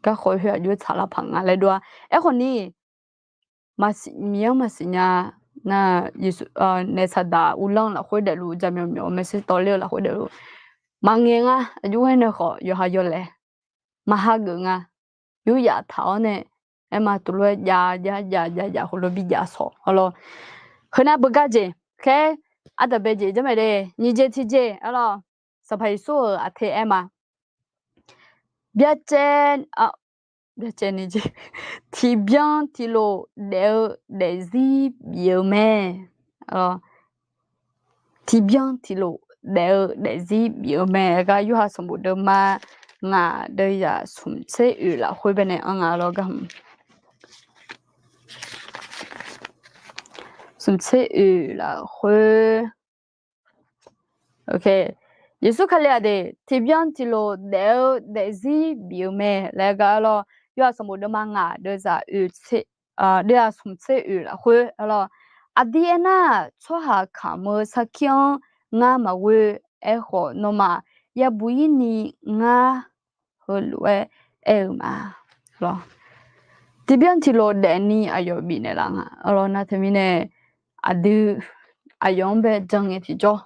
garkawv khoer aqjox tsaq lar paq nga laer dov-a. Aerkhawf ni Miqyaer-anr maqsiqnya nar, naef saqdaq uvlanr lafkhoer daefluf jaqmyawf myawf maersher tawv ler-eu lafkhoer daefluf maqngaeq nga. Aqjox ghae nae khawf yawqha yawlaeq maqhageuf nga. Yuryaf taq-awr nae aer ma, tuvlof-aer jav jav jav jav jav heulof bi jav sawq arlawr. Heunar beugar jeq khaer, ardanqbae jeq janrmae de, nyiq jeq tiqjeq arlawr. Sanqpaq Yeqsur-euq aqte aer ma, byacaev, byacaev ni jeq, tiqbyan tiqlof daef-eu daefzir bif-eu mae. Tiqbyan tiqlof daef-eu daefzir bif-eu mae. Aer gar Yorhaq sanqbof deuvma ngaq deuvzaq smq tser oeq lafkhoer baenae anr nga lawr gar. Smq tser oeq lafkhoer Yeqsur Kali-aq de, tiqbyan tiqlof daef-eu daefzir bif-eu mae laer gar lawr. Yorhaq sanqbof deuvma ngaq deuvzaq oeq tser, deuvzaq smq tser oeq lafkhoer lawr. Aqdir aernar, tsawrhaq kamq-eu sarkir-anr ngar maqghoe. Aerkhawf nawmaf yabuq-ir ni ngar heulof-aer aer-eu ma. Tiqbyan tiqlof daefni aqyawf bifnaeq laf nga. Arlawr nar teumirnae aqdui aqyawf-anr bae jan ngae tiqjawr,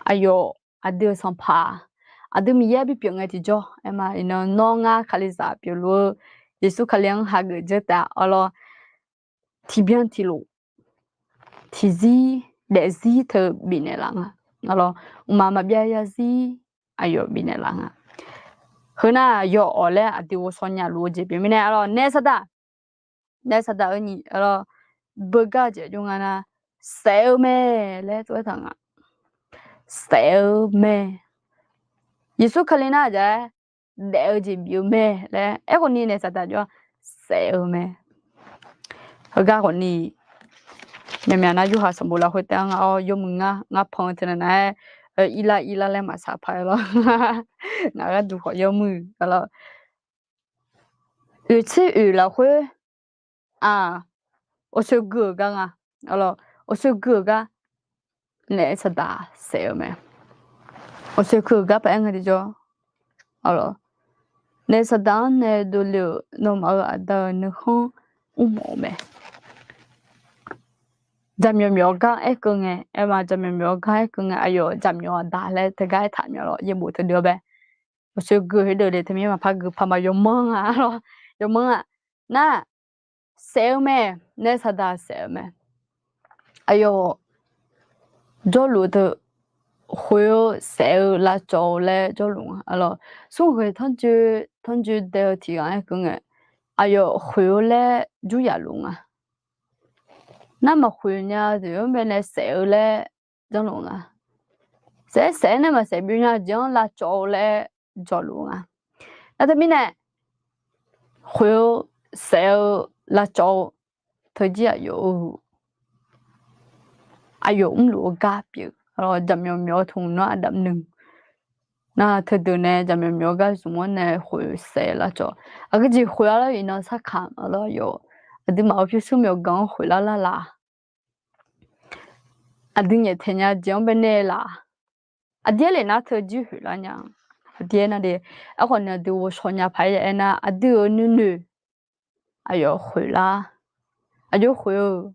aqyawf aqdui-euq sanqpaq, aqdui Miqyaer bipyeuf ngae tiqjawr aer ma. Iqnan nawr ngar Kalizaq pyeufluf-eu Yeqsur Kali-anr hageuf dzeur taef-a. Arlawr tiqbyan tiqlof tiqzir daefzir teu bifnaeq laf nga. Arlawr mqmaq maqbyav yarzir aqyawf bifnaeq laf nga. Heunar yawawq laer aqdui ghovshaw nya luf-eu jeq pyeuf mirnae arlawr naef saqdaq, naef saqdaq-eu nyiq arlawr beugar jeq aqjox nga nar, saef-eu mae laer tov-aer taq nga. Saef-eu mae. Yeqsur Kali nar aqjeq-aer daef-eu jeq bif-eu mae laer aerkhawf ni naef saqdaq jawr-a, saef-eu mae. Heugar khawf ni myaqmyaq nar Yorhaq sanqbof lafkhoer taef-anr nga-awr yawmuiq ngar ngar pan-eu teunav nav-aer irlar irlar laer maqsaq paq-aer lawr. Ngaq gharduq khawf yawmuiq arlawr. Oeq tser oeq lafkhoer, aq, awqsoeq gui-euq gar nga. Arlawr, awqsoeq gui-euq gar naef saqdaq saef-eu mae. Awqsoeq gui-euq gar paq-aer nga tiqjawr. Arlawr, naef saqdaq-anr nae dovle-euq nawmaf-euq Aqda-euq nuikhanr mrmawf-eu mae. Jaqmyawf myawf gar aerkeuv ngae, aer ma, jaqmyawf myawf gar aerkeuv ngae, aqyawf jaqmyawf aqda laer teugar aertaq myawf lawr, yaerbof teudeuv-awr bae. Awqsoeq gui-eu heudeuq le teumir maqpar gui paq ma, yawmanr-a lawr, yawmanr-a. Nar, saef-eu mae, naef saqdaq saef-eu mae. Aqyawf jawrluf-eu teu khoeq-eu saef-eu lavcawv-eu laer jawrluf nga. Arlawr, smrghae tanrjoe, tanrjoe dae-eu tiq ghaq-aer keuv ngae, aqyawf khoeq-eu laer jur-yaf luf nga. Nar maqkhoeq nya-eu jeq-anr baenae saef-eu laer janrluf nga. Saef-aer saef-aer nae maqsaef byov nya-eu jeq-anr lavcawv-eu laer jawrluf nga. Nar teumirnae, khoeq-eu, saef-eu, lavcawv-eu, teujir aqyawf-eu, aqyawf mrluf-eu gar pyeuf. Jaqmyawf myawf-eu tmq nawr aqdamq nuiq. Nar teudeuq nae jaqmyawf myawf-eu gar zmq-anr nae khoeq saef lavcawv. Aqgeu jeq khoeq-a lar iqnan sarkaq-a lar yawf. Aqduimaf-euq pyurshuir myawqganq-anr khoeq lar lar laq. Aqdui nyaeftaeq nya jeq-anr baenae laq. Aqdir-aer le nar teujir khoeq lar nya. Aqdir-aer nar de. Aerkhawf ni aqdui ghovshaw nya paq-aer ya aernar, aqdui-euq nuinoeq aqyawf khoeq lar. Aqjox khoeq-eu,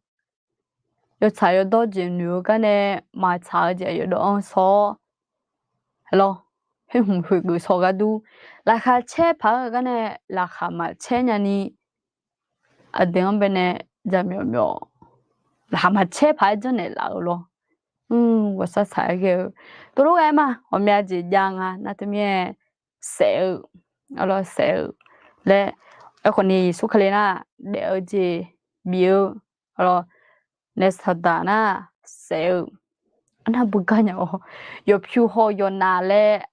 yawtsaq yawdawr jeq noeq-eu gar nae maqtsaq-eu jeq aqyawf dawv-anr sawr-awr, lawr, khoer hmq khoeq geuf shaw ghardur, laqkhaq caer paq-aer gar nae laqkhaq maqcaer nyani, aqdui-anr baenae jaqmyawf myawf, laqkhaq maqcaer paq-aer janrnaeq laf-euq lawr. Ghawqshaq shaq-aer ghae-eu, tov lof ghae ma, ghawqmya jeq jav nga nar teumirnae saef-eu, saef-eu laer, aerkhawf ni Yeqsur Kali nar daef-eu jeq bif-eu, naef saqdaq nar saef-eu, arnar beugar nya-awr, yawqpyur hawr-eu yawqnav laer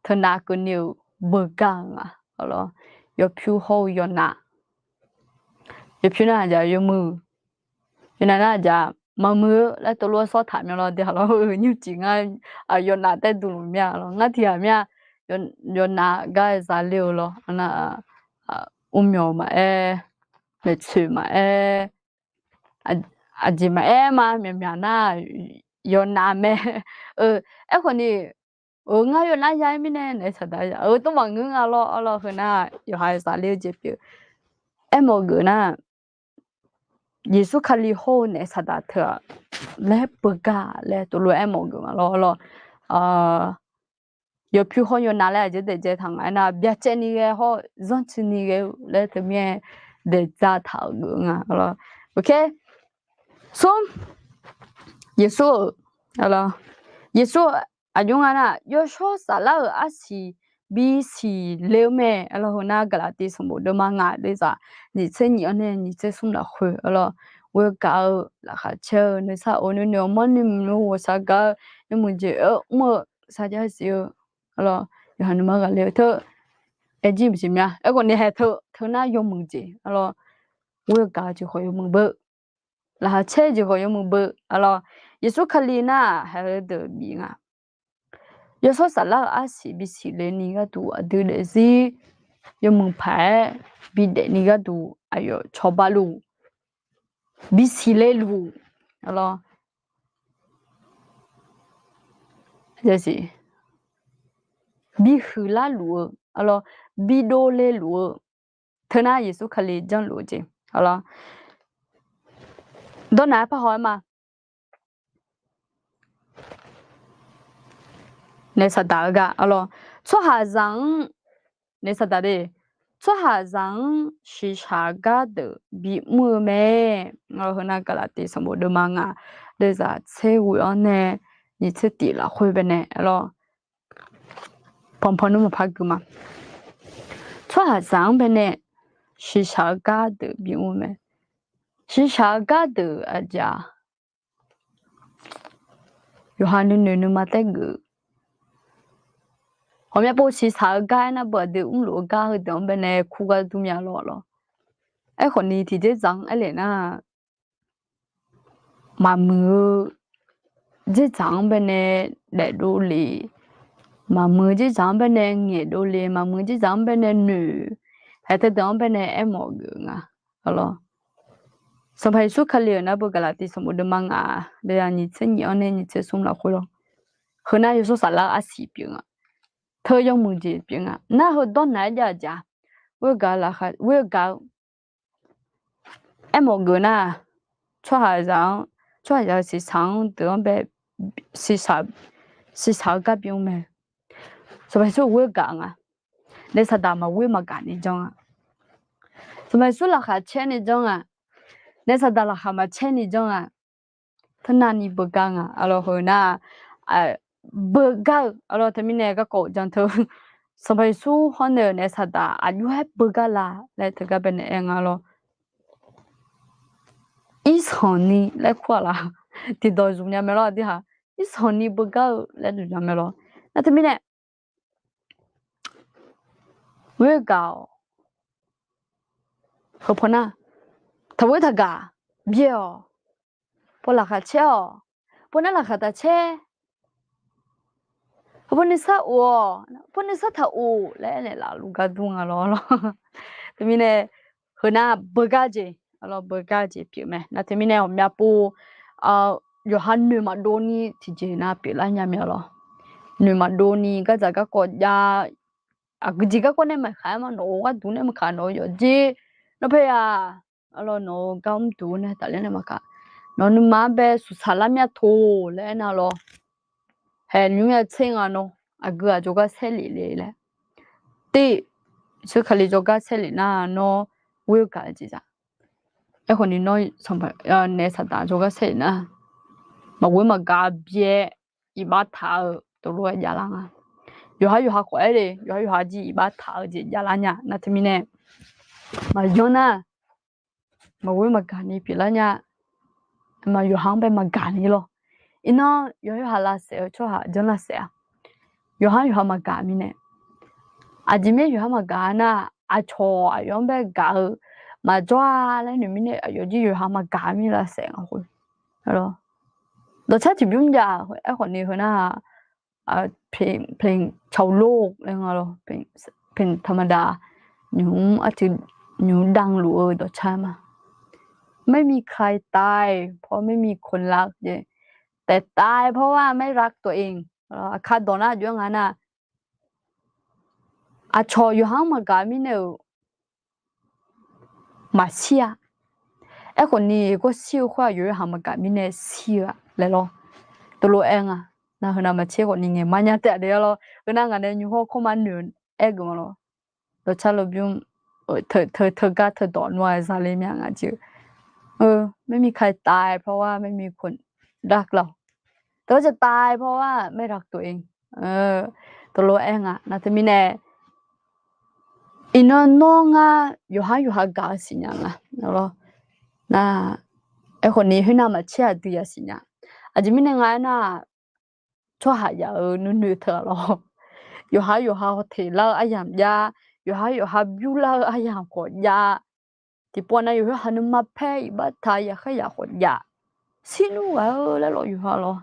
teunav keuvni-euq beugar-eu nga. Yawqpyur hawr-eu yawqnav, yawqpyur nar aqjaq yawmuiq, yawqnav nar aqjaq maqmuiq-eu laer tov lof-aer sawr taq mya lawr. Deuq-aq lawr, nymrcif ngar yawqnav taer duq luf mya lawr. Ngar tiqghaq mya, yawqnav gar zale-eu lawr. Nar, mrmyawq maqaer, maeqtsoeq maqaer, aqjeq maqaer ma, myaqmyaq nar yawqnav mae. Aerkhawf ni, ngar yawqnav ya-aer mirnae naef saqdaq ya-eu tov maqngeur nga lawr. Arlawr heu nar yawqha zale-eu jeq pyeuf. Aermawf geuf nar, Yeqsur Kali hawr-eu naef saqdaq teu-aq laer beugar laer tov lof-aer aermawf geuf nga lawr. Arlawr, yawqpyur hawr yawqnav laer aqjeq daef dzae taq nga aernar, byacaevni ghae hawr zanrcuini ghae-eu laer teumirnae daef dzaq taq-euq geuf nga lawr. Smr, Yeqsur-euq, Yeqsur aqjox nga nar, yawshawr saflar-euq arsiq bisiq le-eu mae. Arlawr heu nar Gaqlaqtiv sanqbof deuvma ngaq deuvzaq nyiq tser nyiq-anr nae nyiq tser smr lafkhoer, arlawr, ghoer gaq-eu laqkhaq caer-eu nuisar of nuinoeq-awr manrni mq ghawqshaq gaq-eu yawmuiq jeq-anr mr-eu sarjax siq-eu, arlawr, yawqha nuima ghaqler-eu teu, aer jir mqsiq mya. Aerkhawf ni haeq teu teu nar yawmuiq jeq, arlawr, ghoer gaq-eu jeq khawf yawmuiq beu, laqkhaq caer-eu jeq khawf yawmuiq beu, arlawr, Yeqsur Kali nar haeq-eu deuq bif nga. Yawshawr saflar-euq arsiq bisiq le ni gharduq aqdui daefzir yawmuiq paq-aer bidaef ni gharduq aqyawf cawba luf, bisiq le luf, arlawr, bihuiq lar luf-eu, arlawr, bidov le luf-eu, teu nar Yeqsur Kali janrluf-eu jeq, arlawr, dawrnaq-aer parhaw-aer ma. Naef saqdaq-eu gar, arlawr, tsawrhaqzaq-anr, naef saqdaq de, tsawrhaqzaq-anr shiqshaq-eu gar deuq bimr-eu mae. Arlawr heu nar Gaqlaqtiv sanqbof deuvma ngaq deuvzaq tser ghoe-anr nae nyiq tser tif lafkhoer baenae, arlawr, panpan nmr maqpar gui ma. Tsawrhaqzaq-anr baenae shiqshaq-eu gar deuq bimr-eu mae. Shiqshaq-eu gar deuq aqjaf yawqha nuinoeq nuima taer geuf. Ghawqmya pov shiqshaq-eu gar aernar beu aqdui mrluf-eu gar heudeuq-anr baenae kur gar dur mya lawr, arlawr. Aerkhawf ni tiqjeq dzaq-anr aerlef nar, maqmuiq-eu dzerdzaq-anr baenae daefdov le, maqmuiq-eu dzerdzaq-anr baenae ngaeqdov le, maqmuiq-eu dzerdzaq-anr baenae noeq, haeq teudeuq-anr baenae aermawf geuf nga, arlawr. Sanqpaq Yeqsur Kali-euq nar beu Gaqlaqtiv sanqbof deuvma ngaq deuvzaq nyiq tser nyiq-anr nae nyiq tser smr lafkhoer lawr. Heu nar yawshawr saflar-eu arsiq pyeuf nga. Teu yawmuiq jeq pyeuf nga. Nar heu dawrnaq-aer jav-eu jeq-aq, ghoer gaq-eu laqkhaq, ghoer gaq-eu aermawf geuf nar, tsawrhaqzaq-anr, tsawrhaqzaq-eu shiqshaq-anr deuq-anr bae, shiqshaq-eu gar bimr mae. Sanqpaq Yeqsur ghoer gaq nga. Naef saqdaq maqghoer maqgaq ni janr-a. Sanqpaq Yeqsur laqkhaq caer ni janr-a. Naef saqdaq laqkhaq maqcaer ni janr-a. Teunavni beugar nga, arlawr heu nar, beugar-eu, arlawr teumirnae garkawv-eu jan teu, Sanqpaq Yeqsur hawr nae-euq naef saqdaq aqjox-aer beugar la laer teugar baenae aer nga lawr. Irsanq ni laer kur-aq laf, tiqdawq zmq nya mae lawr, aqdui-aq, irsanq ni beugar-eu laer zmq nya mae lawr. Nar teumirnae ghoer gaq-awq. Heupaw nar, taqghoer taqgaq byae-awq. Paw laqkhaq caer-awq. Paw nar laqkhaq taq caer. Heupaw nuisar of-awq. Paw nuisar taq of laer aernaeq laf luf gar dur nga lawr lawr. Teumirnae heu nar beugar jeq, arlawr beugar jeq pyeuf mae. Nar teumirnae ghawqmya pov yawqha noeq maqdov ni tiqjeq nar pyeuflar nya mae lawr. Noeq maqdov ni gardzaq garkawv jav, aqgeujeq garkawv nae maqkhaq-aer ma, nawq-euq gharduq nae maqkhaq, nawq-euq yawqjeq, nawr paer ya, arlawr nawq-euq gar mrduq nae tafler nae maqkhaq, nawq-euq nuima-anr bae suqsaq lar myav to laer aernar lawr. Haeq nymr ya tser nga nawr, aqgeu-aq jawrgar saerlef le laer. Tiv, Yeqsur Kali jawrgar saerlef nar nawr ghoer-eu gaq-eu jeq za. Aerkhawf ni nawr naef saqdaq jawrgar saer-iq nar, maqghoer maqgaq byae iqbax taq-eu teulof-aer javlar nga. Yawqhar yawqha khawf aer le, yawqhar yawqha jir iqbax taq-eu jeq javlar nya nar teumirnae, maqyanr nar, maqghoer maqgaq ni pyeuflar nya. Maq yawqha-anr bae maqgaq ni lawr. Iqnan yawqhar yawqha lavsaef-eu tsawrhaq janr lavsaef-a. Yawqhar yawqha maqgaq mirnae, aqjeq mirnae yawqhar maqgaq nar, aqcawq aqyawf-anr bae gaq-eu maqjawr-a laer noeq mirnae aqyawf jir yawqha maqgaq mir lavsaef nga khoer. Dawqcar tiqbymr jav aerkhawf ni heu nar, เพลงชาวโลก laer nga lawr, เพลงธรรมดา nymq mr artui nymq mr ดัง luf-eu dawqcar ma. ไม่มีใครตายเพราะไม่มีคนรัก jeq, แต่ตายเพราะว่าไม่รักตัวเอง aqkar dawq nar jov-aer nga nar, aqcawq yawqha-anr maqgaq mirnae-euq maqshir-a. Aerkhawf ni gawr shir-eu khoer-aq yawqha maqgaq mirnae shir-eu-a laer lawr. Teulof-aer nga. Nar heu nav maqtser khawf ni ngaeq mar nya taef-a de-a lawr. Heu nav ngaq nae nymr hawr kawr mar noeq-aer geuf ma lawr. Dawqcar lawrbymr teugar teudawq nmr-a zale mya nga jeq-eu, ไม่มีใครตายเพราะว่าไม่มีคนรัก lawr. Teugar jatav paw-a ไม่รักตัวเอง teulof-aer nga nar teumirnae, iqnan nawr ngar yawqhar yawqha gaq-eu siqnya nga lawr. Nar, aerkhawf ni khoernav maqtser aqdui ya siqnya. Aqjeq mirnae nga aernar, tsawrhaq yaf-euq nuinoeq teu-a lawr. Yawqhar yawqha hawteq lar-eu aryamq jav, yawqhar yawqha bymr lar-eu aryamq khawf jav. Tiqpov nav yawqhar nuima paer iqbax taq yaqkhaer yaq khawf jav. Shirnmr ghaq-eu laer lawr yawqha lawr.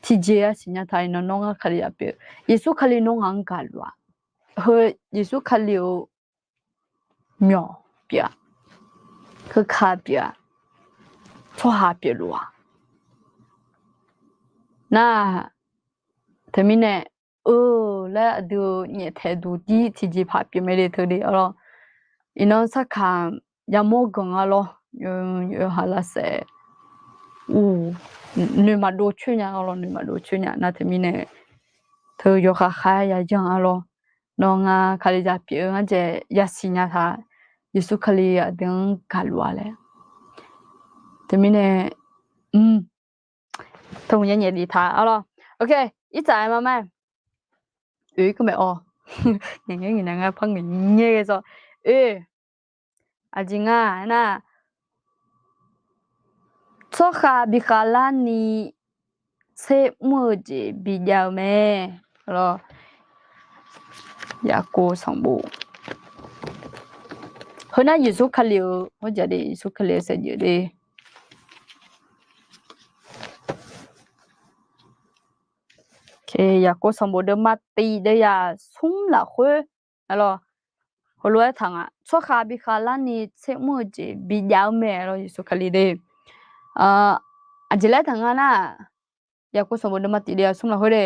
Tiqjeq-a siqnya taq iqnan nawr ngar Kali yaf pyeuf-eu, Yeqsur Kali nawr ngaq-anr gaqluf-a. Heu Yeqsur Kali-euq myawq pyeuf-a, keuka pyeuf-a, tsawrhaq pyeufluf-a. Nar, teumirnae eu laer aqdui nyaeftaeq duq jir tiqjeqpaq pyeuf mae le teu de-a lawr. Iqnan sarkaq yamawr ganq-a lawr. Yawqha lavsaef u noeq maqdov coer nya-a lawr, noeq maqdov coer nya nar teumirnae, teu yawqha khaer yayanr-a lawr. Nawr ngar Kalizaq pyeuf-eu ngar jaeq yasiq nya taq, Yeqsur Kali aqdui-anr gaqluf-a laer. Teumirnae, mr, teu nyae nyaef lif taq-a lawr. Ok, irtsaq-aer ma ma. Oe, keuv maeq-awq. Ngaeq ngae ngaeq nae ngar par ngaeq nyae ghae zawr. Oe, aqjeq nga aernar, tsawrkhav bi khavlarni tser mr-eu jeq bijav-eu mae. Lawr, Yaqkov sanqbof. Heunar Yeqsur Kali-euq hawrjaq de, Yeqsur Kali-euq saevdzeuf de. Yaqkov sanqbof deuvma tiq deuvyaq smr lafkhoer, lawr, heulof-aer taq nga, tsawrkhav bi khavlarni tser mr-eu jeq bijav-eu mae lawr, Yeqsur Kali de. Aqjeq laer taq nga nar, Yaqkov sanqbof deuvma tiq deuvyaq smr lafkhoer de,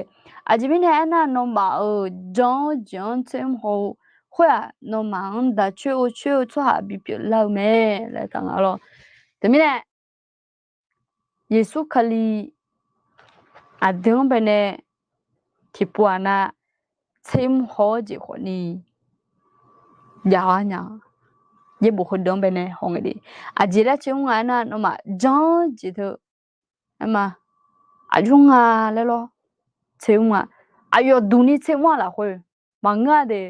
aqjeq mirnae aernar, nawmaf-euq jan-eu jeq-anr tser mr haw-eu khoer-aq, nawmaf-anr daq coer-eu coer-eu tsawrhaq bipyeuf lar-eu mae laer taq nga lawr. Teumirnae, Yeqsur Kali aqdui-anr baenae tiqpov-aq nar, tser mr haw-awr jeq khawfni jav-ar nya. Yaerbof heudeuq-anr baenae haw ngae de. Aqjeq laer tser mr nga aernar, nawmaf jan-eu jeq teu aerma, aqjox nga laer lawr, tser mr-a. Aqyawf duqni tser mr-a lafkhoer maqngeur-a de.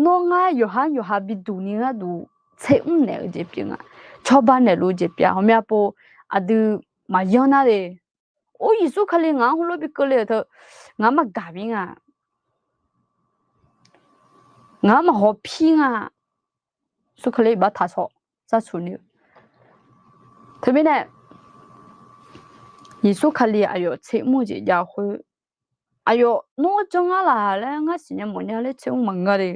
Nawr ngar yawqhar yawqha biduq ni gharduq tser mr naeq-eu jeq pyeuf nga. Cawba naeqluf-eu jeq pyeuf-a. Ghawqmya pov aqdui maqyanr nar de. Or, Yeqsur Kali ngaq-anr heulof bi keuvle-euq teu, ngaq-anr maqgaq mir nga. Ngaq-anr maqhaw pir nga. Yeqsur Kali iqbax taq shawq sarsuq ni-eu. Teumirnae, Yeqsur Kali aqyawf tser mr-eu jeq jav khoer, aqyawf nawr janr ngar laq laer ngar siqnya mawfnya laer tser mr maqngeur de.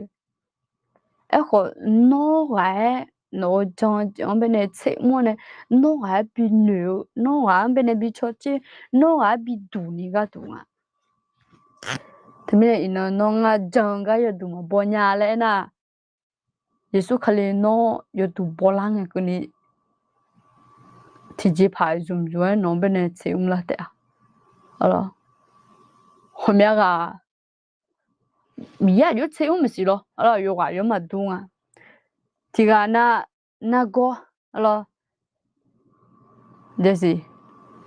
Aerkhawf, nawr ghaq-aer nawq-eu jan-eu jeq-anr baenae tser mr-awr nae, nawr ghaq-aer bi noeq-eu, nawr ghaq-anr baenae bi cawtser, nawr ghaq-aer bi duq ni gharduq nga. Teumirnae iqnan nawr ngar jan-eu gar yawduq maqbaw nya laer aernar, Yeqsur Kali nawr yawduq bawlar ngae keuvni tiqjeqpaq zmqzmq-aer nawq-anr baenae tser mr lar taef-a. Ghawqmya ghaq Miqyaer aqjox tser mr maqsiq lawr. Yawqghaq yawr maqdur nga. tiqghaq nar nargawr, arlawr,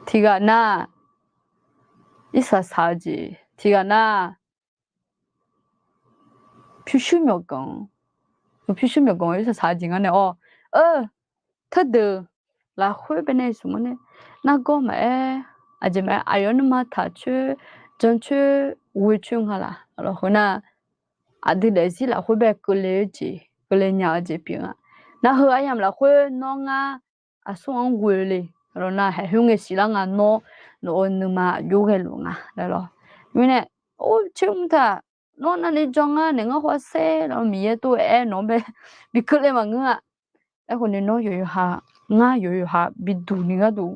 tiqghaq nar irsaq saq-eu jeq, tiqghaq nar pyurshuir myawqganq, pyurshuir myawqganq irsaq saq-eu jeq ngar nae-awr, teudeuq lafkhoer baenae zmq-anr nae nargawr maqaer, aqjeq maqaer, aqyawf nuima taq coer, jancoer, ghoecoer nga laq, arlawr, heu nar aqdui daefzir lafkhoer bae keuvle-eu jeq, keuvle nya-eu jeq pyeuf nga. Nar heu aryamq lafkhoer nawr ngar aqsur-anr ghoe le, arlawr, nar haeq khoerngae siqlar nga nawr, nawq-euq nuima aqjox ghaeluf nga laer lawr. Mirnae, or, coer mr taq, nawr navni jan ngar naeq ngar khawf-aer saer laer Miqyaer tov-aer nawq-anr bae bi keuvle maqngeur-a. Aerkhawf ni nawr yawqyawqha, ngar yawqyawqha biduq ni gharduq,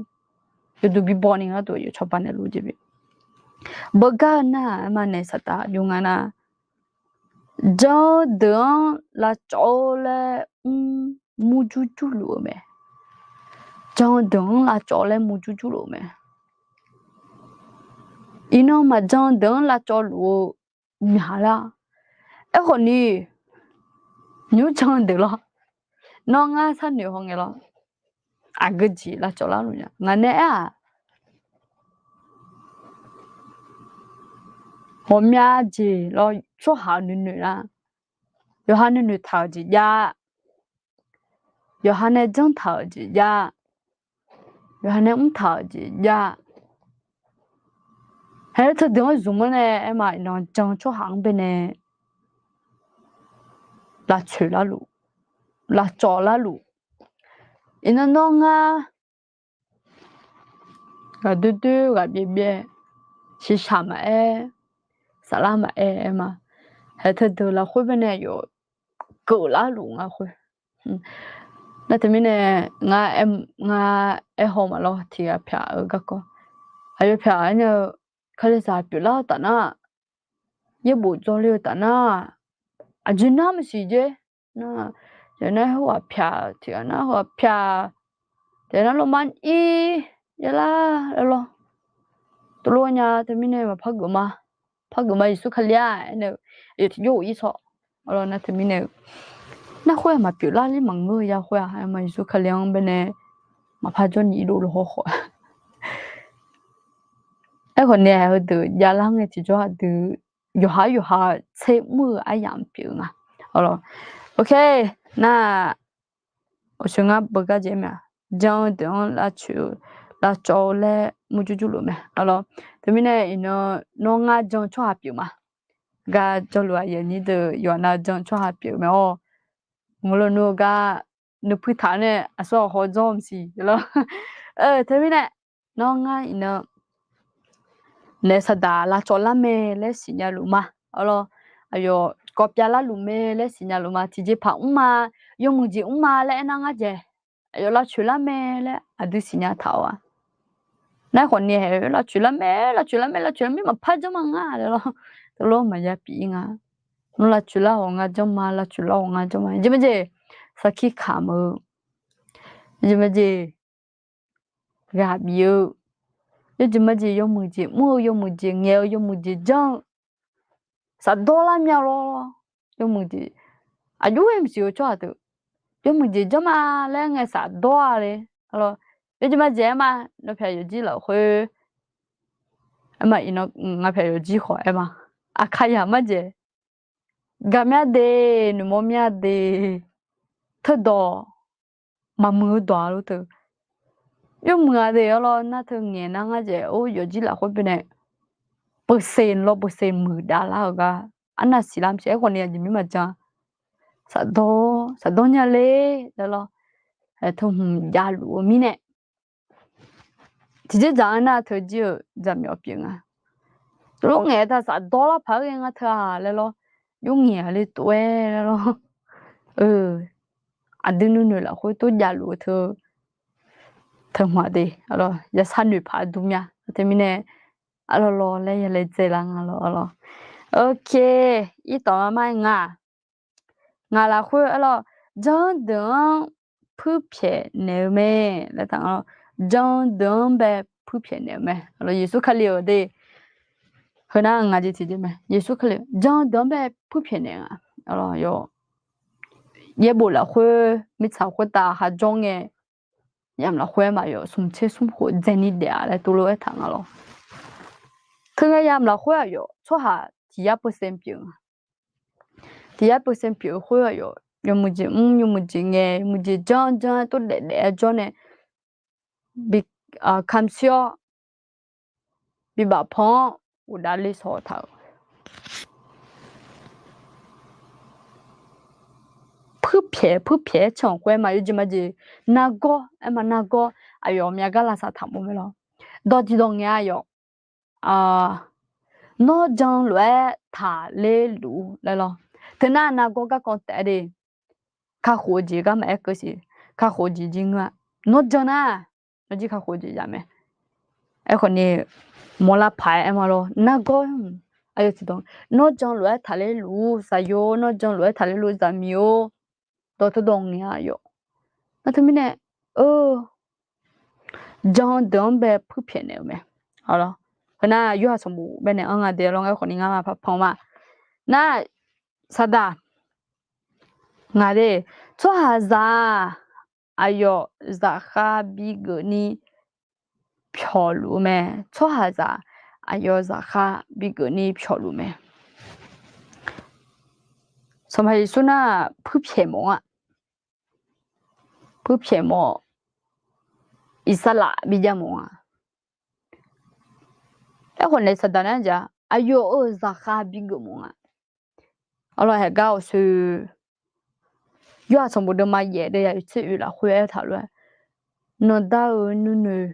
yawduq bibaw ni gharduq aqyawf cawba naeqluf jeq bi. Beugar-eu nar-aq, aerma naeq saqdaq jov nga nar, jan-eu deuq-anr lavcawv-eu laer mr murjur jurluf-eu mae. Jan-eu deuq-anr lavcawv laer murjur jurluf-eu mae. Iqnan maqjan-eu deuq-anr lavcawv luf-eu myaq lar. Aerkhawf ni, nymr jan-eu deuq lawr, nawr ngar sharnoeq haw ngae lawr, aqgeu jeq lavcawv larluf nya. Ngaq nae aer-aq, ghawqmya jeq lawr tsawrhaq-eu nuinoeq lar, yawqha nuinoeq taq-euq jeq jav, yawqha nae janr taq-euq jeq jav, yawqha nae mr taq-euq jeq jav. Haer teudeuq-anr zmq-anr nae aerma iqnan jan-eu tsawrhaq-anr baenae lavcoeq larluf, lavcawv larluf. Iqnan nawr ngar ghaqdoer doer ghaqbyaev byaev, shiqshaq maqaer, saflar maqaer aer ma. Haer teudeuq lafkhoer baenae aqyawf keuvlar luf nga khoer. Nar teumirnae, ngar aer haw maqlawr, tiqghaq pyaq-eu garkawv, aqyawf pyaq aernar-eu, kalizaq pyeuflar-eu taf nar, yaerbof dzawle-eu taf nar, aqjeq nar maqsiq jer. Nar, yawf nar heughaq pyaq, tiqghaq nar heughaq pyaq, tiqghaq nar lawrma ir, yaerlar laer lawr. Tov lor nya teumirnae maqpar geuf ma, par geuf ma Yeqsur Kali-a aernae-eu, aqyawf tiqjawr ghof ir sawr. Arlawr nar teumirnae-eu, nar khoer-aq maqpyeuf larler maqngeur-eu ya khoer-aq, aerma Yeqsur Kali-anr baenae maqpar jawr ni irdov lawr haw khawf. Aerkhawf nae heudeuq javlar ngae tiqjawr aqdui yawqha yawqha tser mr-eu aryamq pyeuf nga. Arlawr, ok, nar, awqshoe ngar beugar jeq mae-a, jan-eu deuq-anr lavcoeq-eu, lavcawv-eu laer murjur jurluf mae. Arlawr, teumirnae iqnan nawr ngar jan-eu tsawrhaq pyeuf ma. Gar jawrluf aqyuif aqnyir deuq yawqha nav jan-eu tsawrhaq pyeuf mae-awr, ngeur-eu nmr-eu gar nuipui taq-eu nae aqsur aqhaw jawr maqsiq lawr. Teumirnae, nawr ngar iqnan naef saqdaq lavcawv lar mae laer siqnya luf ma. Arlawr, aqyawf kawv pyav larluf mae laer siqnya luf ma. Tiqjeqpaq mr ma, yawmuiq jeq mr ma laer aernar ngar jae, aqyawf lavcoeq lar mae laer aqdui siqnya taq-awr-a. Nar khawf ni-aer lavcoeq lar mae, lavcoeq lar mae, lavcoeq lar mir maqpar janr ma ngar laer lawr. Tov lor maqya pyeuf ir nga. Nawr lavcoeq lar hawq nga janr ma, lavcoeq lar hawq nga janr ma. Jeq majeq, sarkir kamq-eu, jeq majeq, ghaq bif-eu, yawjeq majeq yawmuiq jeq mr-eu, yawmuiq jeq ngaeq-eu, yawmuiq jeq janr-eu, safdawr lar myav lawr. Yawmuiq jeq aqjox-aer maqsiq-eu tsawrhaq deuq, yawmuiq jeq janr ma laer ngae safdawr-a le. Yawjeq majeq aer ma, nawr pyaeq yawqjir lafkhoer, aer ma iqnan, ngar pyaeq yawqjir khawf aer ma, aqkaqyaq marjaeq, gaq myav de, noeqmawr myav de, teudawq maqmuiq-eu dawq-a lor teu. Yawmuiq-a de arlawr nar teu ngaeq nar ngar jaeq or yawqjir lafkhoer binae, peuseq lawr peuseq muiqdav lar-euq gar arnav siqlar maqsiq. Aerkhawf ni aqjeq mir maqjan, safdawr safdawr nya le laer lawr. Aer teu hmq javluf-eu mirnae, tiqjeq dzaq-anr nar teu jir-euq jaqmyawf pyeuf nga. Tov lor ngaeq-eu taq safdawr lar paq-aer ghae nga teu-aq laer lawr. Yawr ngaeq-a le tov-aer laer lawr. Aqdui nuinoeq lafkhoer tov javluf-eu teu, teu hmq-a de, yasar noeqpaq dur mya teumirnae, arlawr lawr laer ya laedzae lar nga lawr arlawr. Ok, irtawq-a mar-aer nga, ngaq lafkhoer arlawr, janr deuq-anr puirpyaeq naeq-eu mae laer taq-a lawr. Janr deuq-anr bae puirpyaeq naeq-eu mae. Yeqsur Kali-euq de, heunar ngaq jeq tiqjeq mae. Yeqsur Kali janr deuq-anr bae puirpyaeq naeq nga. Yawf, yaerbof lafkhoer mirtsaq khoertav khar jawr ngae, yamq lafkhoer aer maqyawf smq tser smr khof dzaeni daef-a laer tov lof-aer taq nga lawr. Teungae yamq lafkhoer aqyawf tsawrhaq tiq yar percent pyeuf nga. Tiq yar percent pyeuf-eu khoer aqyawf yawmuiq jeq mr, yawmuiq jeq ngae, yawmuiq jeq janr janr-aer tov daef daef-aer jawr nae bi kamq shir-awr, bi bafpanq-anr ghofdav le shaw taq-euq puirpyaeq puirpyaeq-aer can-euq khoer aer ma, yawjeq majeq nargawr aer ma, nargawr aqyawf ghawqmya gar lavsav taq mawf mae lawr. Dawq tiqdawq ngae-a aqyawf, nawr jan lof-aer taqler luf-ur laer lawr. Teunar nargawr garkawv taef-aer de, kakhof-eu jeq gar maqaer keuv siq, kakhof-eu jeq jir ngeur-a. Nawr jan nar, nawr jir kakhof-eu jeq ya mae. Aerkhawf ni mawrlar paq-aer aer ma lawr, nargawr, aqyawf tiqdawq, nawr jan lof-aer taqler luf-ur, saqyo, nawr jan lof-aer taqler luf-ur, zaqmiq-or, dawq teu dawq ngae-a aqyawf. Nar teumirnae, eu, jan deuq-anr bae puirpyaeq naeq-euq mae. Heunar yorhaq sanqbof baenae anr nga de lawr, aerkhawf ni ngar ma parpan ma. Nar, saqdaq, ngaq de, tsawrhaqzaq-aq, aqyawf zaqkhav bigeufni pyawqluf-eu mae. Tsawrhaqzaq aqyawf zaqkhav bigeufni pyawqluf mae. Sanqpaq Yeqsur nar puirpyaeq mawf-a. Puirpyaeq mawf, iqsaqlaf bijav mawf-a. Aerkhawf nae saqdaq nar ja, aqyawf-euq zaqkhav bigeuf mawf nga. Arlawr haeqgar awqsoe, yorhaq sanqbof deuvma yaef deuv ya oeq tser oeq lafkhoer aertaq lof-aer, nanqdar-euq nuinoeq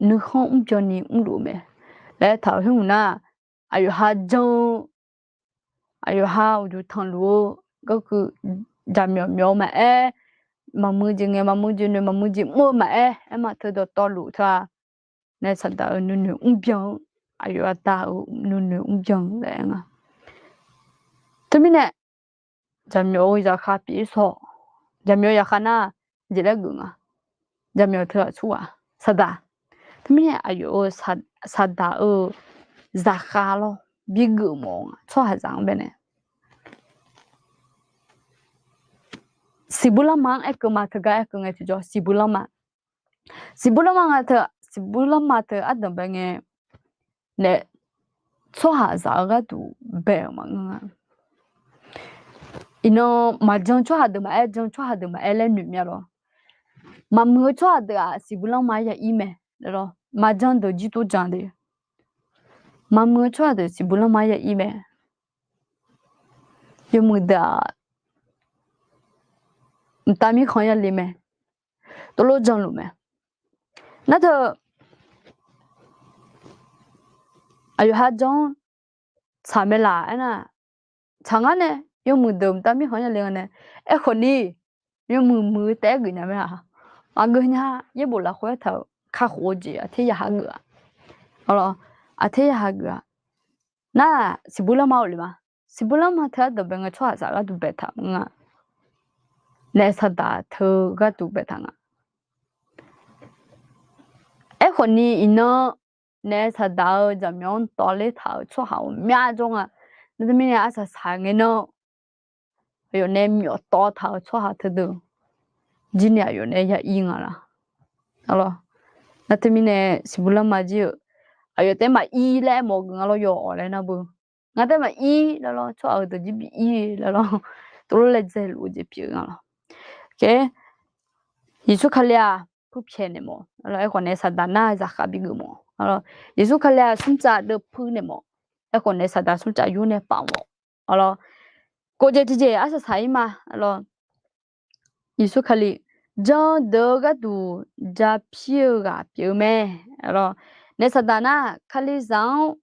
nuikhanr mrbyan ni mrluf-eu mae laer aertaq-euq khoer hmq nar, aqyawf ha jan-eu, aqyawf ha uqduq tanqluf-eu garkeuv jaqmyawf myawf-eu maqaer, maqmuiq jeq ngae maqmuiq jeq noeq, maqmuiq jeq mr-eu maqaer, aer ma teu dawqtawvluf teu-a. Naef saqdaq-euq nuinoeq mrbyan-eu, aqyawf aqda-euq nuinoeq mrbyan laer aer nga. Teumirnae, jaqmyawf-euq zaqkhav pyeuf-ir sawq, jaqmyawf-eu zaqkhav nar jeq laer geuf nga. Jaqmyawf teu aqsur ghaq saqdaq. Teumirnae aqyawf-euq saqdaq-euq zaqkhav lawr bigeuf mawf nga tsawrhaqzaq-anr baenae. Siqbuir lanma-anr aerkeuv ma teugar aerkeuv ngae tiqjawr siqbuir lanma. Siqbuir lanma nga teu, siqbuir lanma teu ardanq bae ngae naef tsawrhaqzaq-eu gharduq bae-euq maqngeur nga. Iqnan maqjan tsawrhaq deuq maqaer, jan tsawrhaq deuq maqaer laer noeq mya lawr. Maqmuiq-eu tsawrhaq deuq-aq siqbuir lanma-aer ya ir mae. Maqjan deuq jir tov jan de. Maqmuiq-eu tsawrhaq deuq siqbuir lanma-aer ya ir mae. Yawmuiq deuq-aq mqtav mirkhanq ya le mae. Tov lof janluf mae. Nar teu aqyawf ha jan-anr tsaq mae laf aernar, tsaq ngar nae yawmuiq deuq mqtav mirkhanq ya le nga nae, aerkhawf ni yawmuiq muiq-eu taef-aer geuf nya mae-a. Maqgeuf nya, yaerbof lafkhoer aertaq-euq kakhof-eu jeq aqter ya hageuf-a. Aqter ya hageuf-a. Nar siqbuir lanma-eu le ma. Siqbuir lanma teu ardanq bae ngae tsawrhaqzaq gharduq baetaq nga. Naef saqdaq teu gharduq baetaq nga. Aerkhawf ni iqnan naef saqdaq-eu jaqmyawf-anr tawvler taq-euq tsawrhaq ghawqmya jawr nga. Nar teumirnae arsaq saq ngae nan aqyawf nae myawf tawv taq-euq tsawrhaq teudeuq jir ni aqyawf nae ya ir nga laf. Nar teumirnae siqbuir lanma jir-euq aqyawf taef maqir laer aermawf-eu geuf nga lawr, yawawq laer nar beu. Ngar taef maqir laer lawr, tsawrhaq-euq deuq jir bi ir laer lawr. Tov lof laer dzaeluf-eu jeq pyeuf nga lawr. Yeqsur Kali-aq puirpyaeq naeq mawf. Aerkhawf nae saqdaq nar zaqkhav bigeuf mawf. Yeqsur Kali-aq smrcav deuv puir naeq mawf. Aerkhawf nae saqdaq smrcav yur nae paf mawf. Kov jeq tiqjeq arsaq saq-ir ma. Yeqsur Kali jan deuq-eu gharduq japir-eu ghaq pyeuf-eu mae. Naef saqdaq nar Kalizaq-anr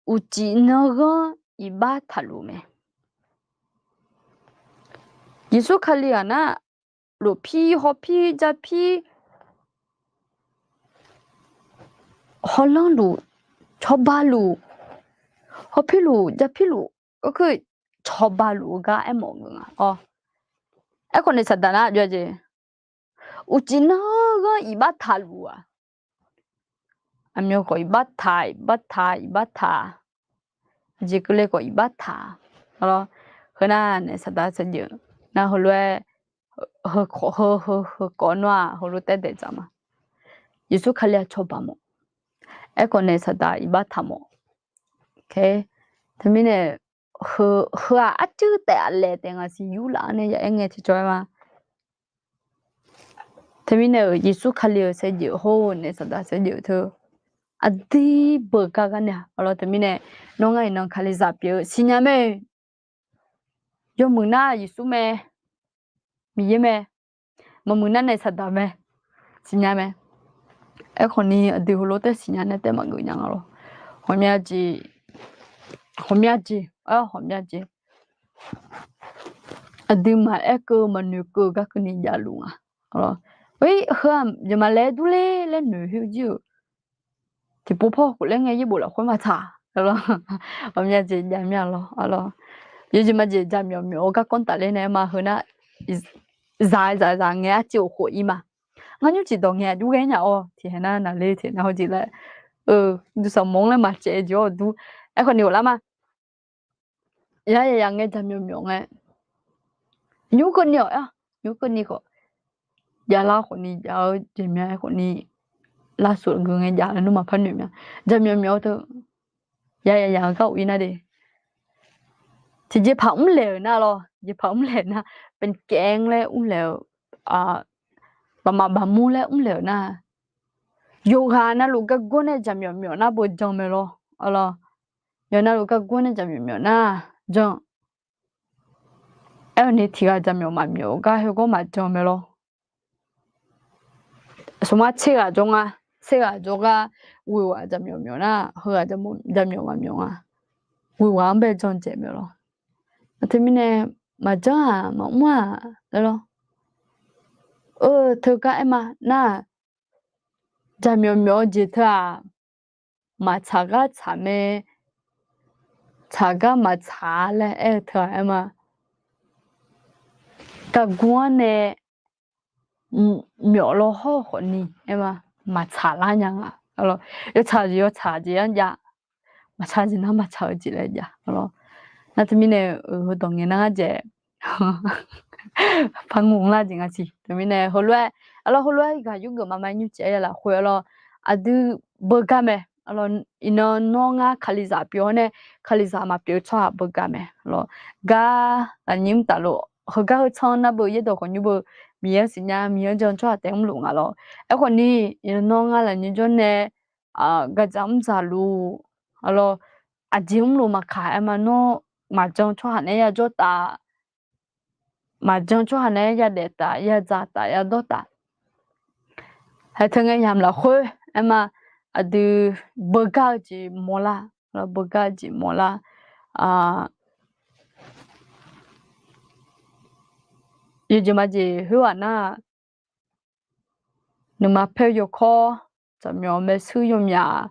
uqcif nan ghanr iqbax taqluf mae. Yeqsur Kali ghaq nar lofpir hawpir japir hawlanrluf cawbaluf hawpirluf japirluf garkeuv cawbaluf-eu gar aermawf-eu nga. Aerkhawf nae saqdaq nar jawr jeq uqcif nan ghanr iqbax taqluf-aq, aqmyan khawf iqbax taq iqbax taq iqbax taq, aqjeq keuvle khawf iqbax taq. Heunar nae saqdaq saqjeq Nar heulof-aer heu, heu, heu, heukawv nawr-aq heulof taer daef dzaq ma. Yeqsur Kali-aq cawba mawf. Aerkhawf nae Saqdaq iqbax taq mawf. Teumirnae heu, heu-aq arcuir taef-a laeq taef ngaq siq yurlaf-anr nae ya aer ngae tiqjawr-aer ma. Teumirnae-euq Yeqsur Kali-euq saevdzeuf hawr-eu nae Saqdaq saevdzeuf teu aqdir beugar gar nae-aq arlawr. Teumirnae nawr ngar iqnan Kalizaq pyeuf-eu siqnya mae. Yawmuiq nar Yeqsur mae, Miqyaer mae, maqmuiq nar nae Saqdaq mae, siqnya mae. Aerkhawf ni aqdui heulof taer siqnya nae taer maqgeuf nya nga lawr. Ghawqmya jeq, ghawqmya jeq, ghawqmya jeq. Aqdui maqaer keuv maqnoeq keuv gar keuvni javluf nga. Heu-aq jeq maqlaer durler laer noeq khoer jir-euq tiqpov pawr khof laer ngae yaerbof lafkhoer maqtsaq. Ghawqmya jeq javmya lawr. Yawjeq majeq jaqmyawf myawf-eu garkawv tafler nae aer ma heu nar, zaq zaq zaq ngae arciv-euq khof ir ma. Ngar nymrcif dawq ngae aqjox ghae nya-awr tiqhae nar naqler tiqhae nar hawjeq laer, duqsaq mawr-anr laer maqcaev jeq-awr dur. Aerkhawf ni ghoflar ma. Ya ya ya ngae jaqmyawf myawf ngae, nymr keuvni-awq aer, nymr keuvni khawf javlar khawf ni jav-eu jeq mya-aer khawf ni lavsuf gui ngae jav-eu nmr maqpar noeq mya. Jaqmyawf myawf-eu teu ya ya ya gar of ir nar de. Tiqjeqpaq mrlaeq-euq nar lawr, jeqpaq mrlaeq nar, เป็นแก๊ง laer mrlaeq-eu, baqmaf baqmur laer mrlaeq-euq nar, yawqghaq navluf gargawr nae jaqmyawf myawf nar beu jan mae lawr. Arlawr, yawqghaq navluf gargawr nae jaqmyawf myawf nar jan. Aer-eu ni tiqghaq jaqmyawf maqmyawf-eu gar heugar maqjan mae lawr. Smq-ar tser ghaq jawr nga, tser ghaq jawrgar ghoeq ghaq jaqmyawf myawf nar heughaq jaqmyawf maqmyawf nga. Ghoeq ghaq-anr bae jan dzaeq mae lawr. Aqteumirnae maqjanr-aq maqmr-aq laer lawr. Teugar aer ma nar-aq, jaqmyawf myawf-eu jeq teu-aq, maqtsaq gar tsaq mae, tsaq gar maqtsaq-a laer aer-eu teu-aq aer ma. Gargur-anr nae myawf law hawr khawf ni aer ma, maqtsaq lar nya nga. Yawtsaq jeq yawtsaq jeq-anr jav, maqtsaq jeq nar maqtsaq-eu jeq laer jav. Nar teumirnae-eu heudawq ngae nar ngar dzaeq par ngmr lar jeq nga siq. Teumirnae heulof-aer, arlawr heulof-aer ghaq yurgeuf maqma nymrcif-aer ya lafkhoer arlawr, aqdui beugar mae. Iqnan nawr ngar Kalizaq pyeuf-awr nae Kalizaq maqpyeuf-eu tsawrhaq beugar mae. Gar lafnyir mr taflof heugar heu tsanr nar beu yaerdawq khawf nymr beu, Miqyaer-anr siqnya Miqyaer-anr jan tsawrhaq taef mrluf nga lawr. Aerkhawf ni iqnan nawr ngar lafnyir jawr nae gaqdzaq mr dzaqluf, arlawr, aqjeq mrluf maqkaq aer ma nawr maqjan tsawrhaq naeq-aer yajawr taf, maqjan tsawrhaq naeq-aer yadaef taf yadzaq taf yadawr taf. Hae teu ngae yamq lafkhoer aer ma, aqdui beugar-eu jeq mawrlar, beugar-eu jeq mawrlar. Yawjeq majeq khoerghaq nar-aq, nuima paer-eu yawkawr, jaqmyawf maershuir yawmyaq,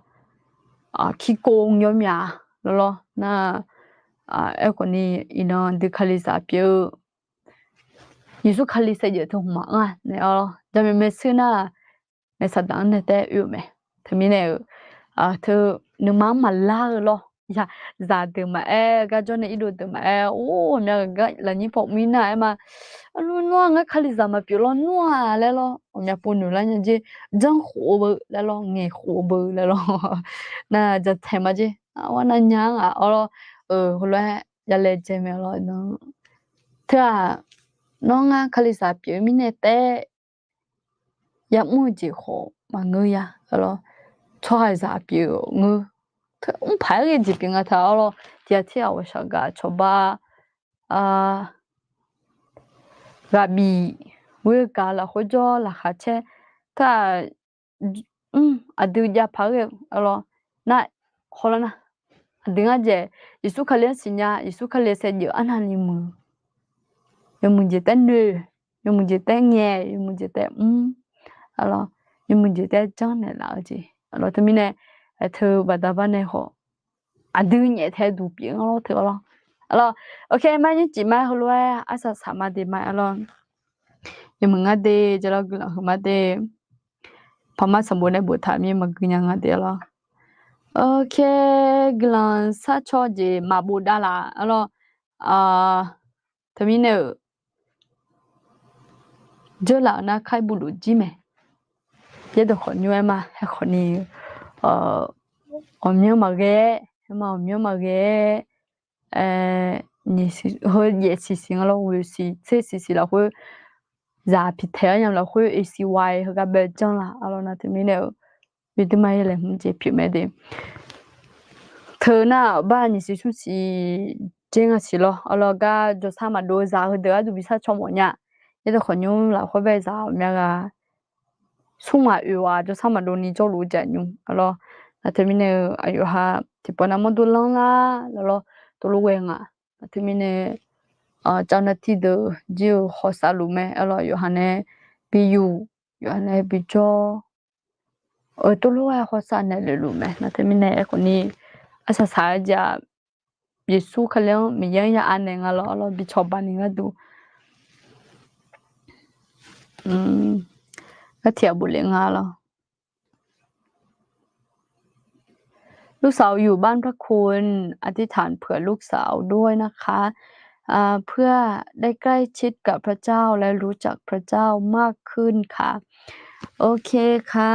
kirkov yawmyaq lawrlawr nar, aerkhawf ni iqnan dui Kalizaq pyeuf-eu Yeqsur Kali saevdzeuf teu hmq maqanr-a naeq-awr lawr, jaqmyawf maershuir nar, nae Saqdaq-anr nae taef oe-euq mae. Teumirnae-euq teu nuima-anr maqlar-eu lawr, zaqdeuq maqaer, garjawr nae irdov deuq maqaer, or, ghawqmya ghaq gar lafnyir paw mr-ir nar-aer ma, nawr-aq ngar Kalizaq maqpyeuf lawr nmr-aq laer lawr, ghawqmya pov noeq lar nya jer, janr khof-eu beu laer lawr, ngaeq khof-eu beu laer lawr, nar jataeq ma jer, arnar nya-anr ghaq-awr lawr, heulof-aer yalaejae mae lawr. Teu-aq, nawr ngar Kalizaq pyeuf-eu mirnae taef ya'mr-eu jeq khawf maqngeur ya lawr, tsawrhaqzaq pyeuf-eu ngeur, mr paq-aer ghae jeq pyeuf nga taq-awr lawr, tiqghaq tirghaq ghawqshaq gaq cawba ghaq bif, ghoer-eu gaq lafkhoer jawr laqkhaq caer, teu-aq, mr, aqdui jav paq-aer ghae-eu lawr, nar, hawlar nar, aqdui ngar dzaeq, Yeqsur Kali-anr siqnya, Yeqsur Kali saevdzeuf arnavni muiq, yawmuiq jeq taef noeq, yawmuiq jeq taef ngaeq, yawmuiq jeq taef mr, yawmuiq jeq taef janrnaeq laf-eu jeq lawr. Teumirnae, teu baqda bar nae khawf aqdui nyaeftaeq duq pyeuf-anr lawr teu-awr lawr. Arlawr, ok, mar nymrcif ma heulof-aer arsaq saq ma de ma arlawr. Yawmuiq ngar de, jaqlawr guiqlanq huiq ma de. Paqmar sanqbof nae boftaq mir maqgui nya nga de arlawr. Ok, guiqlanq sharcaw jeq maqbof dav laf arlawr. Teumirnae-euq dzeurlaf-euq nar kar buvluf jir mae. Yaerdawq khawf nymr-aer ma, aerkhawf ni, ghawqmyanr maqghae-aer, aer ma ghawqmyanr maqghae-aer, nyiq siq heu yaef siq siq nga lawr, ghoeq siq tser siq siq lafkhoer, zaq piqtaeq-awr nya lafkhoer, iqsiq waiq heugar bae janr la arlawr. Nar teumirnae-eu, bi dui ma yaer laeqhmq jeq pyeuf mae de. Teu nar-aq, bar nyiq siq smr siq dzer nga siq lawr arlawr, gar jawrsar maqdov-eu zaq heudeuq gharduq bi sharcaw mawf nya. Yaerdawq khawf nymr lafkhoer bae zaq ghawqmya ghaq, smr ghaq oeq ghaq jawrsar maqdov ni jawrluf-eu jeq nymr arlawr. Nar teumirnae-eu aqyawf ha tiqpawf nav mawrdo lanr lar lawr, tov lof ghae nga. Nar teumirnae, cavnav tiqdeuq jir-eu hawsav luf mae arlawr, yawqha nae bi yuq, yawqha nae bi jawr, tov lof ghae hawsav naeq lef luf mae. Nar teumirnae aerkhawf ni, arsaq saq-aer jeq-aq, Yeqsur Kali-anr Miqyaer-anr ya anaeq nga lawr arlawr, bi cawba ni gharduq gar tiq ghaq bof lef nga lawr. ลูกสาวอยู่บ้านพระคุณ อธิษฐานเผื่อลูกสาวด้วยนะคะ เพื่อได้ใกล้ชิดกับพระเจ้าและรู้จักพระเจ้ามากขึ้นค่ะ โอเคค่ะ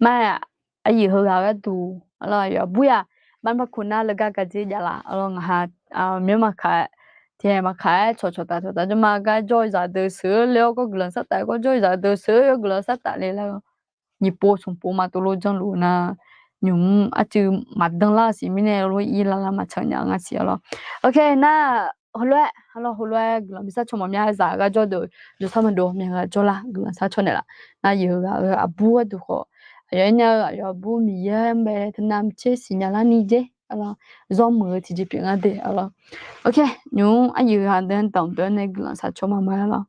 Mar-aq, aqyuif heughaq gharduq arlawr, aqyawf bur-aq, บ้านพระคุณ nar leugar gardzer jav laf arlawr. Ngaq ha myanr maqkaq-aer, tiqhaeq maqkaq-aer cawqcawq taf cawqtaf jawrma gar jawr-eu zaqdeuq sheuq-eu le-awr, gawr guiqlanq sar taf-aer gawr jawr-eu zaqdeuq sheuq-eu gawr guiqlanq sar taf le lar-awr, nyiq pov smq pov ma tov lof janrluf-eu nar, nymq-mr arcuiv maqdan lar-eu siq mirnae lof ir lar lar maqcan nya nga siq arlawr. Oke nar, heulof-aer arlawr, heulof-aer guiqlanq bi sar caw mawf mya-aer zaq gar jawr deuq jawrsar maqdov mya ghaq jawrlar guiqlanq sar caw naeqlaf. Nar yif heughaq-eu aqbur gharduq khawf, aqyawf aernya-eu aqyawf aqbur Miqyaer-anr bae teunav maqtser siqnya larni jer arlawr, zawr muiq-eu tiqjeq pyeuf nga de arlawr. Oke, nymq-mr aqyuif ghaq deuq-anr damq deuq-anr nae guiqlanq sar caw ma ma arlawr.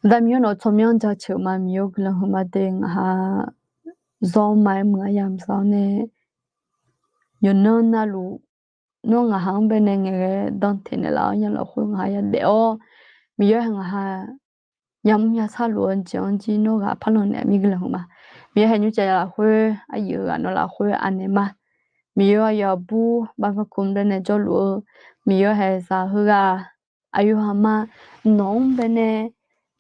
Aqda Miqyaer nawq-eu tsawrmyanr jaceuq ma, Miqyaer-or guiqlanq huiqma de. Ngaq ha zawr ma-aer muiq-a yamq za-awr nae, yawqnan navluf nawr ngaq ha-anr bae nae ngaeqghae danteq naeqlaf-awr nya lafkhoer ngaq ha yadaef-awr, Miqyaer hae ngaq ha yamr yasar luf-eu jeq-anr jir nawr ghaq parlanq naeq mir guiqlanq huiqma. Miqyaer hae nymrcav ya lafkhoer aqyuif ghaq nawr lafkhoer anaeq ma. Miqyaer aqyawf aqbur บ้านพระคุณ bae nae jawrluf-eu, Miqyaer hae zaq heughaq aqyawf haq ma, nawq-anr bae nae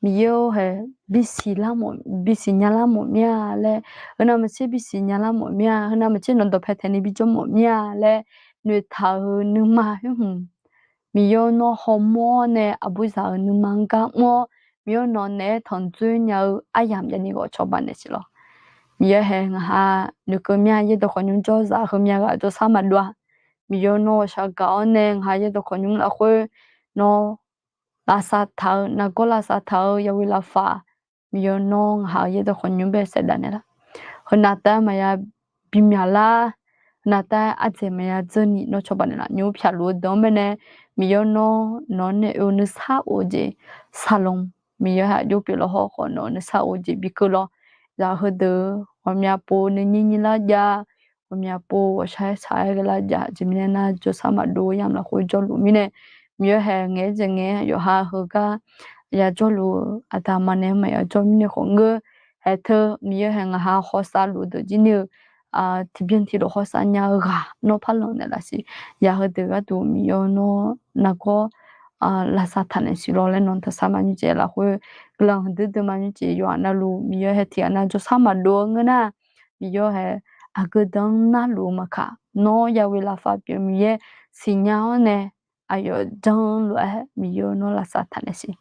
Miqyaer-or hae bisiq lar mawf, bisiq nya lar mawf mir-a laer, heunav maqtser bisiq nya lar mawf mir-a, heunav maqtser nawq dawqpae taeqni bijawr mawf mir-a laer noeqtaq-euq nuima khoer hmq, Miqyaer-or nawr hawmawr-awr nae aqbur zaq-euq nuima-anr gar mr-awr, Miqyaer-or nawq naeq-aer tanqdzoer nya-eu aryamq javni ghawqcawba naeq siq lawr. Miqyaer hae ngaq ha noeqkeuv mir-a, yaerdawq khawf nymr jawr zaq heumya ghaq jawrsar maqdov-a. Miqyaer-or nawr ghawqshaq gaq-awr nae ngaq ha yaerdawq khawf nymr lafkhoer nawr lavsav taq-eu, nargawr lavsav taq-eu yawe lavfaq, Miqyaer-or nawr ngaq ha yaerdawq khawf nymr bae saef daf naeqlaf. Heunav taef-aer maqya bimyaq lar, heunav taef-aer ardzaeq maqya dzeur ni nawr cawba naeqlaf. Nymr pyaq luf-eu deuq-anr bae nae, Miqyaer-or nawr nawq-anr nae oe-eu nuisar of-eu jeq saqlanq, Miqyaer hae aqjox pyeuf lawr hawr khawf nawq-eu nuisar of-eu jeq bikeuv lawr. Zaq heudeuq ghawqmya pov nuinyir nyir lar jav, ghawqmya pov ghawqshaq-aer shaq-aer ghae lar jav, aqjeq mirnae nar jawrsar maqdov-eu yamq lafkhoer jawrluf mirnae, Miqyaer hae ngaeq-aer dzaeq ngae-aer yawqha heugar ya jawrluf-eu aqda aqma nae maqya jawr mirnae khawfngeur, haeq teu Miqyaer hae ngaq ha hawsav luf-eu deuq jir ni-eu tiqbyan tiqlof hawsav nya-eu ghaq nawr parlanq naeqlaf siq. Zaq heudeuq gharduq Miqyaer-or nawr nargawr lavsav taq naeq siq lawr laer nawq-anr taqsar ma. Nymrcaev lafkhoer guiqlanq huiqdui dui ma. Nymrcaev yawqha navluf Miqyaer hae tiqghaq nar jawrsar maqdov-eu ngeur nar, Miqyaer hae aqgeu deuq-anr narluf-eu maqkaq, nawr yawe lavfaq pyeuf Miqyaer siqnya-awr nae aqyawf janr lof-aer Miqyaer-or nawr lavsav taq naeq siq.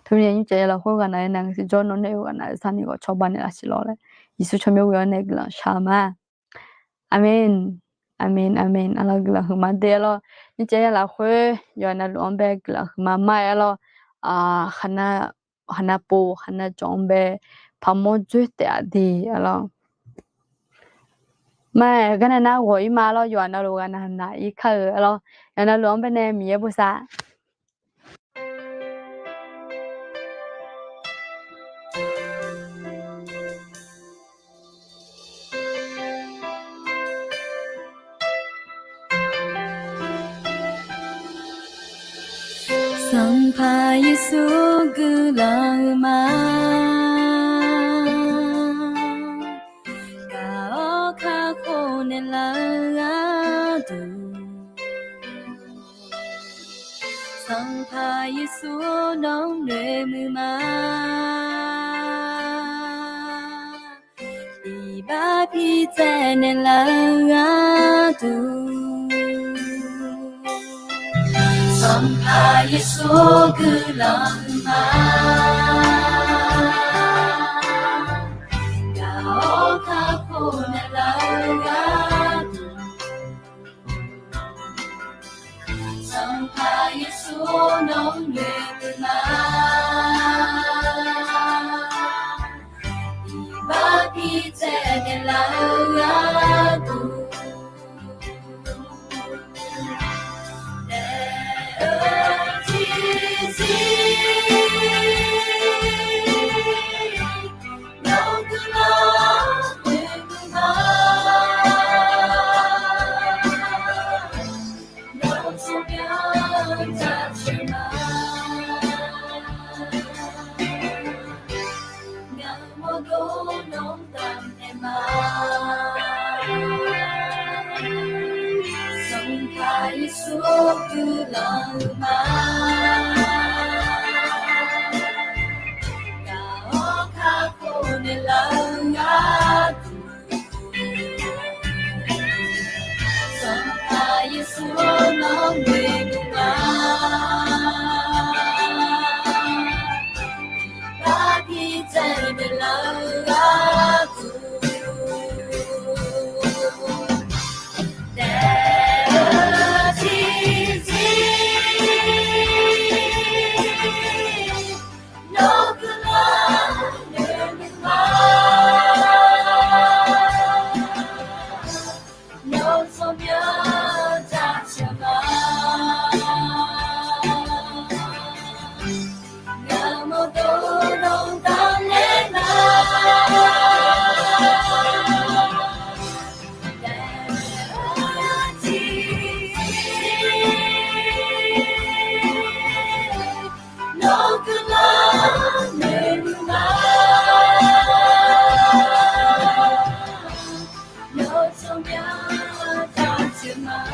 Teumirnae nymrcaev ya lafkhoer ghaqnaq-aer navngae siq jawr nawr nae-eu ghaqnaq-aer zarni ghawqcawba naeqlaf siq lawr laer Yeqsur tsawrmyanr ghoe-awr nae guiqlanq shar-eu ma. Aqmen. Aqmen, aqmen. Arlawr guiqlanq huiqma de arlawr. Nymrcaev ya lafkhoer yawqha navluf-anr bae guiqlanq huiqma ma-aer arlawr. Khaqnav pov khaqnav cawv-anr bae paqmawr dzoer taef-a de arlawr. Ma-aer garnae nar ghawq-ir ma lawr, yawqha navluf ghaqnaq naq-ir kar-eu arlawr. Yawqha navluf-anr bae nae Miqyaer bosav Sanqpaq Yeqsur guiqlanq huiqma. Gaq-awr kakhof naeqlaf-eu gharduq, Sanqpaq Yeqsur nawr noeqmuiq ma. Iqbax bitsaev naeqlaf-eu gharduq, Sanqpaq Yeqsur guiqlanq ma. Gaq-awr kakhof naeqlaf-eu gharduq, Sanqpaq Yeqsur nawq-anr noeqmuiq ma. Iqbax bitsaev naeqlaf-eu gharduq, daef-eu tiqzir nawr guiqlanq noeqmuiq ma. Nawr tsawrmyanr jaceuq ma. Ngaq mawrdov nawq-anr damnaeq ma. Sanqpaq Yeqsur guiqlanq-eu ma. Gaq-awr kakhof naeqlaf-eu gharduq, Sanqpaq Yeqsur nawq-anr noeqmuiq ma. Iqbax bitsaev naeqlaf-eu gharduq, daef-eu tiqzir nawr guiqlanq noeqmuiq ma. Nawr tsawrmyanr jaceuq ma. Ngaq mawrdov nawq-anr damnaeq ma. Daef-eu tiqzir nawr guiqlanq noeqmuiq ma. Nawr tsawrmyanr jaceuq ma.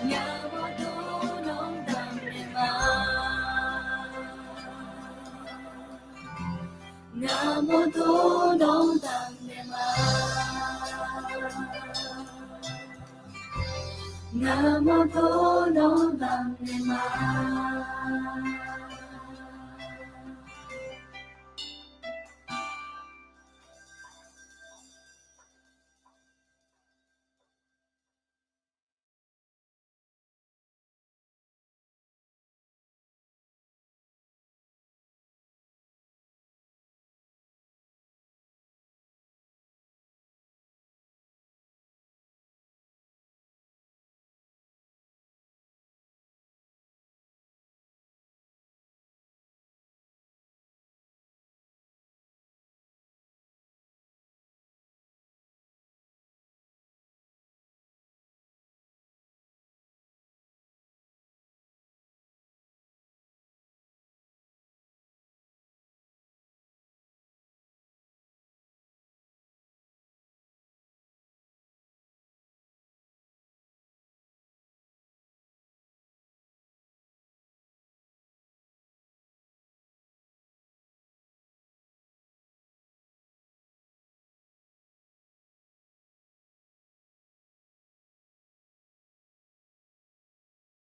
Ngaq mawrdov nawq-anr damnaeq ma. Ngaq mawrdov nawq-anr damnaeq ma. Ngaq mawrdov nawq-anr damnaeq ma.